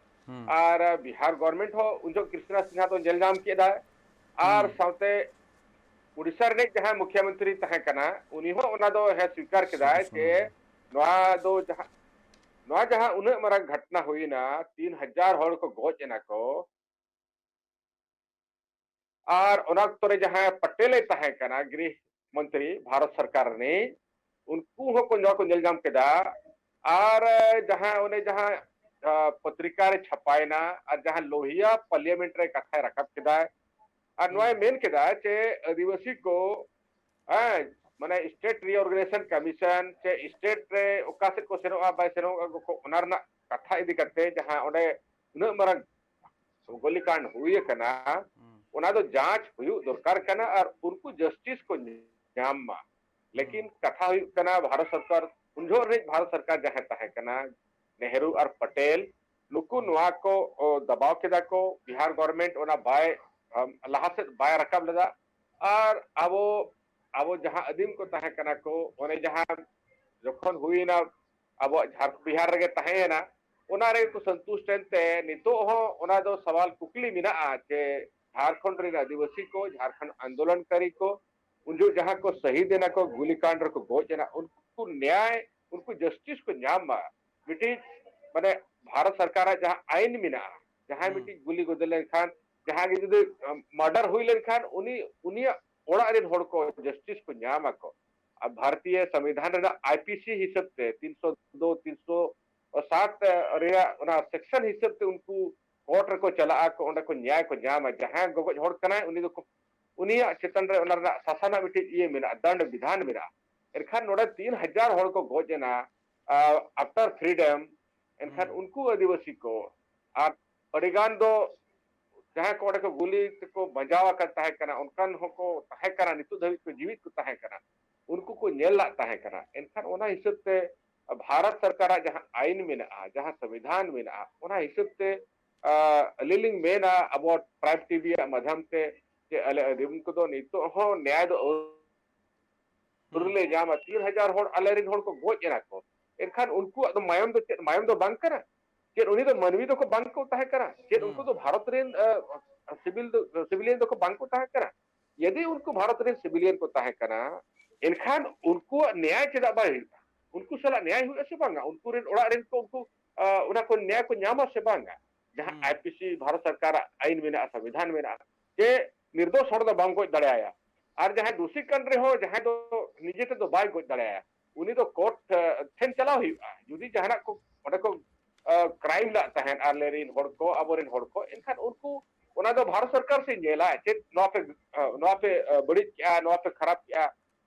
ᱦᱩᱸ᱾ ᱟᱨ ᱵᱤᱦᱟᱨ ᱜᱚᱵᱷᱚᱨᱱᱢᱮᱱᱴ ᱦᱚᱸ ᱩᱱ ᱡᱚᱦᱚᱜ ᱠᱨᱤᱥᱱᱟ ᱥᱤᱱᱦᱟ ᱫᱚ ᱧᱮᱞ ᱧᱟᱢ ᱠᱮᱫᱟᱭ᱾ ᱟᱨ ᱦᱩᱸ᱾ ᱥᱟᱶᱛᱮ ᱳᱰᱤᱥᱟ ᱨᱤᱱᱤᱡ ᱡᱟᱦᱟᱸᱭ ᱢᱩᱠᱷᱭᱚ ᱢᱚᱱᱛᱨᱤ ᱛᱟᱦᱮᱸ ᱠᱟᱱᱟ, ᱩᱱᱤ ᱦᱚᱸ ᱚᱱᱟ ᱫᱚ, ᱦᱮᱸ, ᱥᱣᱤᱠᱟᱨ ᱥᱨᱤ ᱠᱮᱫᱟᱭ ᱠᱨᱤᱥᱱᱟ ᱡᱮ ᱢᱩᱨᱢᱩ᱾ ᱱᱚᱣᱟ ᱫᱚ ᱡᱟᱦᱟᱸ, ᱱᱚᱣᱟ ᱡᱟᱦᱟᱸ ᱩᱱᱟᱹᱜ ᱢᱟᱨᱟᱝ ᱜᱷᱚᱴᱱᱟ ᱦᱩᱭᱱᱟ, ᱛᱤᱱ ᱦᱟᱡᱟᱨ ᱦᱚᱲ ᱠᱚ ᱜᱚᱡ ᱮᱱᱟ ᱠᱚ, ᱟᱨ ᱚᱱᱟ ᱚᱠᱛᱚ ᱨᱮ ᱡᱟᱦᱟᱸᱭ ᱯᱟᱴᱮᱞ ᱮ ᱛᱟᱦᱮᱸ ᱠᱟᱱᱟ, ᱜᱨᱤᱦ ᱢᱚᱱᱛᱨᱤ ᱵᱷᱟᱨᱚᱛ ᱥᱚᱨᱠᱟᱨ ᱨᱤᱱᱤᱡ, ᱩᱱᱠᱩ ᱦᱚᱸᱠᱚ ᱱᱚᱣᱟ ᱠᱚ ᱧᱮᱞ ᱧᱟᱢ ᱠᱮᱫᱟ᱾ ᱟᱨ ᱡᱟᱦᱟᱸ ᱚᱱᱮ ᱡᱟᱦᱟᱸ, ᱟ, ᱯᱚᱛᱨᱤᱠᱟ ᱨᱮ ᱪᱷᱟᱯᱟᱭᱮᱱᱟ ᱟᱨ ᱡᱟᱦᱟᱸ ᱞᱳᱦᱤᱭᱟ ᱯᱟᱨᱞᱤᱭᱟᱢᱮᱱᱴ ᱨᱮ ᱠᱟᱛᱷᱟᱭ ᱨᱟᱠᱟᱵ ᱠᱮᱫᱟ᱾ ᱟᱨ ᱱᱚᱣᱟᱭ ᱦᱩᱸ᱾ ᱢᱮᱱ ᱠᱮᱫᱟ ᱡᱮ ᱟᱹᱫᱤᱵᱟᱹᱥᱤ ᱠᱚ, ᱦᱮᱸ, ᱢᱟᱱᱮ ᱥᱴᱮᱴ ᱨᱤᱚᱨᱜᱟᱱᱟᱭᱡᱮᱥᱚᱱ ᱠᱚᱢᱤᱥᱚᱱ ᱥᱮ ᱥᱴᱮᱴ ᱨᱮ ᱚᱠᱟ ᱥᱮᱫ ᱠᱚ ᱥᱮᱱᱚᱜᱼᱟ, ᱵᱟᱭ ᱥᱮᱱᱚᱜᱼᱟ, ᱚᱱᱟ ᱨᱮᱱᱟᱜ ᱠᱟᱛᱷᱟ ᱤᱫᱤ ᱠᱟᱛᱮ ᱡᱟᱦᱟᱸ ᱚᱸᱰᱮ ᱩᱱᱟᱹᱜ ᱢᱟᱨᱟᱝ ᱜᱚᱞᱤᱠᱟᱸᱰ ᱦᱩᱭ ᱟᱠᱟᱱᱟ, ᱦᱩᱸ᱾ ᱚᱱᱟ ᱫᱚ ᱡᱟᱸᱪ ᱦᱩᱭᱩᱜ ᱫᱚᱨᱠᱟᱨ ᱠᱟᱱᱟ ᱟᱨ ᱩᱱᱠᱩ ᱡᱟᱥᱴᱤᱥ ᱠᱚ ᱧᱟᱢ ᱢᱟ᱾ ᱞᱮᱠᱤᱱ ᱠᱟᱛᱷᱟ ᱦᱩᱭᱩᱜ ᱠᱟᱱᱟ, ᱵᱷᱟᱨᱚᱛ ᱥᱚᱨᱠᱟᱨ, ᱩᱱ ᱡᱚᱦᱚᱜ ᱨᱮ ᱵᱷᱟᱨᱚᱛ ᱥᱚᱨᱠᱟᱨ ᱡᱟᱦᱟᱸᱭ ᱛᱟᱦᱮᱸ ᱠᱟᱱᱟ, ᱱᱮᱦᱨᱩ ᱟᱨ ᱯᱟᱴᱮᱞ, ᱱᱩᱠᱩ ᱱᱚᱣᱟ ᱠᱚ, ᱚ, ᱫᱟᱵᱟᱣ ᱠᱮᱫᱟ ᱠᱚ᱾ ᱵᱤᱦᱟᱨ ᱜᱚᱵᱷᱚᱨᱱᱢᱮᱱᱴ ᱚᱱᱟ ᱵᱟᱭ, ᱟᱢ, ᱞᱟᱦᱟ ᱥᱮᱫ ᱵᱟᱭ ᱨᱟᱠᱟᱵ ᱞᱮᱫᱟ᱾ ᱟᱨ ᱟᱵᱚ, ᱟᱵᱚ ᱡᱟᱦᱟᱸ ᱟᱹᱫᱤᱢ ᱠᱚ ᱛᱟᱦᱮᱸ ᱠᱟᱱᱟ ᱠᱚ, ᱚᱱᱮ ᱡᱟᱦᱟᱸ ᱡᱚᱠᱷᱚᱱ ᱦᱩᱭᱱᱟ ᱟᱵᱚᱣᱟᱜ ᱡᱷᱟᱨ-, ᱵᱤᱦᱟᱨ ᱨᱮᱜᱮ ᱛᱟᱦᱮᱸᱭᱮᱱᱟ, ᱚᱱᱟ ᱨᱮᱜᱮ ᱠᱚ ᱥᱚᱱᱛᱩᱥᱴ ᱮᱱᱛᱮ ᱱᱤᱛᱚᱜ ᱦᱚᱸ ᱚᱱᱟ ᱫᱚ ᱥᱟᱣᱟᱞ ᱠᱩᱠᱞᱤ ᱢᱮᱱᱟᱜᱼᱟ ᱡᱮ ᱡᱷᱟᱲᱠᱷᱚᱸᱰ ᱨᱮᱱ ᱟᱹᱫᱤᱵᱟᱹᱥᱤ ᱠᱚ, ᱡᱷᱟᱲᱠᱷᱚᱸᱰ ᱟᱱᱫᱳᱞᱚᱱᱠᱟᱨᱤ ᱠᱚ, ᱩᱱ ᱡᱚᱦᱚᱜ ᱡᱟᱦᱟᱸ ᱠᱚ ᱥᱟᱹᱦᱤᱫ ᱮᱱᱟ ᱠᱚ, ᱜᱩᱞᱤ ᱠᱟᱱᱰ ᱨᱮᱠᱚ ᱜᱚᱡ ᱮᱱᱟ, ᱩᱱᱠᱩ ᱱᱮᱭᱟᱭ, ᱩᱱᱠᱩ ᱡᱟᱥᱴᱤᱥ ᱠᱚ ᱧᱟᱢ ᱢᱟ᱾ ᱢᱤᱫᱴᱤᱡ, ᱢᱟᱱᱮ, ᱵᱷᱟᱨᱚᱛ ᱥᱚᱨᱠᱟᱨᱟᱜ ᱡᱟᱦᱟᱸ ᱟᱭᱤᱱ ᱢᱮᱱᱟᱜᱼᱟ, ᱡᱟᱦᱟᱸᱭ ᱦᱩᱸ᱾ ᱢᱤᱫᱴᱤᱡ ᱜᱩᱞᱤ ᱜᱚᱫᱮ ᱞᱮᱱᱠᱷᱟᱱ, ᱡᱟᱦᱟᱸ ᱜᱮ ᱡᱩᱫᱤ, ᱟᱢ, ᱢᱟᱨᱰᱟᱨ ᱦᱩᱭ ᱞᱮᱱᱠᱷᱟᱱ, ᱩᱱᱤ, ᱩᱱᱤᱭᱟᱜ ᱚᱲᱟᱜ ᱨᱮᱱ ᱦᱚᱲ ᱠᱚ ᱡᱟᱥᱴᱤᱥ ᱠᱚ ᱧᱟᱢ ᱟᱠᱚ᱾ ᱟᱨ ᱵᱷᱟᱨᱚᱛᱤᱭᱚ ᱥᱚᱝᱵᱤᱫᱷᱟᱱ ᱨᱮᱱᱟᱜ ᱟᱭ ᱯᱤ ᱥᱤ ᱦᱤᱥᱟᱹᱵ ᱛᱮ ᱛᱤᱱᱥᱚ ᱫᱩ, ᱛᱤᱱᱥᱚ ᱥᱟᱛ ᱨᱮᱭᱟᱜ ᱚᱱᱟ ᱥᱮᱠᱥᱚᱱ ᱦᱤᱥᱟᱹᱵ ᱛᱮ ᱩᱱᱠᱩ ᱠᱳᱨᱴ ᱨᱮᱠᱚ ᱪᱟᱞᱟᱜᱼᱟ ᱠᱚ, ᱚᱸᱰᱮ ᱠᱚ ᱧᱮᱭᱟᱭ ᱠᱚ ᱧᱟᱢᱟ᱾ ᱡᱟᱦᱟᱸᱭ ᱜᱚᱜᱚᱡ ᱦᱚᱲ ᱠᱟᱱᱟᱭ, ᱩᱱᱤ ᱫᱚᱠᱚ, ᱩᱱᱤᱭᱟᱜ ᱪᱮᱛᱟᱱ ᱨᱮ ᱚᱱᱟ ᱨᱮᱱᱟᱜ ᱥᱟᱥᱟᱱᱟᱜ ᱢᱤᱫᱴᱤᱡ ᱤᱭᱟᱹ ᱢᱮᱱᱟᱜᱼᱟ, ᱫᱟᱱᱰ ᱵᱤᱫᱷᱟᱱ ᱢᱮᱱᱟᱜᱼᱟ᱾ ᱮᱱᱠᱷᱟᱱ ᱱᱚᱰᱮ ᱛᱤᱱ ᱦᱟᱡᱟᱨ ᱦᱚᱲ ᱠᱚ ᱜᱚᱡ ᱮᱱᱟ, ᱟ, after freedom, ᱮᱱᱠᱷᱟᱱ ᱦᱩᱸ᱾ ᱩᱱᱠᱩ ᱟᱹᱫᱤᱵᱟᱹᱥᱤ ᱠᱚ, ᱟᱨ ᱟᱹᱰᱤ ᱜᱟᱱ ᱫᱚ ᱡᱟᱦᱟᱸᱭ ᱠᱚ ᱚᱸᱰᱮ ᱠᱚ ᱜᱩᱞᱤ ᱛᱮᱠᱚ ᱵᱟᱡᱟᱣ ᱟᱠᱟᱱ ᱛᱟᱦᱮᱸ ᱠᱟᱱᱟ, ᱚᱱᱠᱟᱱ ᱦᱚᱸᱠᱚ ᱛᱟᱦᱮᱸ ᱠᱟᱱᱟ, ᱱᱤᱛᱚᱜ ᱫᱷᱟᱹᱵᱤᱡ ᱠᱚ ᱡᱤᱣᱤᱫ ᱠᱚ ᱛᱟᱦᱮᱸ ᱠᱟᱱᱟ, ᱩᱱᱠᱩ ᱠᱚ ᱧᱮᱞ ᱞᱟᱜ ᱛᱟᱦᱮᱸ ᱠᱟᱱᱟ᱾ ᱮᱱᱠᱷᱟᱱ ᱚᱱᱟ ᱦᱤᱥᱟᱹᱵ ᱛᱮ ᱵᱷᱟᱨᱚᱛ ᱥᱚᱨᱠᱟᱨᱟᱜ ᱡᱟᱦᱟᱸ ᱟᱭᱤᱱ ᱢᱮᱱᱟᱜᱼᱟ, ᱡᱟᱦᱟᱸ ᱥᱚᱝᱵᱤᱫᱷᱟᱱ ᱢᱮᱱᱟᱜᱼᱟ, ᱚᱱᱟ ᱦᱤᱥᱟᱹᱵ ᱛᱮ, ᱟ, ᱟᱹᱞᱤᱧ ᱞᱤᱧ ᱢᱮᱱᱟ, ᱟᱵᱚ ᱴᱨᱟᱭᱤᱵᱽ ᱴᱤ ᱵᱷᱤ ᱟᱜ ᱢᱟᱫᱽᱫᱷᱚᱢ ᱛᱮ, ᱡᱮ ᱟᱞᱮ ᱟᱹᱫᱤᱢ ᱠᱚᱫᱚ ᱱᱤᱛᱚᱜ ᱦᱚᱸ ᱱᱮᱭᱟᱭ ᱫᱚ ᱟᱹᱣᱨᱤ ᱞᱮ ᱧᱟᱢᱟ᱾ ᱛᱤᱱ ᱦᱟᱡᱟᱨ ᱦᱚᱲ ᱟᱞᱮ ᱨᱮᱱ ᱦᱚᱲ ᱠᱚ ᱜᱚᱡ ᱮᱱᱟ ᱠᱚ, ᱮᱱᱠᱷᱟᱱ ᱩᱱᱠᱩᱣᱟᱜ ᱫᱚ ᱢᱟᱭᱟᱢ ᱫᱚ ᱪᱮᱫ ᱢᱟᱭᱟᱢ ᱫᱚ ᱵᱟᱝ ᱠᱟᱱᱟ? ᱪᱮᱫ ᱩᱱᱤ ᱫᱚ ᱢᱟᱹᱱᱢᱤ ᱫᱚᱠᱚ ᱵᱟᱝ ᱠᱚ ᱛᱟᱦᱮᱸ ᱠᱟᱱᱟ? ᱪᱮᱫ ᱩᱱᱠᱩ ᱫᱚ ᱵᱷᱟᱨᱚᱛ ᱨᱮᱱ, ᱟ, ᱥᱤᱵᱤᱞ ᱫᱚ, ᱥᱤᱵᱤᱞᱤᱭᱟᱱ ᱫᱚᱠᱚ ᱵᱟᱝ ᱠᱚ ᱛᱟᱦᱮᱸ ᱠᱟᱱᱟ? ᱡᱩᱫᱤ ᱩᱱᱠᱩ ᱵᱷᱟᱨᱚᱛ ᱨᱮᱱ ᱥᱤᱵᱤᱞᱤᱭᱟᱱ ᱠᱚ ᱛᱟᱦᱮᱸ ᱠᱟᱱᱟ, ᱮᱱᱠᱷᱟᱱ ᱩᱱᱠᱩᱣᱟᱜ ᱱᱮᱭᱟᱭ ᱪᱮᱫᱟᱜ ᱵᱟᱭ ᱦᱩᱭᱩᱜᱼᱟ? ᱩᱱᱠᱩ ᱥᱟᱞᱟᱜ ᱱᱮᱭᱟᱭ ᱦᱩᱭᱩᱜᱼᱟ ᱥᱮ ᱵᱟᱝᱟ? ᱩᱱᱠᱩ ᱨᱮᱱ ᱚᱲᱟᱜ ᱨᱮᱱ ᱠᱚ ᱩᱱᱠᱩ, ᱟ, ᱚᱱᱟ ᱠᱚ ᱱᱮᱭᱟᱭ ᱠᱚ ᱧᱟᱢᱟ ᱥᱮ ᱵᱟᱝᱟ? ᱡᱟᱦᱟᱸ ᱦᱩᱸ᱾ ᱟᱭ ᱯᱤ ᱥᱤ ᱵᱷᱟᱨᱚᱛ ᱥᱚᱨᱠᱟᱨᱟᱜ ᱟᱭᱤᱱ ᱢᱮᱱᱟᱜᱼᱟ, ᱥᱚᱝᱵᱤᱫᱷᱟᱱ ᱢᱮᱱᱟᱜᱼᱟ, ᱡᱮ ᱱᱤᱨᱫᱳᱥ ᱦᱚᱲ ᱫᱚ ᱵᱟᱢ ᱜᱚᱡ ᱫᱟᱲᱮᱭᱟᱭᱟ᱾ ᱟᱨ ᱡᱟᱦᱟᱸᱭ ᱫᱳᱥᱤ ᱠᱟᱱ ᱨᱮᱦᱚᱸ, ᱡᱟᱦᱟᱸᱭ ᱫᱚ ᱱᱤᱡᱮ ᱛᱮᱫᱚ ᱵᱟᱭ ᱜᱚᱡ ᱫᱟᱲᱮᱭᱟᱭᱟ, ᱩᱱᱤ ᱫᱚ ᱠᱳᱨᱴ, ᱮ, ᱴᱷᱮᱱ ᱪᱟᱞᱟᱣ ᱦᱩᱭᱩᱜᱼᱟ᱾ ᱡᱩᱫᱤ ᱡᱟᱦᱟᱱᱟᱜ ᱠᱚ ᱚᱸᱰᱮ ᱠᱚ, ᱮ, ᱠᱨᱟᱭᱤᱢ ᱞᱟᱜ ᱛᱟᱦᱮᱸᱫ ᱟᱞᱮ ᱨᱮᱱ ᱦᱚᱲ ᱠᱚ, ᱟᱵᱚᱨᱮᱱ ᱦᱚᱲ ᱠᱚ, ᱮᱱᱠᱷᱟᱱ ᱩᱱᱠᱩ, ᱚᱱᱟ ᱫᱚ ᱵᱷᱟᱨᱚᱛ ᱥᱚᱨᱠᱟᱨ ᱥᱮ ᱧᱮᱞᱟ, ᱪᱮᱫ ᱱᱚᱣᱟ ᱯᱮ, ᱮ, ᱱᱚᱣᱟ ᱯᱮ, ᱮ, ᱵᱟᱹᱲᱤᱡ ᱠᱮᱜᱼᱟ, ᱱᱚᱣᱟ ᱯᱮ ᱠᱷᱟᱨᱟᱯ ᱠᱮᱜᱼᱟ᱾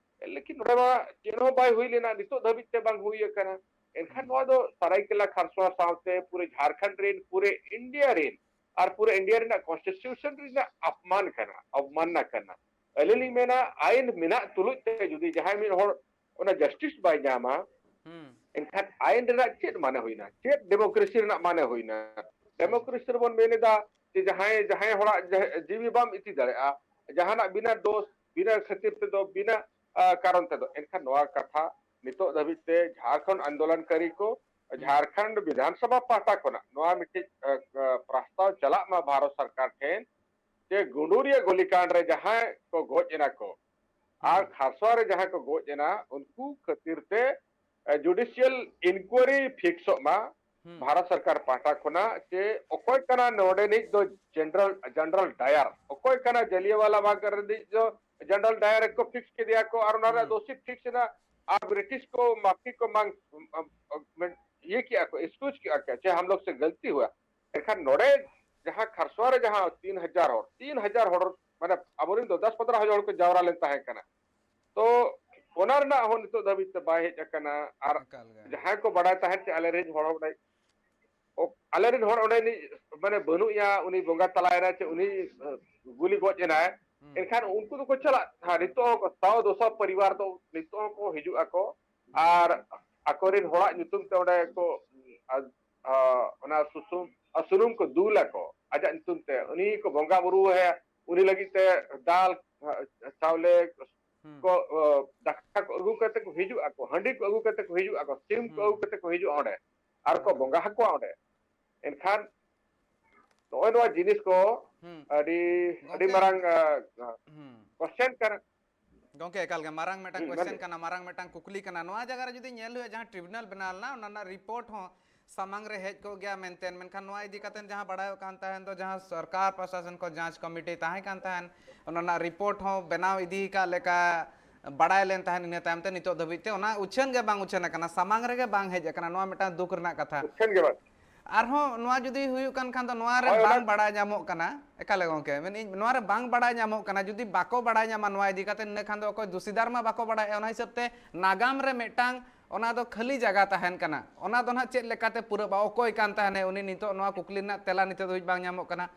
ᱞᱮᱠᱤᱱ ᱱᱚᱰᱮ ᱢᱟ ᱪᱮᱫ ᱦᱚᱸ ᱵᱟᱭ ᱦᱩᱭ ᱞᱮᱱᱟ, ᱱᱤᱛᱚᱜ ᱫᱷᱟᱹᱵᱤᱡ ᱛᱮ ᱵᱟᱝ ᱦᱩᱭ ᱟᱠᱟᱱᱟ᱾ ᱮᱱᱠᱷᱟᱱ ᱦᱩᱸ᱾ ᱱᱚᱣᱟ ᱫᱚ ᱥᱟᱨᱟᱭᱠᱮᱞᱟ ᱠᱷᱟᱨᱥᱚᱣᱟ ᱥᱟᱶᱛᱮ ᱯᱩᱨᱟᱹ ᱡᱷᱟᱲᱠᱷᱚᱸᱰ ᱨᱮᱱ, ᱯᱩᱨᱟᱹ ᱤᱱᱰᱤᱭᱟ ᱨᱮᱱ, ᱟᱨ ᱯᱩᱨᱟᱹ ᱤᱱᱰᱤᱭᱟ ᱨᱮᱱᱟᱜ ᱠᱚᱱᱥᱴᱤᱴᱤᱭᱩᱥᱚᱱ ᱨᱮᱱᱟᱜ ᱟᱯᱢᱟᱱ ᱠᱟᱱᱟ, ᱚᱵᱢᱟᱱᱱᱟ ᱠᱟᱱᱟ᱾ ᱟᱹᱞᱤᱧ ᱞᱤᱧ ᱢᱮᱱᱟ, ᱟᱭᱤᱱ ᱢᱮᱱᱟᱜ ᱛᱩᱞᱩᱡ ᱛᱮ ᱡᱩᱫᱤ ᱡᱟᱦᱟᱸᱭ ᱢᱤᱫ ᱦᱚᱲ ᱚᱱᱟ justice ᱵᱟᱭ ᱧᱟᱢᱟ, ᱦᱩᱸ᱾ ᱮᱱᱠᱷᱟᱱ ᱟᱭᱤᱱ ᱨᱮᱱᱟᱜ ᱪᱮᱫ ᱢᱟᱱᱮ ᱦᱩᱭᱱᱟ? ᱪᱮᱫ democracy ᱨᱮᱱᱟᱜ ᱢᱟᱱᱮ ᱦᱩᱭᱱᱟ? Democracy ᱨᱮᱵᱚᱱ ᱢᱮᱱ ᱮᱫᱟ ᱡᱮ ᱡᱟᱦᱟᱸᱭ, ᱡᱟᱦᱟᱸᱭ ᱦᱚᱲᱟᱜ ᱡᱟᱦᱟᱸ ᱡᱤᱣᱤ ᱵᱟᱢ ᱤᱫᱤ ᱫᱟᱲᱮᱭᱟᱜᱼᱟ, ᱡᱟᱦᱟᱱᱟᱜ ᱵᱤᱱᱟᱹ ᱫᱳᱥ, ᱵᱤᱱᱟᱹ ᱠᱷᱟᱹᱛᱤᱨ ᱛᱮᱫᱚ, ᱵᱤᱱᱟᱹ, ᱟ, ᱠᱟᱨᱚᱱ ᱛᱮᱫᱚ, ᱮᱱᱠᱷᱟᱱ ᱱᱚᱣᱟ ᱠᱟᱛᱷᱟ ᱱᱤᱛᱚᱜ ᱫᱷᱟᱹᱵᱤᱡ ᱛᱮ ᱡᱷᱟᱲᱠᱷᱚᱸᱰ ᱟᱱᱫᱳᱞᱚᱱᱠᱟᱨᱤ ᱠᱚ, ᱦᱩᱸ᱾ ᱡᱷᱟᱲᱠᱷᱚᱸᱰ ᱵᱤᱫᱷᱟᱱ ᱥᱚᱵᱷᱟ ᱯᱟᱦᱴᱟ ᱠᱷᱚᱱᱟᱜ ᱱᱚᱣᱟ ᱢᱤᱫᱴᱤᱡ, ᱟ, ᱟ, ᱯᱨᱟᱥᱛᱟᱵ ᱪᱟᱞᱟᱜ ᱢᱟ ᱵᱷᱟᱨᱚᱛ ᱥᱚᱨᱠᱟᱨ ᱴᱷᱮᱱ, ᱡᱮ ᱜᱩᱰᱩᱨᱤᱭᱟᱹ ᱜᱚᱞᱤᱠᱟᱸᱰ ᱨᱮ ᱡᱟᱦᱟᱸᱭ ᱠᱚ ᱜᱚᱡ ᱮᱱᱟ ᱠᱚ, ᱟᱨ ᱦᱩᱸ᱾ ᱠᱷᱟᱨᱥᱚᱣᱟ ᱨᱮ ᱡᱟᱦᱟᱸᱭ ᱠᱚ ᱜᱚᱡ ᱮᱱᱟ, ᱩᱱᱠᱩ ᱠᱷᱟᱹᱛᱤᱨ ᱛᱮ, ᱮ, judicial inquiry ᱯᱷᱤᱠᱥᱚᱜ ᱢᱟ ᱦᱩᱸ᱾ ᱵᱷᱟᱨᱚᱛ ᱥᱚᱨᱠᱟᱨ ᱯᱟᱦᱴᱟ ᱠᱷᱚᱱᱟᱜ, ᱡᱮ ᱚᱠᱚᱭ ᱠᱟᱱᱟ ᱱᱚᱰᱮᱱᱤᱡ ᱫᱚ ᱡᱮᱱᱟᱨᱮᱞ, ᱡᱮᱱᱟᱨᱮᱞ ᱰᱟᱭᱟᱨ, ᱚᱠᱚᱭ ᱠᱟᱱᱟ ᱡᱟᱞᱤᱭᱟᱣᱟᱞᱟ ᱵᱟᱜᱽ ᱨᱤᱱᱤᱡ ᱫᱚ ᱡᱮᱱᱟᱨᱮᱞ ᱰᱟᱭᱟᱨ ᱜᱮᱠᱚ ᱯᱷᱤᱠᱥ ᱠᱮᱫᱮᱭᱟ ᱠᱚ, ᱟᱨ ᱚᱱᱟ ᱨᱮ ᱦᱩᱸ᱾ ᱫᱳᱥᱤ ᱯᱷᱤᱠᱥ ᱮᱱᱟ, ᱟᱨ ᱵᱨᱤᱴᱤᱥ ᱠᱚ, ᱢᱟᱯᱷᱤ ᱠᱚ ᱢᱟᱝ, ᱤᱭᱟᱹ ᱠᱮᱜᱼᱟ ᱠᱚ, ᱮᱠᱥᱠᱤᱭᱩᱡᱽ ᱠᱮᱜᱼᱟ ᱠᱚ, ᱡᱮ ᱦᱟᱢ ᱞᱳᱜ ᱥᱮ ᱜᱟᱞᱛᱤ ᱦᱩᱭᱟ᱾ ᱮᱱᱠᱷᱟᱱ ᱱᱚᱰᱮ ᱡᱟᱦᱟᱸ ᱠᱷᱟᱨᱥᱚᱣᱟ ᱨᱮ ᱡᱟᱦᱟᱸ ᱛᱤᱱ ᱦᱟᱡᱟᱨ ᱦᱚᱲ, ᱛᱤᱱ ᱦᱟᱡᱟᱨ ᱦᱚᱲ, ᱢᱟᱱᱮ ᱟᱵᱚᱨᱮᱱ ᱫᱚ ᱫᱚᱥ ᱯᱚᱱᱫᱽᱨᱚ ᱦᱟᱡᱟᱨ ᱦᱚᱲ ᱠᱚ ᱡᱟᱣᱨᱟ ᱞᱮᱱ ᱛᱟᱦᱮᱸ ᱠᱟᱱᱟ᱾ ᱛᱚ ᱚᱱᱟ ᱨᱮᱱᱟᱜ ᱦᱚᱸ ᱱᱤᱛᱚᱜ ᱫᱷᱟᱹᱵᱤᱡ ᱛᱮ ᱵᱟᱭ ᱦᱮᱡ ᱟᱠᱟᱱᱟ᱾ ᱟᱨ ᱮᱠᱟᱞ ᱜᱮ᱾ ᱡᱟᱦᱟᱸᱭ ᱠᱚ ᱵᱟᱰᱟᱭ ᱛᱟᱦᱮᱸᱫ ᱡᱮ ᱟᱞᱮᱨᱮᱱ ᱦᱚᱲ ᱚᱸᱰᱮ, ᱚ-, ᱟᱞᱮᱨᱮᱱ ᱦᱚᱲ ᱚᱸᱰᱮᱱᱤᱡ ᱢᱟᱱᱮ ᱵᱟᱹᱱᱩᱜ ᱮᱭᱟ, ᱩᱱᱤ ᱵᱚᱸᱜᱟ ᱛᱟᱞᱟᱭᱮᱱᱟᱭ ᱪᱮ ᱩᱱᱤ, ᱮ, ᱜᱩᱞᱤ ᱜᱚᱡ ᱮᱱᱟᱭ, ᱦᱩᱸ᱾ ᱮᱱᱠᱷᱟᱱ ᱩᱱᱠᱩ ᱫᱚᱠᱚ ᱪᱟᱞᱟᱜ ᱛᱟᱦᱮᱸᱫ᱾ ᱱᱤᱛᱚᱜ ᱦᱚᱸ ᱥᱟᱣ ᱫᱚᱥᱟ ᱯᱚᱨᱤᱵᱟᱨ ᱫᱚ ᱱᱤᱛᱚᱜ ᱦᱚᱸᱠᱚ ᱦᱤᱡᱩᱜ ᱟᱠᱚ᱾ ᱦᱩᱸ᱾ ᱟᱨ ᱟᱠᱚᱨᱮᱱ ᱦᱚᱲᱟᱜ ᱧᱩᱛᱩᱢ ᱛᱮ ᱚᱸᱰᱮ ᱠᱚ, ᱟ, ᱟ, ᱚᱱᱟ ᱥᱩᱥᱩᱢ, ᱟ, ᱥᱩᱱᱩᱢ ᱠᱚ ᱫᱩᱞ ᱟᱠᱚ ᱟᱡᱟᱜ ᱧᱩᱛᱩᱢ ᱛᱮ᱾ ᱩᱱᱤ ᱠᱚ ᱵᱚᱸᱜᱟ ᱵᱩᱨᱩ ᱟᱭᱟ, ᱩᱱᱤ ᱞᱟᱹᱜᱤᱫ ᱛᱮ ᱫᱟᱞ, ᱟ, ᱪᱟᱣᱞᱮ ᱦᱩᱸ᱾ ᱠᱚ, ᱟ, ᱫᱟᱠᱟ ᱠᱚ ᱟᱹᱜᱩ ᱠᱟᱛᱮ ᱠᱚ ᱦᱤᱡᱩᱜ ᱟᱠᱚ, ᱦᱟᱺᱰᱤ ᱠᱚ ᱟᱹᱜᱩ ᱠᱟᱛᱮ ᱠᱚ ᱦᱤᱡᱩᱜ ᱟᱠᱚ, ᱥᱤᱢ ᱠᱚ ᱦᱩᱸ᱾ ᱟᱹᱜᱩ ᱠᱟᱛᱮ ᱠᱚ ᱦᱤᱡᱩᱜᱼᱟ ᱚᱸᱰᱮ, ᱟᱨ ᱠᱚ ᱦᱩᱸ᱾ ᱵᱚᱸᱜᱟ ᱟᱠᱚᱣᱟ ᱚᱸᱰᱮ᱾ ᱮᱱᱠᱷᱟᱱ ᱱᱚᱜᱼᱚᱭ ᱱᱚᱣᱟ ᱡᱤᱱᱤᱥ ᱠᱚ ᱦᱩᱸ᱾ ᱟᱹᱰᱤ, ᱟᱹᱰᱤ ᱜᱚᱝᱠᱮ, ᱢᱟᱨᱟᱝ, ᱟ, ᱟ, ᱦᱩᱸ᱾ ᱠᱚᱥᱪᱮᱱ ᱠᱟᱱᱟ᱾ ᱜᱚᱝᱠᱮ, ᱮᱠᱟᱞ ᱜᱮ ᱢᱟᱨᱟᱝ ᱢᱤᱫᱴᱟᱝ ᱦᱩᱸ, ᱢᱮᱱ ᱠᱚᱥᱪᱮᱱ ᱵᱤᱱ᱾ ᱠᱟᱱᱟ, ᱢᱟᱨᱟᱝ ᱢᱤᱫᱴᱟᱝ ᱠᱩᱠᱞᱤ ᱠᱟᱱᱟ᱾ ᱱᱚᱣᱟ ᱡᱟᱭᱜᱟ ᱨᱮ ᱡᱩᱫᱤ ᱧᱮᱞ ᱦᱩᱭᱩᱜᱼᱟ, ᱡᱟᱦᱟᱸ ᱴᱨᱤᱵᱩᱱᱟᱞ ᱵᱮᱱᱟᱣ ᱞᱮᱱᱟ, ᱚᱱᱟ ᱨᱮᱱᱟᱜ ᱨᱤᱯᱳᱨᱴ ᱦᱚᱸ ᱥᱟᱢᱟᱝ ᱨᱮ ᱦᱮᱡ ᱠᱚᱜ ᱜᱮᱭᱟ ᱢᱮᱱᱛᱮ, ᱢᱮᱱᱠᱷᱟᱱ ᱱᱚᱣᱟ ᱤᱫᱤ ᱠᱟᱛᱮ ᱡᱟᱦᱟᱸ ᱵᱟᱲᱟᱭᱚᱜ ᱠᱟᱱ ᱛᱟᱦᱮᱸᱱ ᱫᱚ, ᱡᱟᱦᱟᱸ ᱥᱚᱨᱠᱟᱨ ᱯᱨᱚᱥᱟᱥᱚᱱ ᱠᱚ ᱡᱟᱸᱪ ᱠᱚᱢᱤᱴᱤ ᱛᱟᱦᱮᱸ ᱠᱟᱱ ᱛᱟᱦᱮᱸᱱ, ᱚᱱᱟ ᱨᱮᱱᱟᱜ ᱨᱤᱯᱳᱨᱴ ᱦᱚᱸ ᱵᱮᱱᱟᱣ ᱤᱫᱤ ᱠᱟᱜ ᱞᱮᱠᱟ ᱵᱟᱲᱟᱭ ᱞᱮᱱ ᱛᱟᱦᱮᱸᱱ, ᱤᱱᱟᱹ ᱛᱟᱭᱚᱢ ᱛᱮ ᱱᱤᱛᱚᱜ ᱫᱷᱟᱹᱵᱤᱡ ᱛᱮ ᱚᱱᱟ ᱩᱪᱷᱟᱹᱱ ᱜᱮ ᱵᱟᱝ ᱩᱪᱷᱟᱹᱱ ᱟᱠᱟᱱᱟ, ᱥᱟᱢᱟᱝ ᱨᱮᱜᱮ ᱵᱟᱝ ᱦᱮᱡ ᱟᱠᱟᱱᱟ᱾ ᱱᱚᱣᱟ ᱢᱤᱫᱴᱟᱝ ᱫᱩᱠ ᱨᱮᱱᱟᱜ ᱠᱟᱛᱷᱟ᱾ ᱩᱪᱷᱟᱹᱱ ᱜᱮ ᱵᱟᱝ᱾ ᱟᱨᱦᱚᱸ ᱱᱚᱣᱟ ᱡᱩᱫᱤ ᱦᱩᱭᱩᱜ ᱠᱟᱱ ᱠᱷᱟᱱ ᱫᱚ, ᱱᱚᱣᱟ ᱨᱮ ᱦᱳᱭ, ᱚᱱᱟ ᱵᱟᱝ ᱵᱟᱲᱟᱭ ᱧᱟᱢᱚᱜ ᱠᱟᱱᱟ, ᱮᱠᱟᱞ ᱜᱮ ᱜᱚᱝᱠᱮ, ᱢᱮᱱᱮᱫ ᱟᱹᱧ, ᱱᱚᱣᱟ ᱨᱮ ᱵᱟᱝ ᱵᱟᱲᱟᱭ ᱧᱟᱢᱚᱜ ᱠᱟᱱᱟ, ᱡᱩᱫᱤ ᱵᱟᱠᱚ ᱵᱟᱲᱟᱭ ᱧᱟᱢᱟ ᱱᱚᱣᱟ ᱤᱫᱤ ᱠᱟᱛᱮ, ᱤᱱᱟᱹ ᱠᱷᱟᱱ ᱫᱚ ᱚᱠᱚᱭ ᱫᱩᱥᱤᱫᱟᱨ ᱢᱟ ᱵᱟᱠᱚ ᱵᱟᱲᱟᱭᱟ᱾ ᱚᱱᱟ ᱦᱤᱥᱟᱹᱵ ᱛᱮ ᱱᱟᱜᱟᱢ ᱨᱮ ᱢᱤᱫᱴᱟᱝ ᱚᱱᱟ ᱫᱚ ᱠᱷᱟᱹᱞᱤ ᱡᱟᱭᱜᱟ ᱛᱟᱦᱮᱱ ᱠᱟᱱᱟ, ᱚᱱᱟ ᱫᱚ ᱱᱟᱦᱟᱜ ᱪᱮᱫ ᱞᱮᱠᱟᱛᱮ ᱯᱩᱨᱟᱹᱜᱼᱟ? ᱚᱠᱚᱭ ᱠᱟᱱ ᱛᱟᱦᱮᱱᱮ ᱩᱱᱤ? ᱱᱤᱛᱚᱜ ᱱᱚᱣᱟ ᱠᱩᱠᱞᱤ ᱨᱮᱱᱟᱜ ᱛᱮᱞᱟ ᱱᱤᱛᱚᱜ ᱫᱷᱟᱹᱵᱤᱡ ᱵᱟᱝ ᱧᱟᱢᱚᱜ ᱠᱟᱱᱟ᱾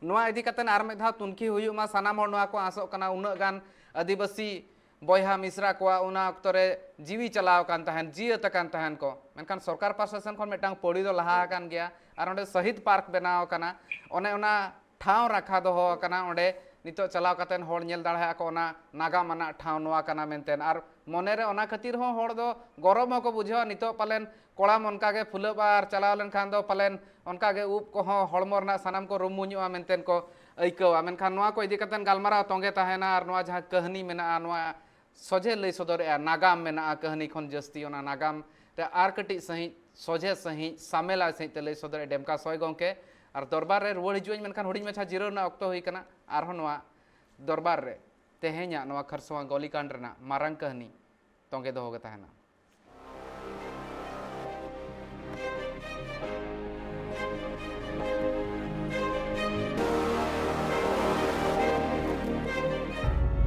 ᱱᱚᱣᱟ ᱤᱫᱤ ᱠᱟᱛᱮ ᱟᱨ ᱢᱤᱫ ᱫᱷᱟᱣ ᱛᱩᱱᱠᱷᱤ ᱦᱩᱭᱩᱜ ᱢᱟ, ᱥᱟᱱᱟᱢ ᱦᱚᱲ ᱱᱚᱣᱟ ᱠᱚ ᱟᱸᱥᱚᱜ ᱠᱟᱱᱟ᱾ ᱩᱱᱟᱹᱜ ᱜᱟᱱ ᱟᱹᱫᱤᱵᱟᱹᱥᱤ ᱵᱚᱭᱦᱟ ᱢᱤᱥᱨᱟ ᱠᱚᱣᱟᱜ ᱚᱱᱟ ᱚᱠᱛᱚ ᱨᱮ ᱡᱤᱣᱤ ᱪᱟᱞᱟᱣ ᱟᱠᱟᱱ ᱛᱟᱦᱮᱸᱱ, ᱡᱤᱭᱟᱹᱛ ᱟᱠᱟᱱ ᱛᱟᱦᱮᱸᱱ ᱠᱚ, ᱢᱮᱱᱠᱷᱟᱱ ᱥᱚᱨᱠᱟᱨ ᱯᱟᱥᱴᱟ ᱥᱮᱱ ᱠᱷᱚᱱ ᱢᱤᱫᱴᱟᱝ ᱯᱟᱹᱣᱲᱤ ᱫᱚ ᱞᱟᱦᱟ ᱟᱠᱟᱱ ᱜᱮᱭᱟ᱾ ᱟᱨ ᱚᱸᱰᱮ ᱥᱚᱦᱤᱫ ᱯᱟᱨᱠ ᱵᱮᱱᱟᱣ ᱟᱠᱟᱱᱟ, ᱚᱱᱮ ᱚᱱᱟ ᱴᱷᱟᱶ ᱨᱟᱠᱷᱟ ᱫᱚᱦᱚ ᱟᱠᱟᱱᱟ᱾ ᱚᱸᱰᱮ ᱱᱤᱛᱚᱜ ᱪᱟᱞᱟᱣ ᱠᱟᱛᱮ ᱦᱚᱲ ᱧᱮᱞ ᱫᱟᱲᱮᱭᱟᱜᱼᱟ ᱠᱚ ᱚᱱᱟ ᱱᱟᱜᱟᱢ ᱟᱱᱟᱜ ᱴᱷᱟᱶ ᱱᱚᱣᱟ ᱠᱟᱱᱟ ᱢᱮᱱᱛᱮ᱾ ᱟᱨ ᱢᱚᱱᱮᱨᱮ ᱚᱱᱟ ᱠᱷᱟᱹᱛᱤᱨ ᱦᱚᱸ ᱦᱚᱲ ᱫᱚ ᱜᱚᱨᱚᱵ ᱦᱚᱸᱠᱚ ᱵᱩᱡᱷᱟᱹᱣᱟ, ᱱᱤᱛᱚᱜ ᱯᱟᱞᱮᱱ ᱠᱚᱲᱟᱢ ᱚᱱᱠᱟ ᱜᱮ ᱯᱷᱩᱞᱟᱹᱜᱼᱟ ᱟᱨ ᱪᱟᱞᱟᱣ ᱞᱮᱱᱠᱷᱟᱱ ᱫᱚ ᱯᱟᱞᱮᱱ ᱚᱱᱠᱟ ᱜᱮ ᱩᱵ ᱠᱚᱦᱚᱸ ᱦᱚᱲᱢᱚ ᱨᱮᱱᱟᱜ ᱥᱟᱱᱟᱢ ᱠᱚ ᱨᱩᱢᱩᱧᱚᱜᱼᱟ ᱢᱮᱱᱛᱮ ᱠᱚ ᱟᱹᱭᱠᱟᱹᱣᱟ᱾ ᱢᱮᱱᱠᱷᱟᱱ ᱱᱚᱣᱟ ᱠᱚ ᱤᱫᱤ ᱠᱟᱛᱮ ᱜᱟᱞᱢᱟᱨᱟᱣ ᱛᱚᱸᱜᱮ ᱛᱟᱦᱮᱱᱟ᱾ ᱟᱨ ᱱᱚᱣᱟ ᱡᱟᱦᱟᱸ ᱠᱟᱹᱦᱱᱤ ᱢᱮᱱᱟᱜᱼᱟ, ᱱᱚᱣᱟ ᱥᱚᱡᱷᱮ ᱞᱟᱹᱭ ᱥᱚᱫᱚᱨᱮᱜᱼᱟ, ᱱᱟᱜᱟᱢ ᱢᱮᱱᱟᱜᱼᱟ ᱠᱟᱹᱦᱱᱤ ᱠᱷᱚᱱ ᱡᱟᱹᱥᱛᱤ, ᱚᱱᱟ ᱱᱟᱜᱟᱢ ᱨᱮ ᱟᱨ ᱠᱟᱹᱴᱤᱡ ᱥᱟᱺᱦᱤᱡ, ᱥᱚᱡᱷᱮ ᱥᱟᱺᱦᱤᱡ, ᱥᱟᱢᱮᱞᱟᱭ ᱥᱟᱺᱦᱤᱡ ᱛᱮ ᱞᱟᱹᱭ ᱥᱚᱫᱚᱨᱮᱜᱼᱟ ᱰᱮᱢᱠᱟ ᱥᱚᱭ ᱜᱚᱢᱠᱮ᱾ ᱟᱨ ᱫᱚᱨᱵᱟᱨ ᱨᱮ ᱨᱩᱣᱟᱹᱲ ᱦᱤᱡᱩᱜ ᱟᱹᱧ, ᱢᱮᱱᱠᱷᱟᱱ ᱦᱩᱰᱤᱧ ᱢᱟᱪᱷᱟ ᱡᱤᱨᱟᱹᱣ ᱨᱮᱱᱟᱜ ᱚᱠᱛᱚ ᱦᱩᱭ ᱠᱟᱱᱟ᱾ ᱟᱨᱦᱚᱸ ᱱᱚᱣᱟ ᱫᱚᱨᱵᱟᱨ ᱨᱮ ᱛᱮᱦᱮᱧᱟᱜ ᱱᱚᱣᱟ ᱠᱷᱟᱨᱥᱚᱣᱟ ᱜᱚᱞᱤᱠᱟᱱᱰ ᱨᱮᱱᱟᱜ ᱢᱟᱨᱟᱝ ᱠᱟᱹᱦᱱᱤ ᱛᱚᱸᱜᱮ ᱫᱚᱦᱚ ᱜᱮ ᱛᱟᱦᱮᱱᱟ᱾